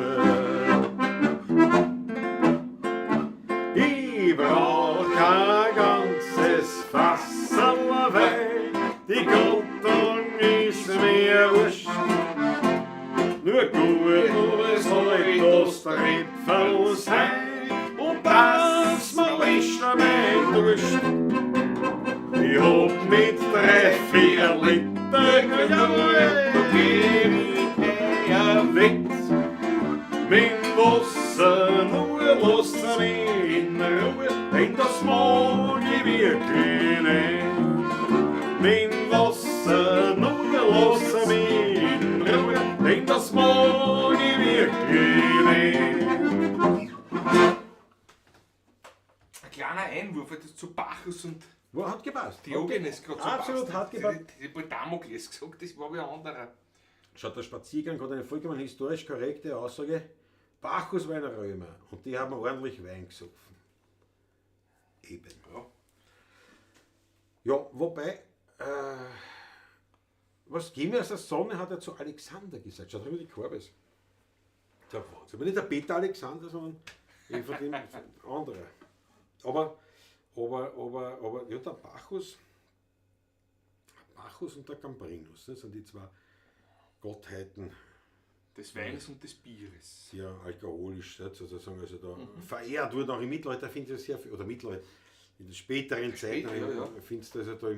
Ich brauch kein ganzes Fassel Wein, die Gattung ist mir wurscht. Nur gut muss heut das Tripfel sein und das mir löscht mein Durst. Ich hab mit 3, 4 Liter genug, da geh ich eher wett. Mein Wasser nur lass mich in Ruhe, denn das mag ich wirklich nicht. Mein Wasser nur lass mich in Ruhe, denn das mag ich wirklich nicht. Ein kleiner Einwurf, das zu Bacchus und Wo hat gepasst? Diogenes gerade so Absolut passt. hat gepasst. Die Damokles gesagt, das war wie ein anderer. Schaut, der Spaziergang hat eine vollkommen historisch korrekte Aussage. Bacchus war ein Römer und die haben ordentlich Wein gesoffen. Eben. Ja. Ja, wobei, was gehen wir aus der Sonne, hat er zu Alexander gesagt. Schaut, die Korbes. Der Wahnsinn. Aber nicht der Peter Alexander, sondern eben von dem anderen. Aber ja, der Bacchus und der Gambrinus, das sind die zwei Gottheiten. Des Weins und des Bieres. Sehr alkoholisch, sozusagen, also da verehrt wurde auch im Mittelalter, finde ich sehr viel, oder Mittelalter, in den späteren Zeiten, ja. findest du also da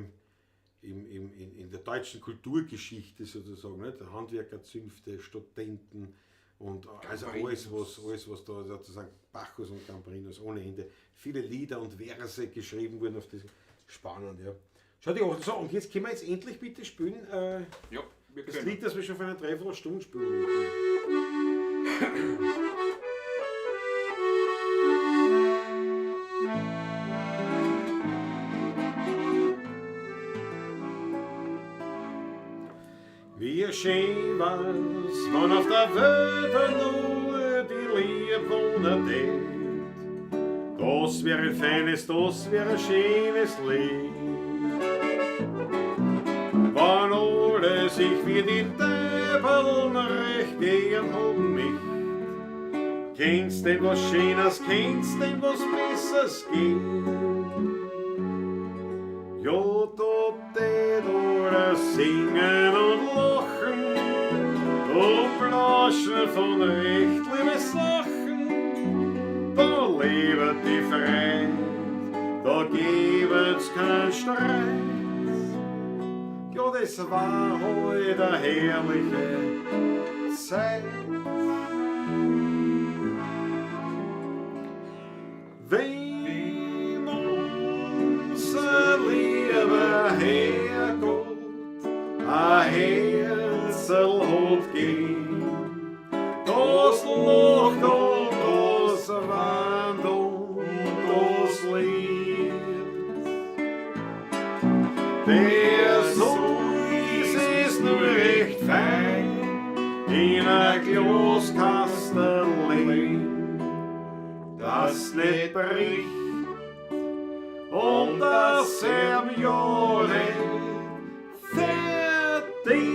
in der deutschen Kulturgeschichte sozusagen, nicht? Handwerkerzünfte, Studenten und also alles, was da sozusagen Bacchus und Gambrinus ohne Ende, viele Lieder und Verse geschrieben wurden auf das. Spannend, ja. Schau dir an. So, und jetzt können wir jetzt endlich bitte spielen. Ja, wir Das können. Lied, das wir schon vor einer Dreiviertelstunde spielen. Wie schön war's, wenn auf der Welt nur die Liebe wohnen tät. Das wäre ein feines, das wäre ein schönes Lied. Wann alle sich wie die Teufel recht gern haben mich. Kennst denn was Schönes, kennst denn was Besseres geht? Ja, da tät alle singen und lachen und blaschen von recht liebe Sachen. Da lebt die Freit, da gibt's keinen Streit. Ja, das war heut eine herrliche Zeit. Zeit. Wenn unser lieber Herrgott ein Herzl hat gegeben, das lacht und das weint und das lebt. Der Sohn ist nur recht fein in ein Glaskastel legen, das nicht bricht und das er im Jahr nicht verdient.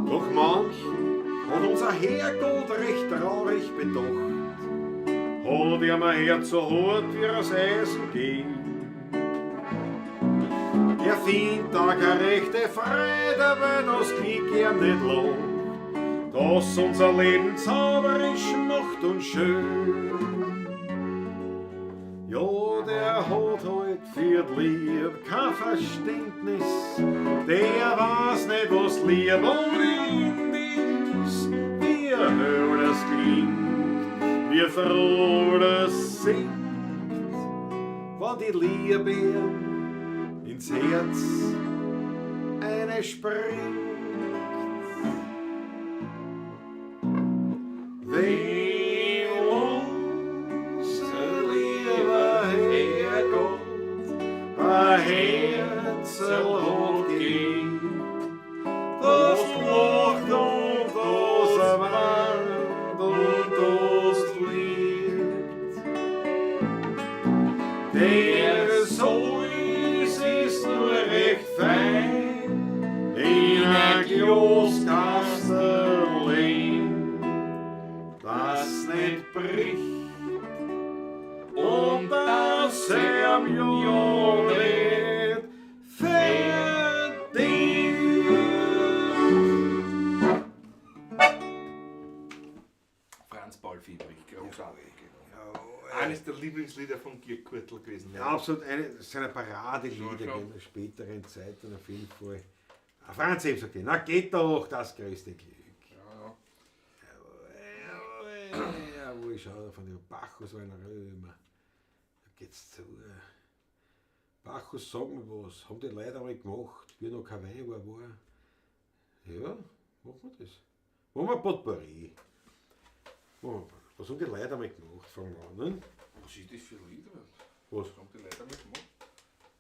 Doch manch hat unser Herrgott recht traurig bedacht, hat ihm ein Herz so hart wie das Eisen ging. Er findet da keine rechte Freude, weil das Glück ihm nicht lacht, das unser Leben zauberisch macht und schön. Ja, der hat halt für die Liebe kein Verständnis, der weiß nicht, was Liebe und Lind ist, wie hör das klingt, wie froh das singt, wenn die Liebe ihm ins Herz eine springt. Wenn unser lieber Herrgott ein Herzl hat gegeben, das lacht und das weint und das liebt. Der Sohn ist nur recht fein in ein Glaskastel, das nicht bricht und das er am Jahr nicht verdient. Franz Paul Fiebrich, großartig. Eines der Lieblingslieder von Georg Kurtl gewesen. Ja, absolut, eine seiner Paradelieder Ja, schon. in der späteren Zeit dann auf jeden Fall. Ah, Franz eben sagt, na geht doch, das größte Glück. Ja, Ja, wo ich schaue, von dem Bacchus war ein Römer. Da geht's zu. Bacchus, sag mir was, haben die Leute einmal gemacht, wie noch kein Wein war. Ja, machen wir das. Machen wir Potpourri. Machen wir Potpourri. Was haben die Leute einmal gemacht? Fangen wir an, ne? Was ist das für ein Lied? Was? Was haben die Leute einmal gemacht?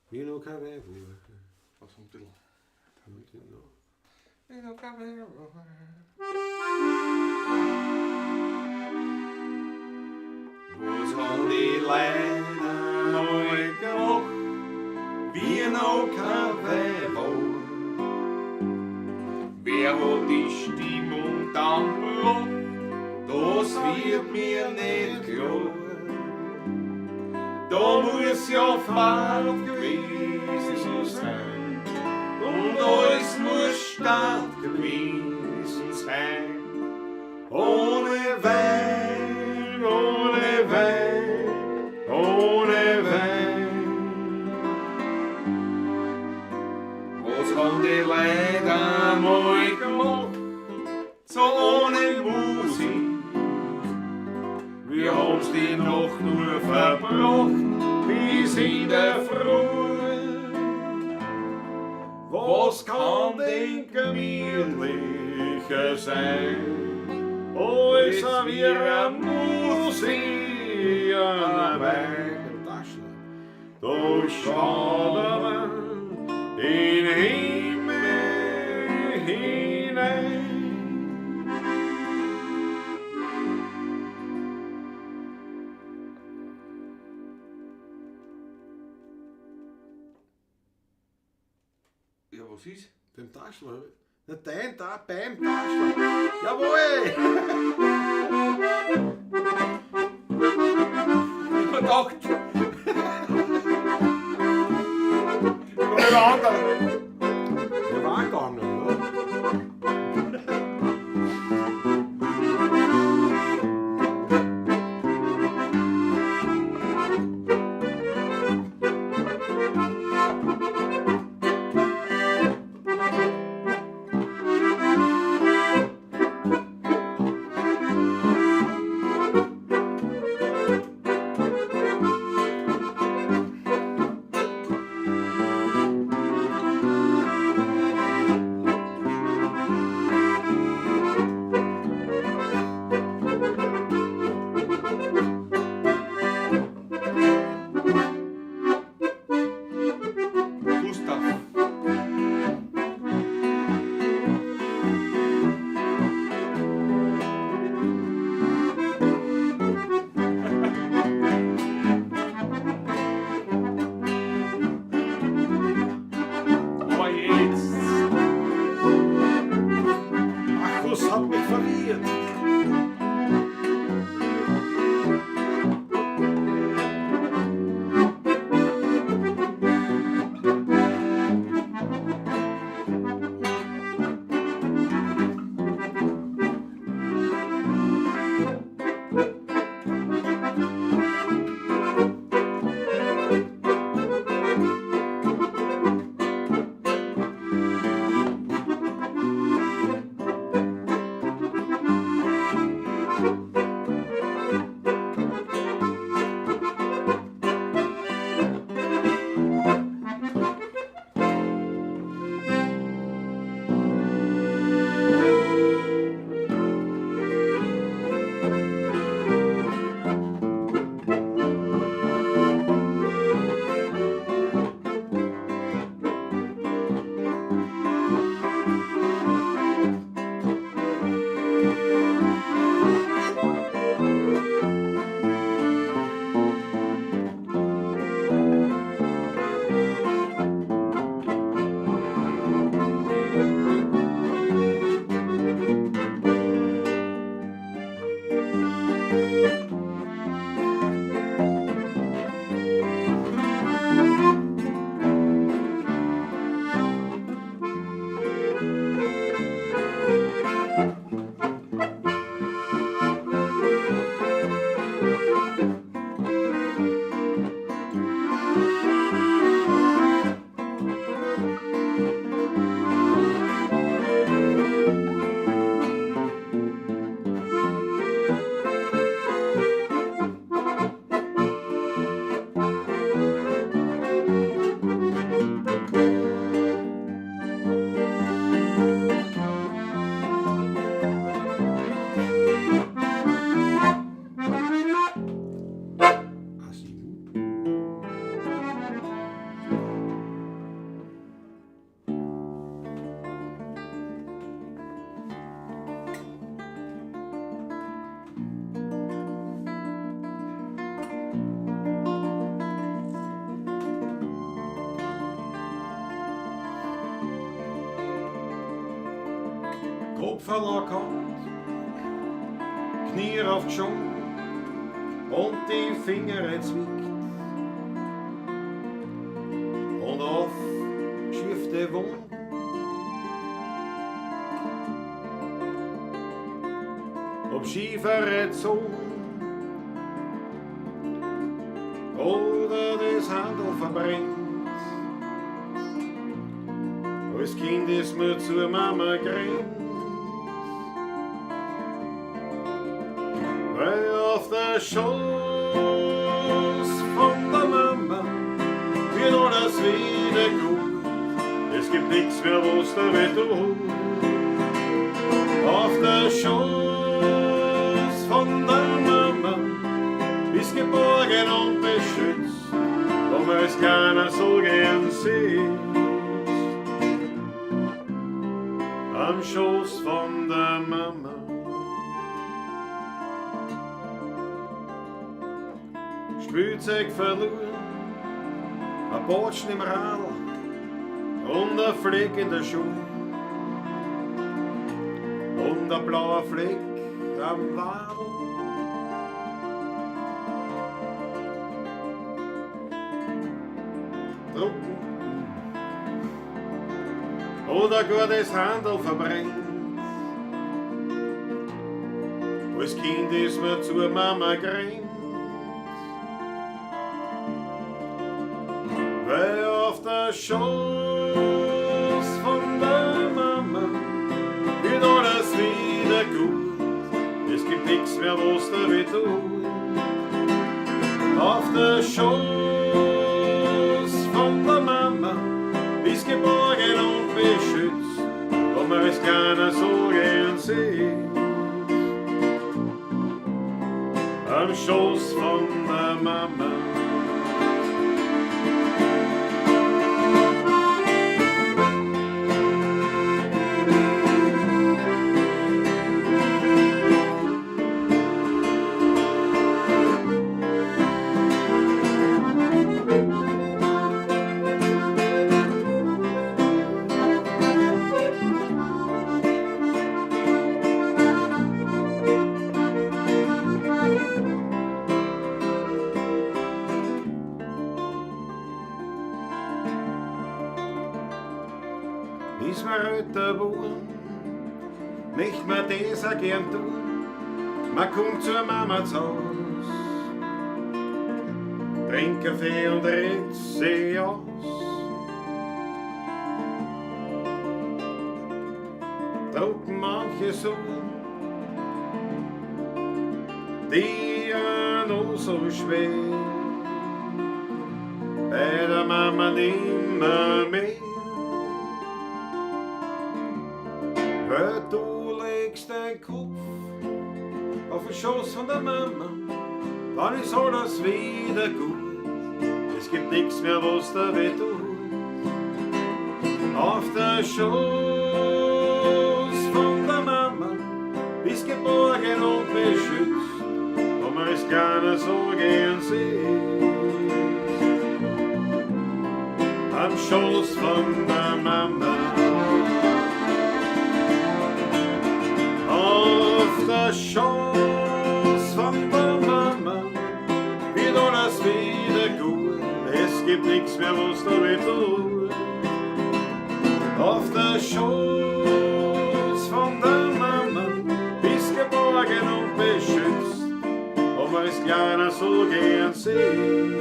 Wie noch kein Wein war. Was haben die Leute? Haben die noch? Wie noch kein Wein war. Was haben die Leute einmal gemacht, wie noch kein Wein war? Wer hat die Stimmung dann gebracht? Das wird mir nicht klar. Da muss ja Fahrt gewesen sein und alles muss Start gewesen sein. Ohne Wein, ohne Wein, ohne Wein. Was haben die Leute einmal gemacht, so ohne Musik? Wir haben's die Nacht nur verbracht, bis in der Früh. Was kann denn gemütlicher sein, als wir am Museum Wein? Da schaut man in den Himmel hinein. Ja, was ist? Beim Taschler. Na, dein da, beim Taschler. Jawohl! Ich hab gedacht. Ich war der andere. Der war gegangen, ja. Kopferl angehabt, Knie raufgeschoben und die Finger gezwickt. Und auf geschiefte Wunden. Ob schiefere Zungen oder das Handel verbrennt. Als Kind ist mir zur Mama gerannt. Weil auf der Schoß von der Mama wird alles wieder gut. Es gibt nichts mehr, was da weh tut. Auf der Schoß von der Mama ist geborgen und beschützt, wo man es keiner so gern sieht. Am Schoß von der Mama. Spielzeug verloren, ein Botschen im Radl und ein Fleck in der Schuh und ein blauer Fleck am Wadl. Drucken oder gar das Handel verbrennt. Als Kind ist mir zur Mama gerannt, weil auf der Schoß von der Mama wird alles wieder gut. Es gibt nichts mehr, was da weh tut. Auf der Schoß von der Mama ist geborgen und beschützt, wo man es keiner so gern sieht. Am Schoß von der Mama. Ist man älter geworden, möcht man das auch gern tun. Man kommt zur Mama zu Haus, trinkt Kaffee und redet sich aus. Drucken manche so, die ja noch so schwer, bei der Mama nimmer mehr. Weil du legst deinen Kopf auf den Schoß von der Mama, dann ist alles wieder gut. Es gibt nichts mehr, was da weh tut. Auf der Schoß von der Mama bist geborgen und beschützt, wo man es keiner so gern sieht. Am Schoß von der Mama. Auf der Schoß von der Mama wird alles wieder gut. Es gibt nichts mehr, was da weh tut. Auf der Schoß von der Mama bist geborgen und beschützt, ob man es kleiner so gern sieht.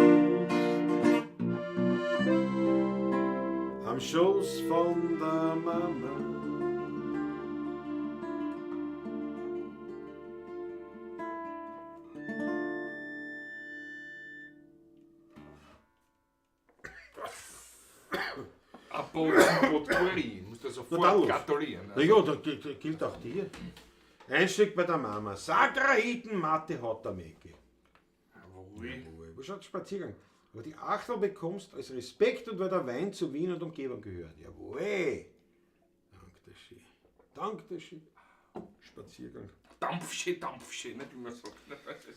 Am Schoß von der Mama. Ein Potpourri, musst du Na, sofort da los. gratulieren. Na ja, da gilt auch dir. Einstieg bei der Mama. Sakrahiten Mathe hat der Mecke. Jawohl. Jawohl. Wo schaut Spaziergang? Aber die Achtel bekommst als Respekt und weil der Wein zu Wien und Umgebung gehört. Jawohl. Dankeschön. Dankeschön. Spaziergang. Dampfsche, Dampfsche, nicht wie man sagt.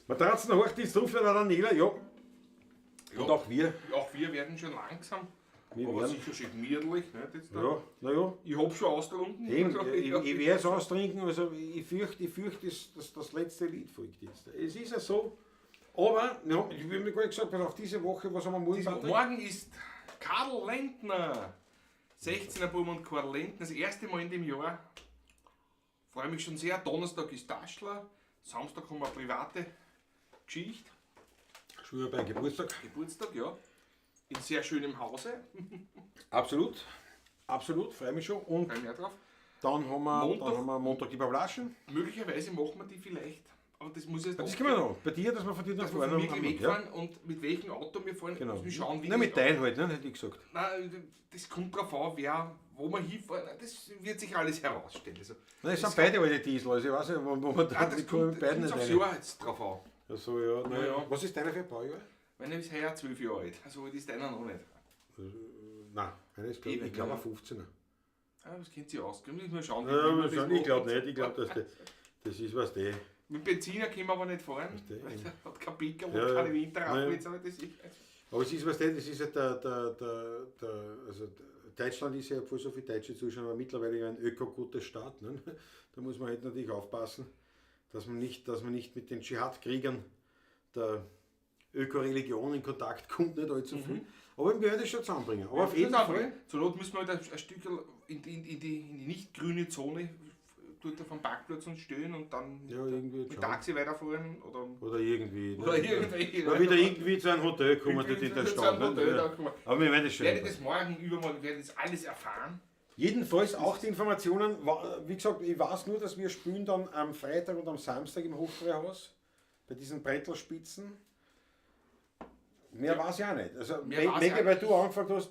Matratzen, Hochdienst, rufen an Daniela, ja. Ja. Und auch wir. Auch wir werden schon langsam Wir Aber werden, sicher schön gemütlich. Nicht, jetzt da. ja, naja. Ich hab schon ausgetrunken. Eben, Also, ich werde es austrinken, also ich fürchte, dass das letzte Lied folgt jetzt. Es ist ja so, aber, ja, ich habe mir gar nicht gesagt, pass auf, diese Woche, was haben wir morgen, Patrick? Morgen ist Karl Lentner. 16er Bub und Karl Lentner, das erste Mal in dem Jahr. Freue mich schon sehr. Donnerstag ist Taschler. Samstag haben wir eine private Geschichte. Schon wieder beim Geburtstag. Geburtstag, ja. In sehr schönem Hause. Absolut, absolut, freue mich schon. Und Freue mich auch drauf. dann Montag. haben wir Montag die Pavlaschen. Möglicherweise machen wir die vielleicht. Aber das muss jetzt Das können wir noch. Bei dir, dass wir von dir nach dass wir von vorne wirklich ja, wegfahren und mit welchem Auto wir fahren, genau. müssen wir schauen, wie Nein, mit das- deinem halt, ne, hätte ich gesagt. Nein, das kommt drauf an, wer, wo wir hinfahren. Das wird sich alles herausstellen. Also, Nein, es sind beide alte Diesel, also ich weiß nicht, wo wir da, ah, das die kommen kommt, mit beiden kommt nicht aufs rein. Jahr jetzt drauf an. Ach so, ja, na Ja, ja. ja. Was ist deiner für ein Baujahr? Meine ist heuer 12 Jahre alt, also alt ist deiner noch nicht. Nein, einer ist, glaub, Eben, ich glaube, ja. ein 15er. Ah, das kennt sich aus. Müssen wir schauen, Ja, wie wir wir schauen, das ich glaube machen. nicht, ich glaube, dass das ist was die. Mit Benziner können wir aber nicht fahren. der- Weil der hat kein Pickel Ja, und ja. keine Winterreifen Nein. jetzt, aber das ist. Aber es ist was die, das ist ja der also Deutschland ist ja, obwohl so viele Deutsche zuschauen, aber mittlerweile ja ein ökoguter Staat. Ne? Da muss man halt natürlich aufpassen, dass man nicht mit den Dschihad-Kriegern der Ökoreligion in Kontakt kommt, nicht allzu viel. Aber wir werden das schon zusammenbringen. Aber auf jeden Fall. Zur Not müssen wir halt ein Stück in die nicht grüne Zone dort vom Parkplatz uns stehen und dann Ja, irgendwie mit schauen. Taxi weiterfahren oder, Oder irgendwie. ne? oder irgendwie. Oder wieder irgendwie zu einem Hotel kommen, dort in der Zu Stadt. einem Hotel Ne? da kommen. Aber wir werden das schon. Werde ich das morgen, übermorgen, werde ich das alles erfahren. Jedenfalls auch die Informationen, wie gesagt, ich weiß nur, dass wir spielen dann am Freitag und am Samstag im Hofbräuhaus bei diesen Brettelspitzen. Mehr weiß ich auch nicht. Also, Mehr weiß ich Mege, auch weil du angefragt hast,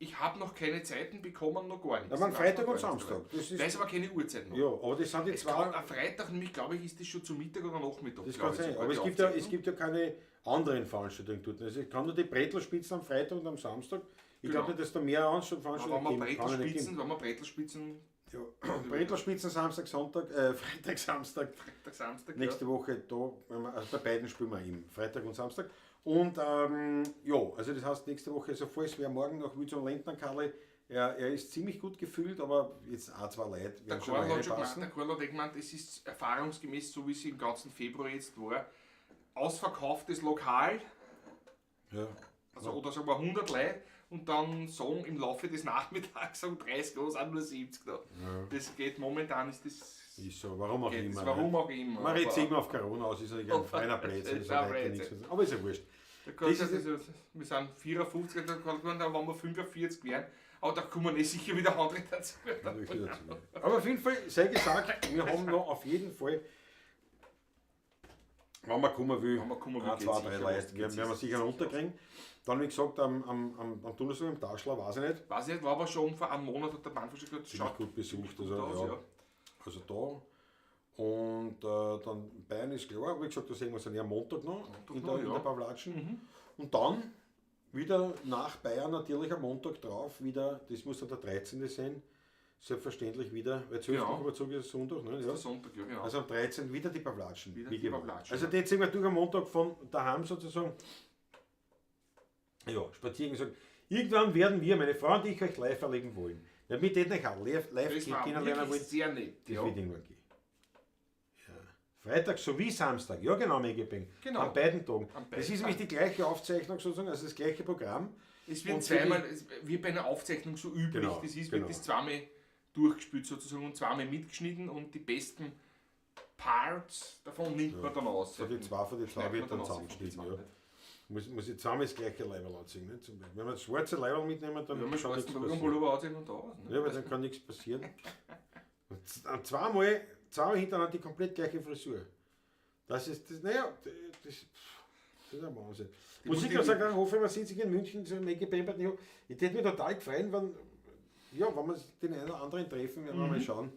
Ich habe noch keine Zeiten bekommen, noch gar nichts. Ja, man, Ich weiß Freitag noch und gar nichts Samstag. darüber. Das ist- Weiß aber keine Uhrzeit noch. ja, aber das sind die Es zwei. kann, am Freitag nämlich, glaube ich, ist das schon zu Mittag oder Nachmittag. Das glaub kann ich, sein. sogar Aber die es gibt, ja, es Aufzeichnung. gibt ja keine anderen Veranstaltungen dort. Also es kann nur die Brettelspitzen am Freitag und am Samstag. Ich Genau. glaube nicht, dass da mehr Aber Veranstaltungen wenn wir geben. Kann ja nicht Brettelspitzen, wenn wir Brettelspitzen, geben. Ja. Brettelspitzen Samstag, Sonntag, Freitag, Samstag. Freitag, Samstag, Nächste Woche da, wenn wir, also bei beiden spielen wir eben, Freitag und Samstag. Und ja, also das heißt nächste Woche, also falls wer morgen noch will zum Lentner Karli, er ist ziemlich gut gefüllt, aber jetzt auch zwei Leute ja. Der werden schon Karl hat schon gemeint, reinpassen. der Karl hat eh gemeint, es ist erfahrungsgemäß, so wie es im ganzen Februar jetzt war, ausverkauftes Lokal, Ja. also oder sagen wir 100 Leute und dann sagen im Laufe des Nachmittags um 30 Uhr sind nur 70 da. Das geht momentan, ist das, Ist so, warum auch geht immer. das, warum ne? auch immer. Man redet Aber- sich immer auf Corona aus, ist natürlich ein feiner Blödsinn, Das ist ist ein halt heute Blödsinn. nichts. Aber ist ja wurscht. Da kann Das das ist- also, wir sind 54, da kann man, wenn wir 45 wären, aber da kommen eh sicher wieder andere dazu. Natürlich wieder zu mir. Aber auf jeden Fall, sei gesagt, wir haben noch auf jeden Fall, wenn man kommen will, Wenn man kommen will, ein, geht's zwei, drei sicher, Leute, geht's werden wir sicher noch unterkriegen. Dann, wie gesagt, am Donnerstag im Taschler, weiß ich nicht, Weiß ich nicht, war aber schon vor einem Monat hat der Mann schon gesagt, ziemlich schaut gut besucht. gut Also, aus, ja. ja. Also da. Und dann Bayern ist klar, wie gesagt, da sehen wir uns dann eher am Montag noch, Montag in, noch, der, in ja. der Pavlatschen. Und dann wieder nach Bayern natürlich am Montag drauf, wieder, das muss dann der 13. sein, selbstverständlich wieder, weil 12. Genau. kommen wir zurück, ist Sonntag, ne? Ja. Der Sonntag, ja genau. Also am 13. wieder die Pavlatschen. Wieder wie die gewohnt. Pavlatschen, Also ja. die ziehen wir durch am Montag von daheim sozusagen. Ja, spazieren gesagt. Irgendwann werden wir, meine Frau und ich, euch live erleben wollen. Ja, mit denen ich auch live das war kennenlernen wirklich wollen. sehr nett. Das Ja. wird irgendwann gehen. Ja. Freitag sowie Samstag, ja genau, Megabang. Genau. An beiden Tagen. An beiden das ist nämlich die gleiche Aufzeichnung sozusagen, also das gleiche Programm. Es wird Und für die- zweimal, es wird bei einer Aufzeichnung so üblich, Genau, das ist, genau. wird das zweimal durchgespielt sozusagen und zweimal mitgeschnitten und die besten Parts davon nimmt man dann aus. Von die zwei, von die zwei Schneidet wird man dann aus, von die zusammengeschnitten. zwei, Ja. nicht? Muss ich zweimal das gleiche Leiberl anziehen. Ne? Zum Beispiel. Wenn wir das schwarze Leiberl mitnehmen, dann Ja, wir kann nichts schwarzen passieren. Pullover anziehen und da aus. Ne? Ja, weil dann kann nichts passieren. Und zweimal hintereinander die komplett gleiche Frisur. Das ist, das, naja, das ist ein Wahnsinn. Die Musik muss sagt, ich hoffe, man sieht sich in München so mega bempert. Ich hätte mich total gefreut, wenn, ja, wenn wir den einen oder anderen treffen, werden wir Mhm. mal schauen,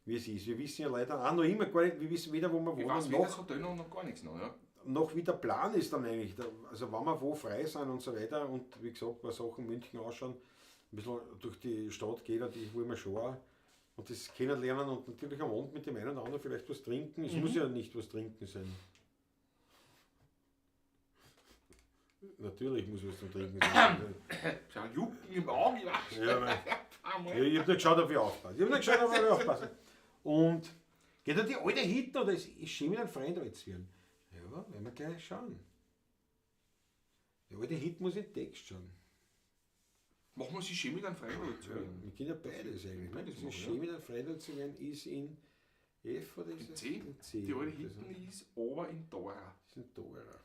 wie es ist. Wir wissen ja leider auch noch immer gar nicht, wir wissen weder, wo wir Ich wohnen, weiß weder noch, das Hotel noch gar nichts noch, ja. noch wie der Plan ist dann eigentlich. Also wenn wir wo frei sind und so weiter und wie gesagt, was Sachen München ausschauen, ein bisschen durch die Stadt geht, natürlich wollen wir schon auch. Und das kennenlernen und natürlich am Abend mit dem einen oder anderen vielleicht was trinken. Es muss ja nicht was trinken sein. Natürlich muss was zum Trinken sein. Schau, jucken Im Auge, ich weiß. Ja, nein. Einmal. Ja, ich hab nur geschaut, ob ich aufpasse. Ich hab nur geschaut, ob ich aufpasse. Und geht da die alte Hitten oder ist schön mit einem Freund alt zu werden? Ja, werden wir gleich schauen. Die alte Hit muss in Text schauen. Machen wir sich schön mit einem Freund alt zu Ja, werden. wir können ja beides eigentlich. Ne? Beides Das ist machen, schön ja. mit einem Freund alt zu werden, ist in F oder ist In es C? In C. Die alte Das Hitten ist aber in Dora. ist in Dora.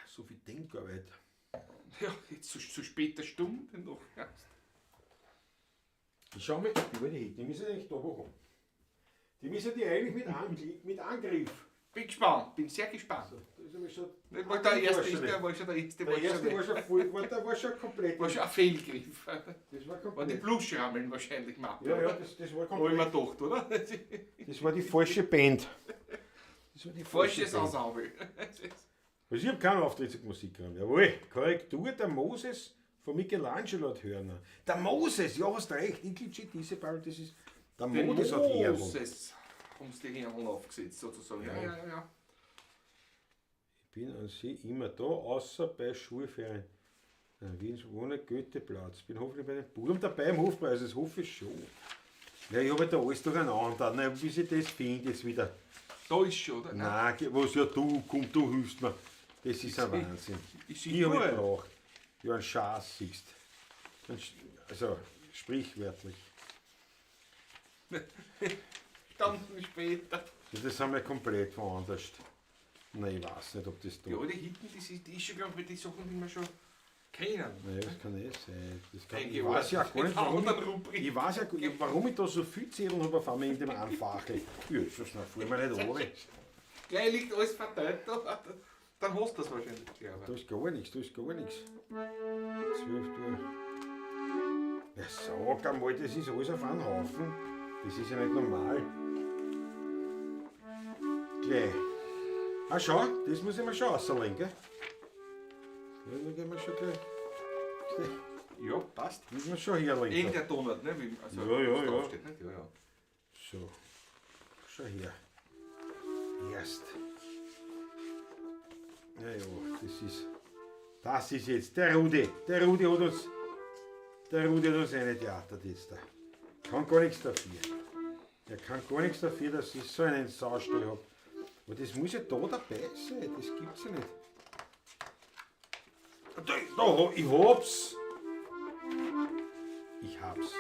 So viel Denkarbeit. Ja, jetzt zu später Stunde noch erst. Ich schau mir die alte Hitten, die müssen eigentlich da hochkommen. Die müssen die eigentlich mit Angriff. Bin gespannt, bin sehr gespannt. So, da ist nämlich schon. Nicht mal der erste, War schon ist, der war schon der erste, Der war erste schon, war schon voll, war, der war schon komplett. war schon ein Fehlgriff. Das war War die komplett. Bluschrammeln wahrscheinlich, Mathe. Ja, ja, das war Hab ich mir komplett. gedacht, oder? Das war die falsche Band. Das war die falsche Falsches Band. Ensemble. Also ich habe keinen Auftritt zur Musikraum. Jawohl. Korrektur der Moses von Michelangelo hat Hörner. Der Moses, ja, hast recht. Iglitschi, diese Ball, das ist. Der Den Moses hat Hörner. Moses haben sie die Hörnl aufgesetzt, sozusagen. Ja, ja, ja. ja. Ich bin an sich immer da, außer bei Schulferien. In Wien wohne Goetheplatz. Bin hoffentlich bei den Buben dabei im Hofpreis, das hoffe ich schon. Ja, ich habe halt da alles durcheinander. Na, bis ich das finde jetzt wieder. Da ist schon, oder? Nein, was ja du, komm, du hilfst mir. Das ist ein Wahnsinn. Ist Die habe ich gut. gebraucht. Ja, einen Schatz siehst. Also, sprichwörtlich. Stunden später. Ja, das haben wir komplett woanders. Nein, ich weiß nicht, ob das da. Die alte Hitten, die ist schon, glaube ich, die Sachen, die wir schon kennen. Nein, das kann nicht sein. Das kann, Denke ich weiß ja gar nicht, In warum anderen ich, Rubriken. ich weiß ja gar nicht, warum ich da so viel Zettel habe auf einmal in dem Einfachel. Ja, so schnell fahren wir nicht runter. Gleich liegt alles verteilt da. Dann hast du das wahrscheinlich, glaube Da ist gar nichts, da ist gar nichts. 12 Uhr. Ja, sag einmal, das ist alles auf einen Haufen. Das ist ja nicht normal. Gleich. Ah, schau, das muss ich mir schon auslegen, gell? Ja, da gehen wir schon gleich. ich. Ja, passt. Müssen wir schon herlegen. Irgendein Donut, ne? Wie, also, Ja, ja, was ja. draufsteht, nicht? Ja, ja. So, schau her. Erst. Ja, ja, das ist jetzt der Rudi. Der Rudi hat uns, der Rudi hat uns eine theatert jetzt da. Kann gar nichts dafür. Er kann gar nichts dafür, dass ich so einen Saustall hab. Aber das muss ja da dabei sein, das gibt's ja nicht. Da, da, ich hab's. Ich hab's.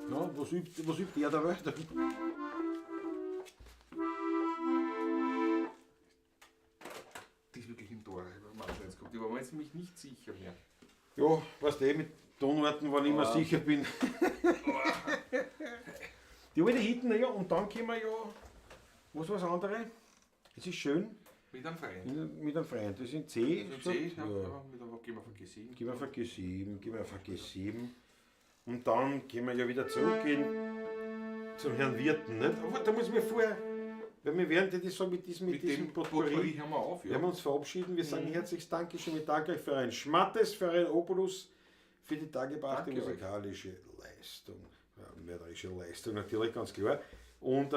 Ja, was übt er dabei? Die ist wirklich im Tor. Ich hab mir jetzt gehabt. Ich war mir jetzt nämlich nicht sicher mehr. Ja, weißt du, mit Tonarten, wann ich immer sicher bin. Die alte Hitten, ja, und dann können wir ja, was war das andere? Es ist schön, Mit einem Freund. mit einem Freund, das ist in C. Mit C, ja, ja. ja. Mit einem, gehen wir von G7. Gehen wir von G7, gehen wir von G7. Und dann gehen wir ja wieder zurück zum Herrn Wirten. Nicht? Aber da muss ich mir vorher, weil wir werden das sagen, mit diesem, mit Mit diesem dem Potpourri, Potpourri hören wir auf, wir ja. werden uns verabschieden. Wir sagen herzliches Dankeschön. Wir danken euch für euren Schmattes, für euren Obolus, für die dargebrachte Danke euch. musikalische Leistung. Ja, mörderische Leistung natürlich, ganz klar. Und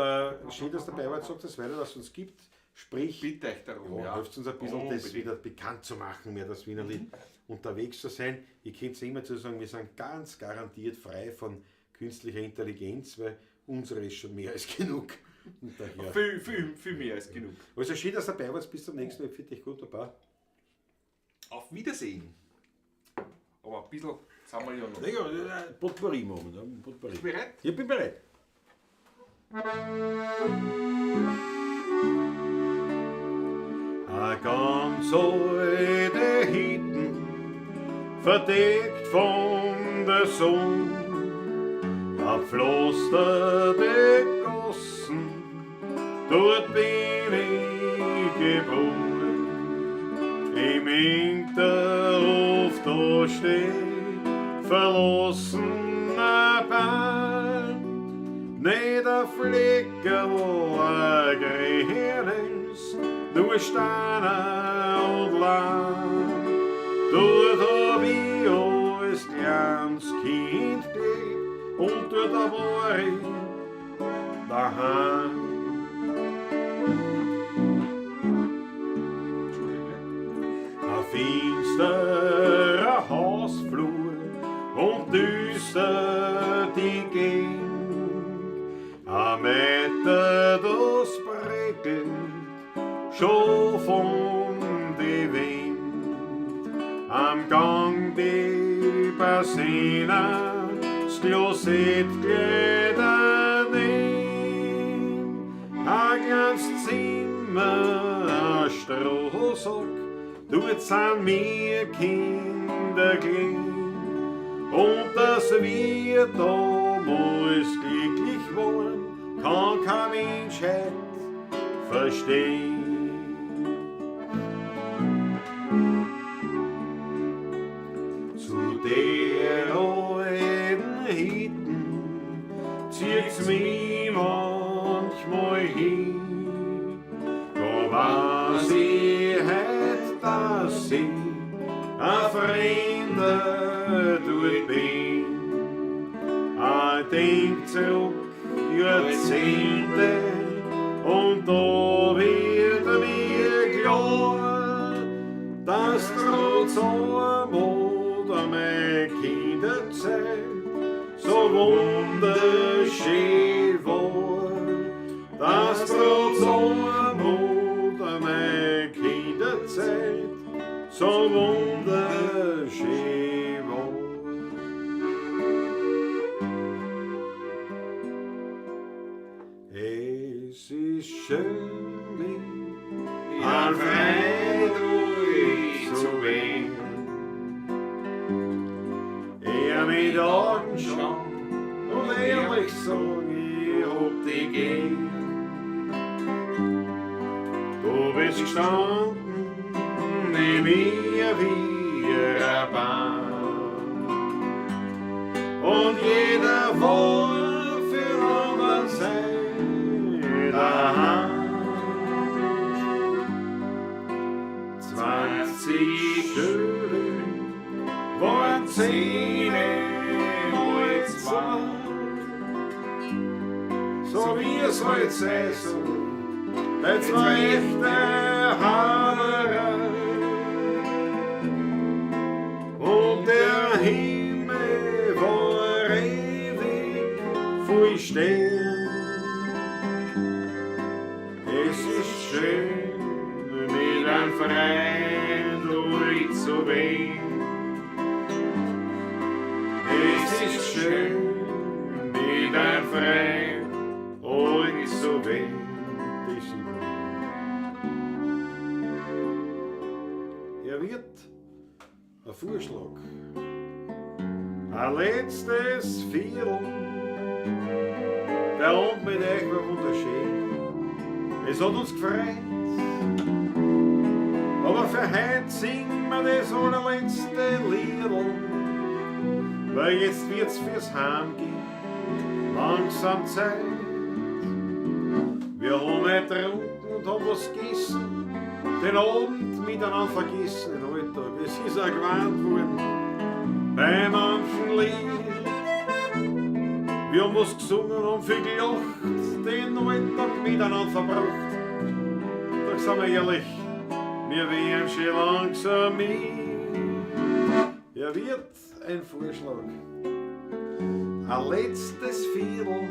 schön, dass ihr dabei wart, sagt es weiter, dass es uns gibt. Sprich, Bitte euch darum, ja, ja. hilft uns ein bisschen, das Unbedingt. wieder bekannt zu machen, mehr das Wienerlied unterwegs zu sein. Ihr könnt ja immer zu sagen, wir sind ganz garantiert frei von künstlicher Intelligenz, weil unsere ist schon mehr als genug. Und daher. Viel, viel, viel mehr als genug. Also schön, dass ihr dabei wart. Bis zum nächsten Mal. Für dich gut, Baba. Auf Wiedersehen. Aber ein bisschen sind wir ja noch. Ja, Potpourri machen wir. Potpourri. Bist du bereit? Ich bin bereit. A ganz alte Hitten, verdeckt von der Sonne, a pflasterte Gassen, dort bin ich geboren. Im Hinterhof da steht verlassener Bahn, nicht ein Fleckerl ein Grünes, nur Steine und Lahm. Dort hab ich als kleines Kind gelebt und dort war ich daheim. schon von die Wind. Am Gang die Bassina, das Klosett gleich daneben. Ein kleines Zimmer, ein Strohsack, dort sind wir Kinder gelegen. Und dass wir damals glücklich waren, kann kein Mensch heut verstehen. Zu der alten Hütten zieht's mich manchmal hin. Da weiß ich heut, dass ich ein Fremder dort bin. Ich denk zurück Jahrzehnte und da wird mir klar, dass trotz Armut meine Kinderzeit so wunderschön war. Dass trotz Armut meine Kinderzeit so wunderschön war. Es ist schön, mit einem Freund zu gehen. Er mit Augen schauen und ehrlich sagen, ich hab dich gern. Du bist gestanden neben mir wie ein Baum. Und jeder war für anderen sein daheim. 20 Schüler waren 10 mal 2. So wie es heute sein soll, bei zwei echte Hammerer. Und der Himmel war ewig voll Stern. Es ist schön, mit einem Freund durchzugehen. Es ist schön, mit einem Freund durchzugehen. Er wird ein Vorschlag, ein letztes Viertel. Der Abend mit euch war wunderschön. Es hat uns gefreut. Aber für heute singen wir das allerletzte Liedl, weil jetzt wird's fürs Heimgehen langsam Zeit. Wir haben nicht getrunken und haben was gegessen, den Abend miteinander vergessen, den Alltag. Es ist auch gewarnt worden bei manchen Lied. Wir haben was gesungen und viel gelacht, den Alltag miteinander verbracht. Doch sind wir ehrlich, wir wären schon langsam mit. Er wird ein Vorschlag, ein letztes Viertel.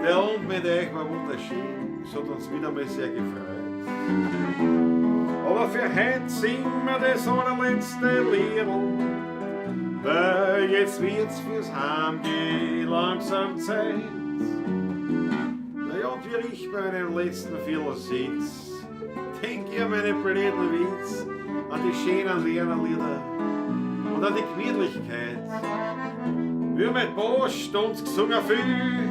Der Abend mit euch war wunderschön, es hat uns wieder mal sehr gefreut. Aber für heute singen wir das allerletzte Liedl, weil jetzt wird's fürs Heimgehen langsam Zeit. Naja, und wie ich bei meinem letzten Viertel sitz, denk ich an meine blöden Witz, an die schönen Lernerlieder und an die Gemütlichkeit. Wir haben mit Post uns gesungen viel,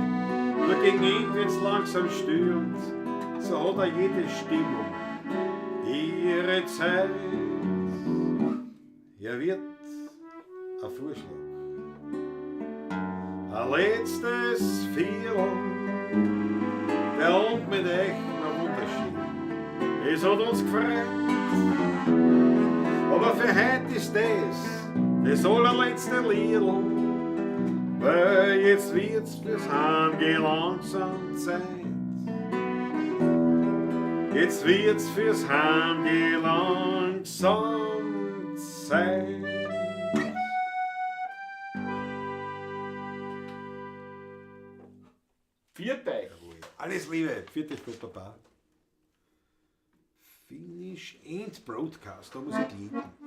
nur gegen ihn, wenn's langsam stürmt, so hat er jede Stimmung ihre Zeit. Er wird ein Vorschlag, ein letztes Viertel. Der Abend mit euch war wunderschön, es hat uns gefreut. Aber für heute ist das das allerletzte Liedl, weil jetzt wird's fürs Heimgehen langsam Zeit. Jetzt wird's fürs Heimgehen langsam Zeit. Viert euch. Alles Liebe, pfiat euch Gott, Baba. Finish and Broadcast, da muss ich klicken.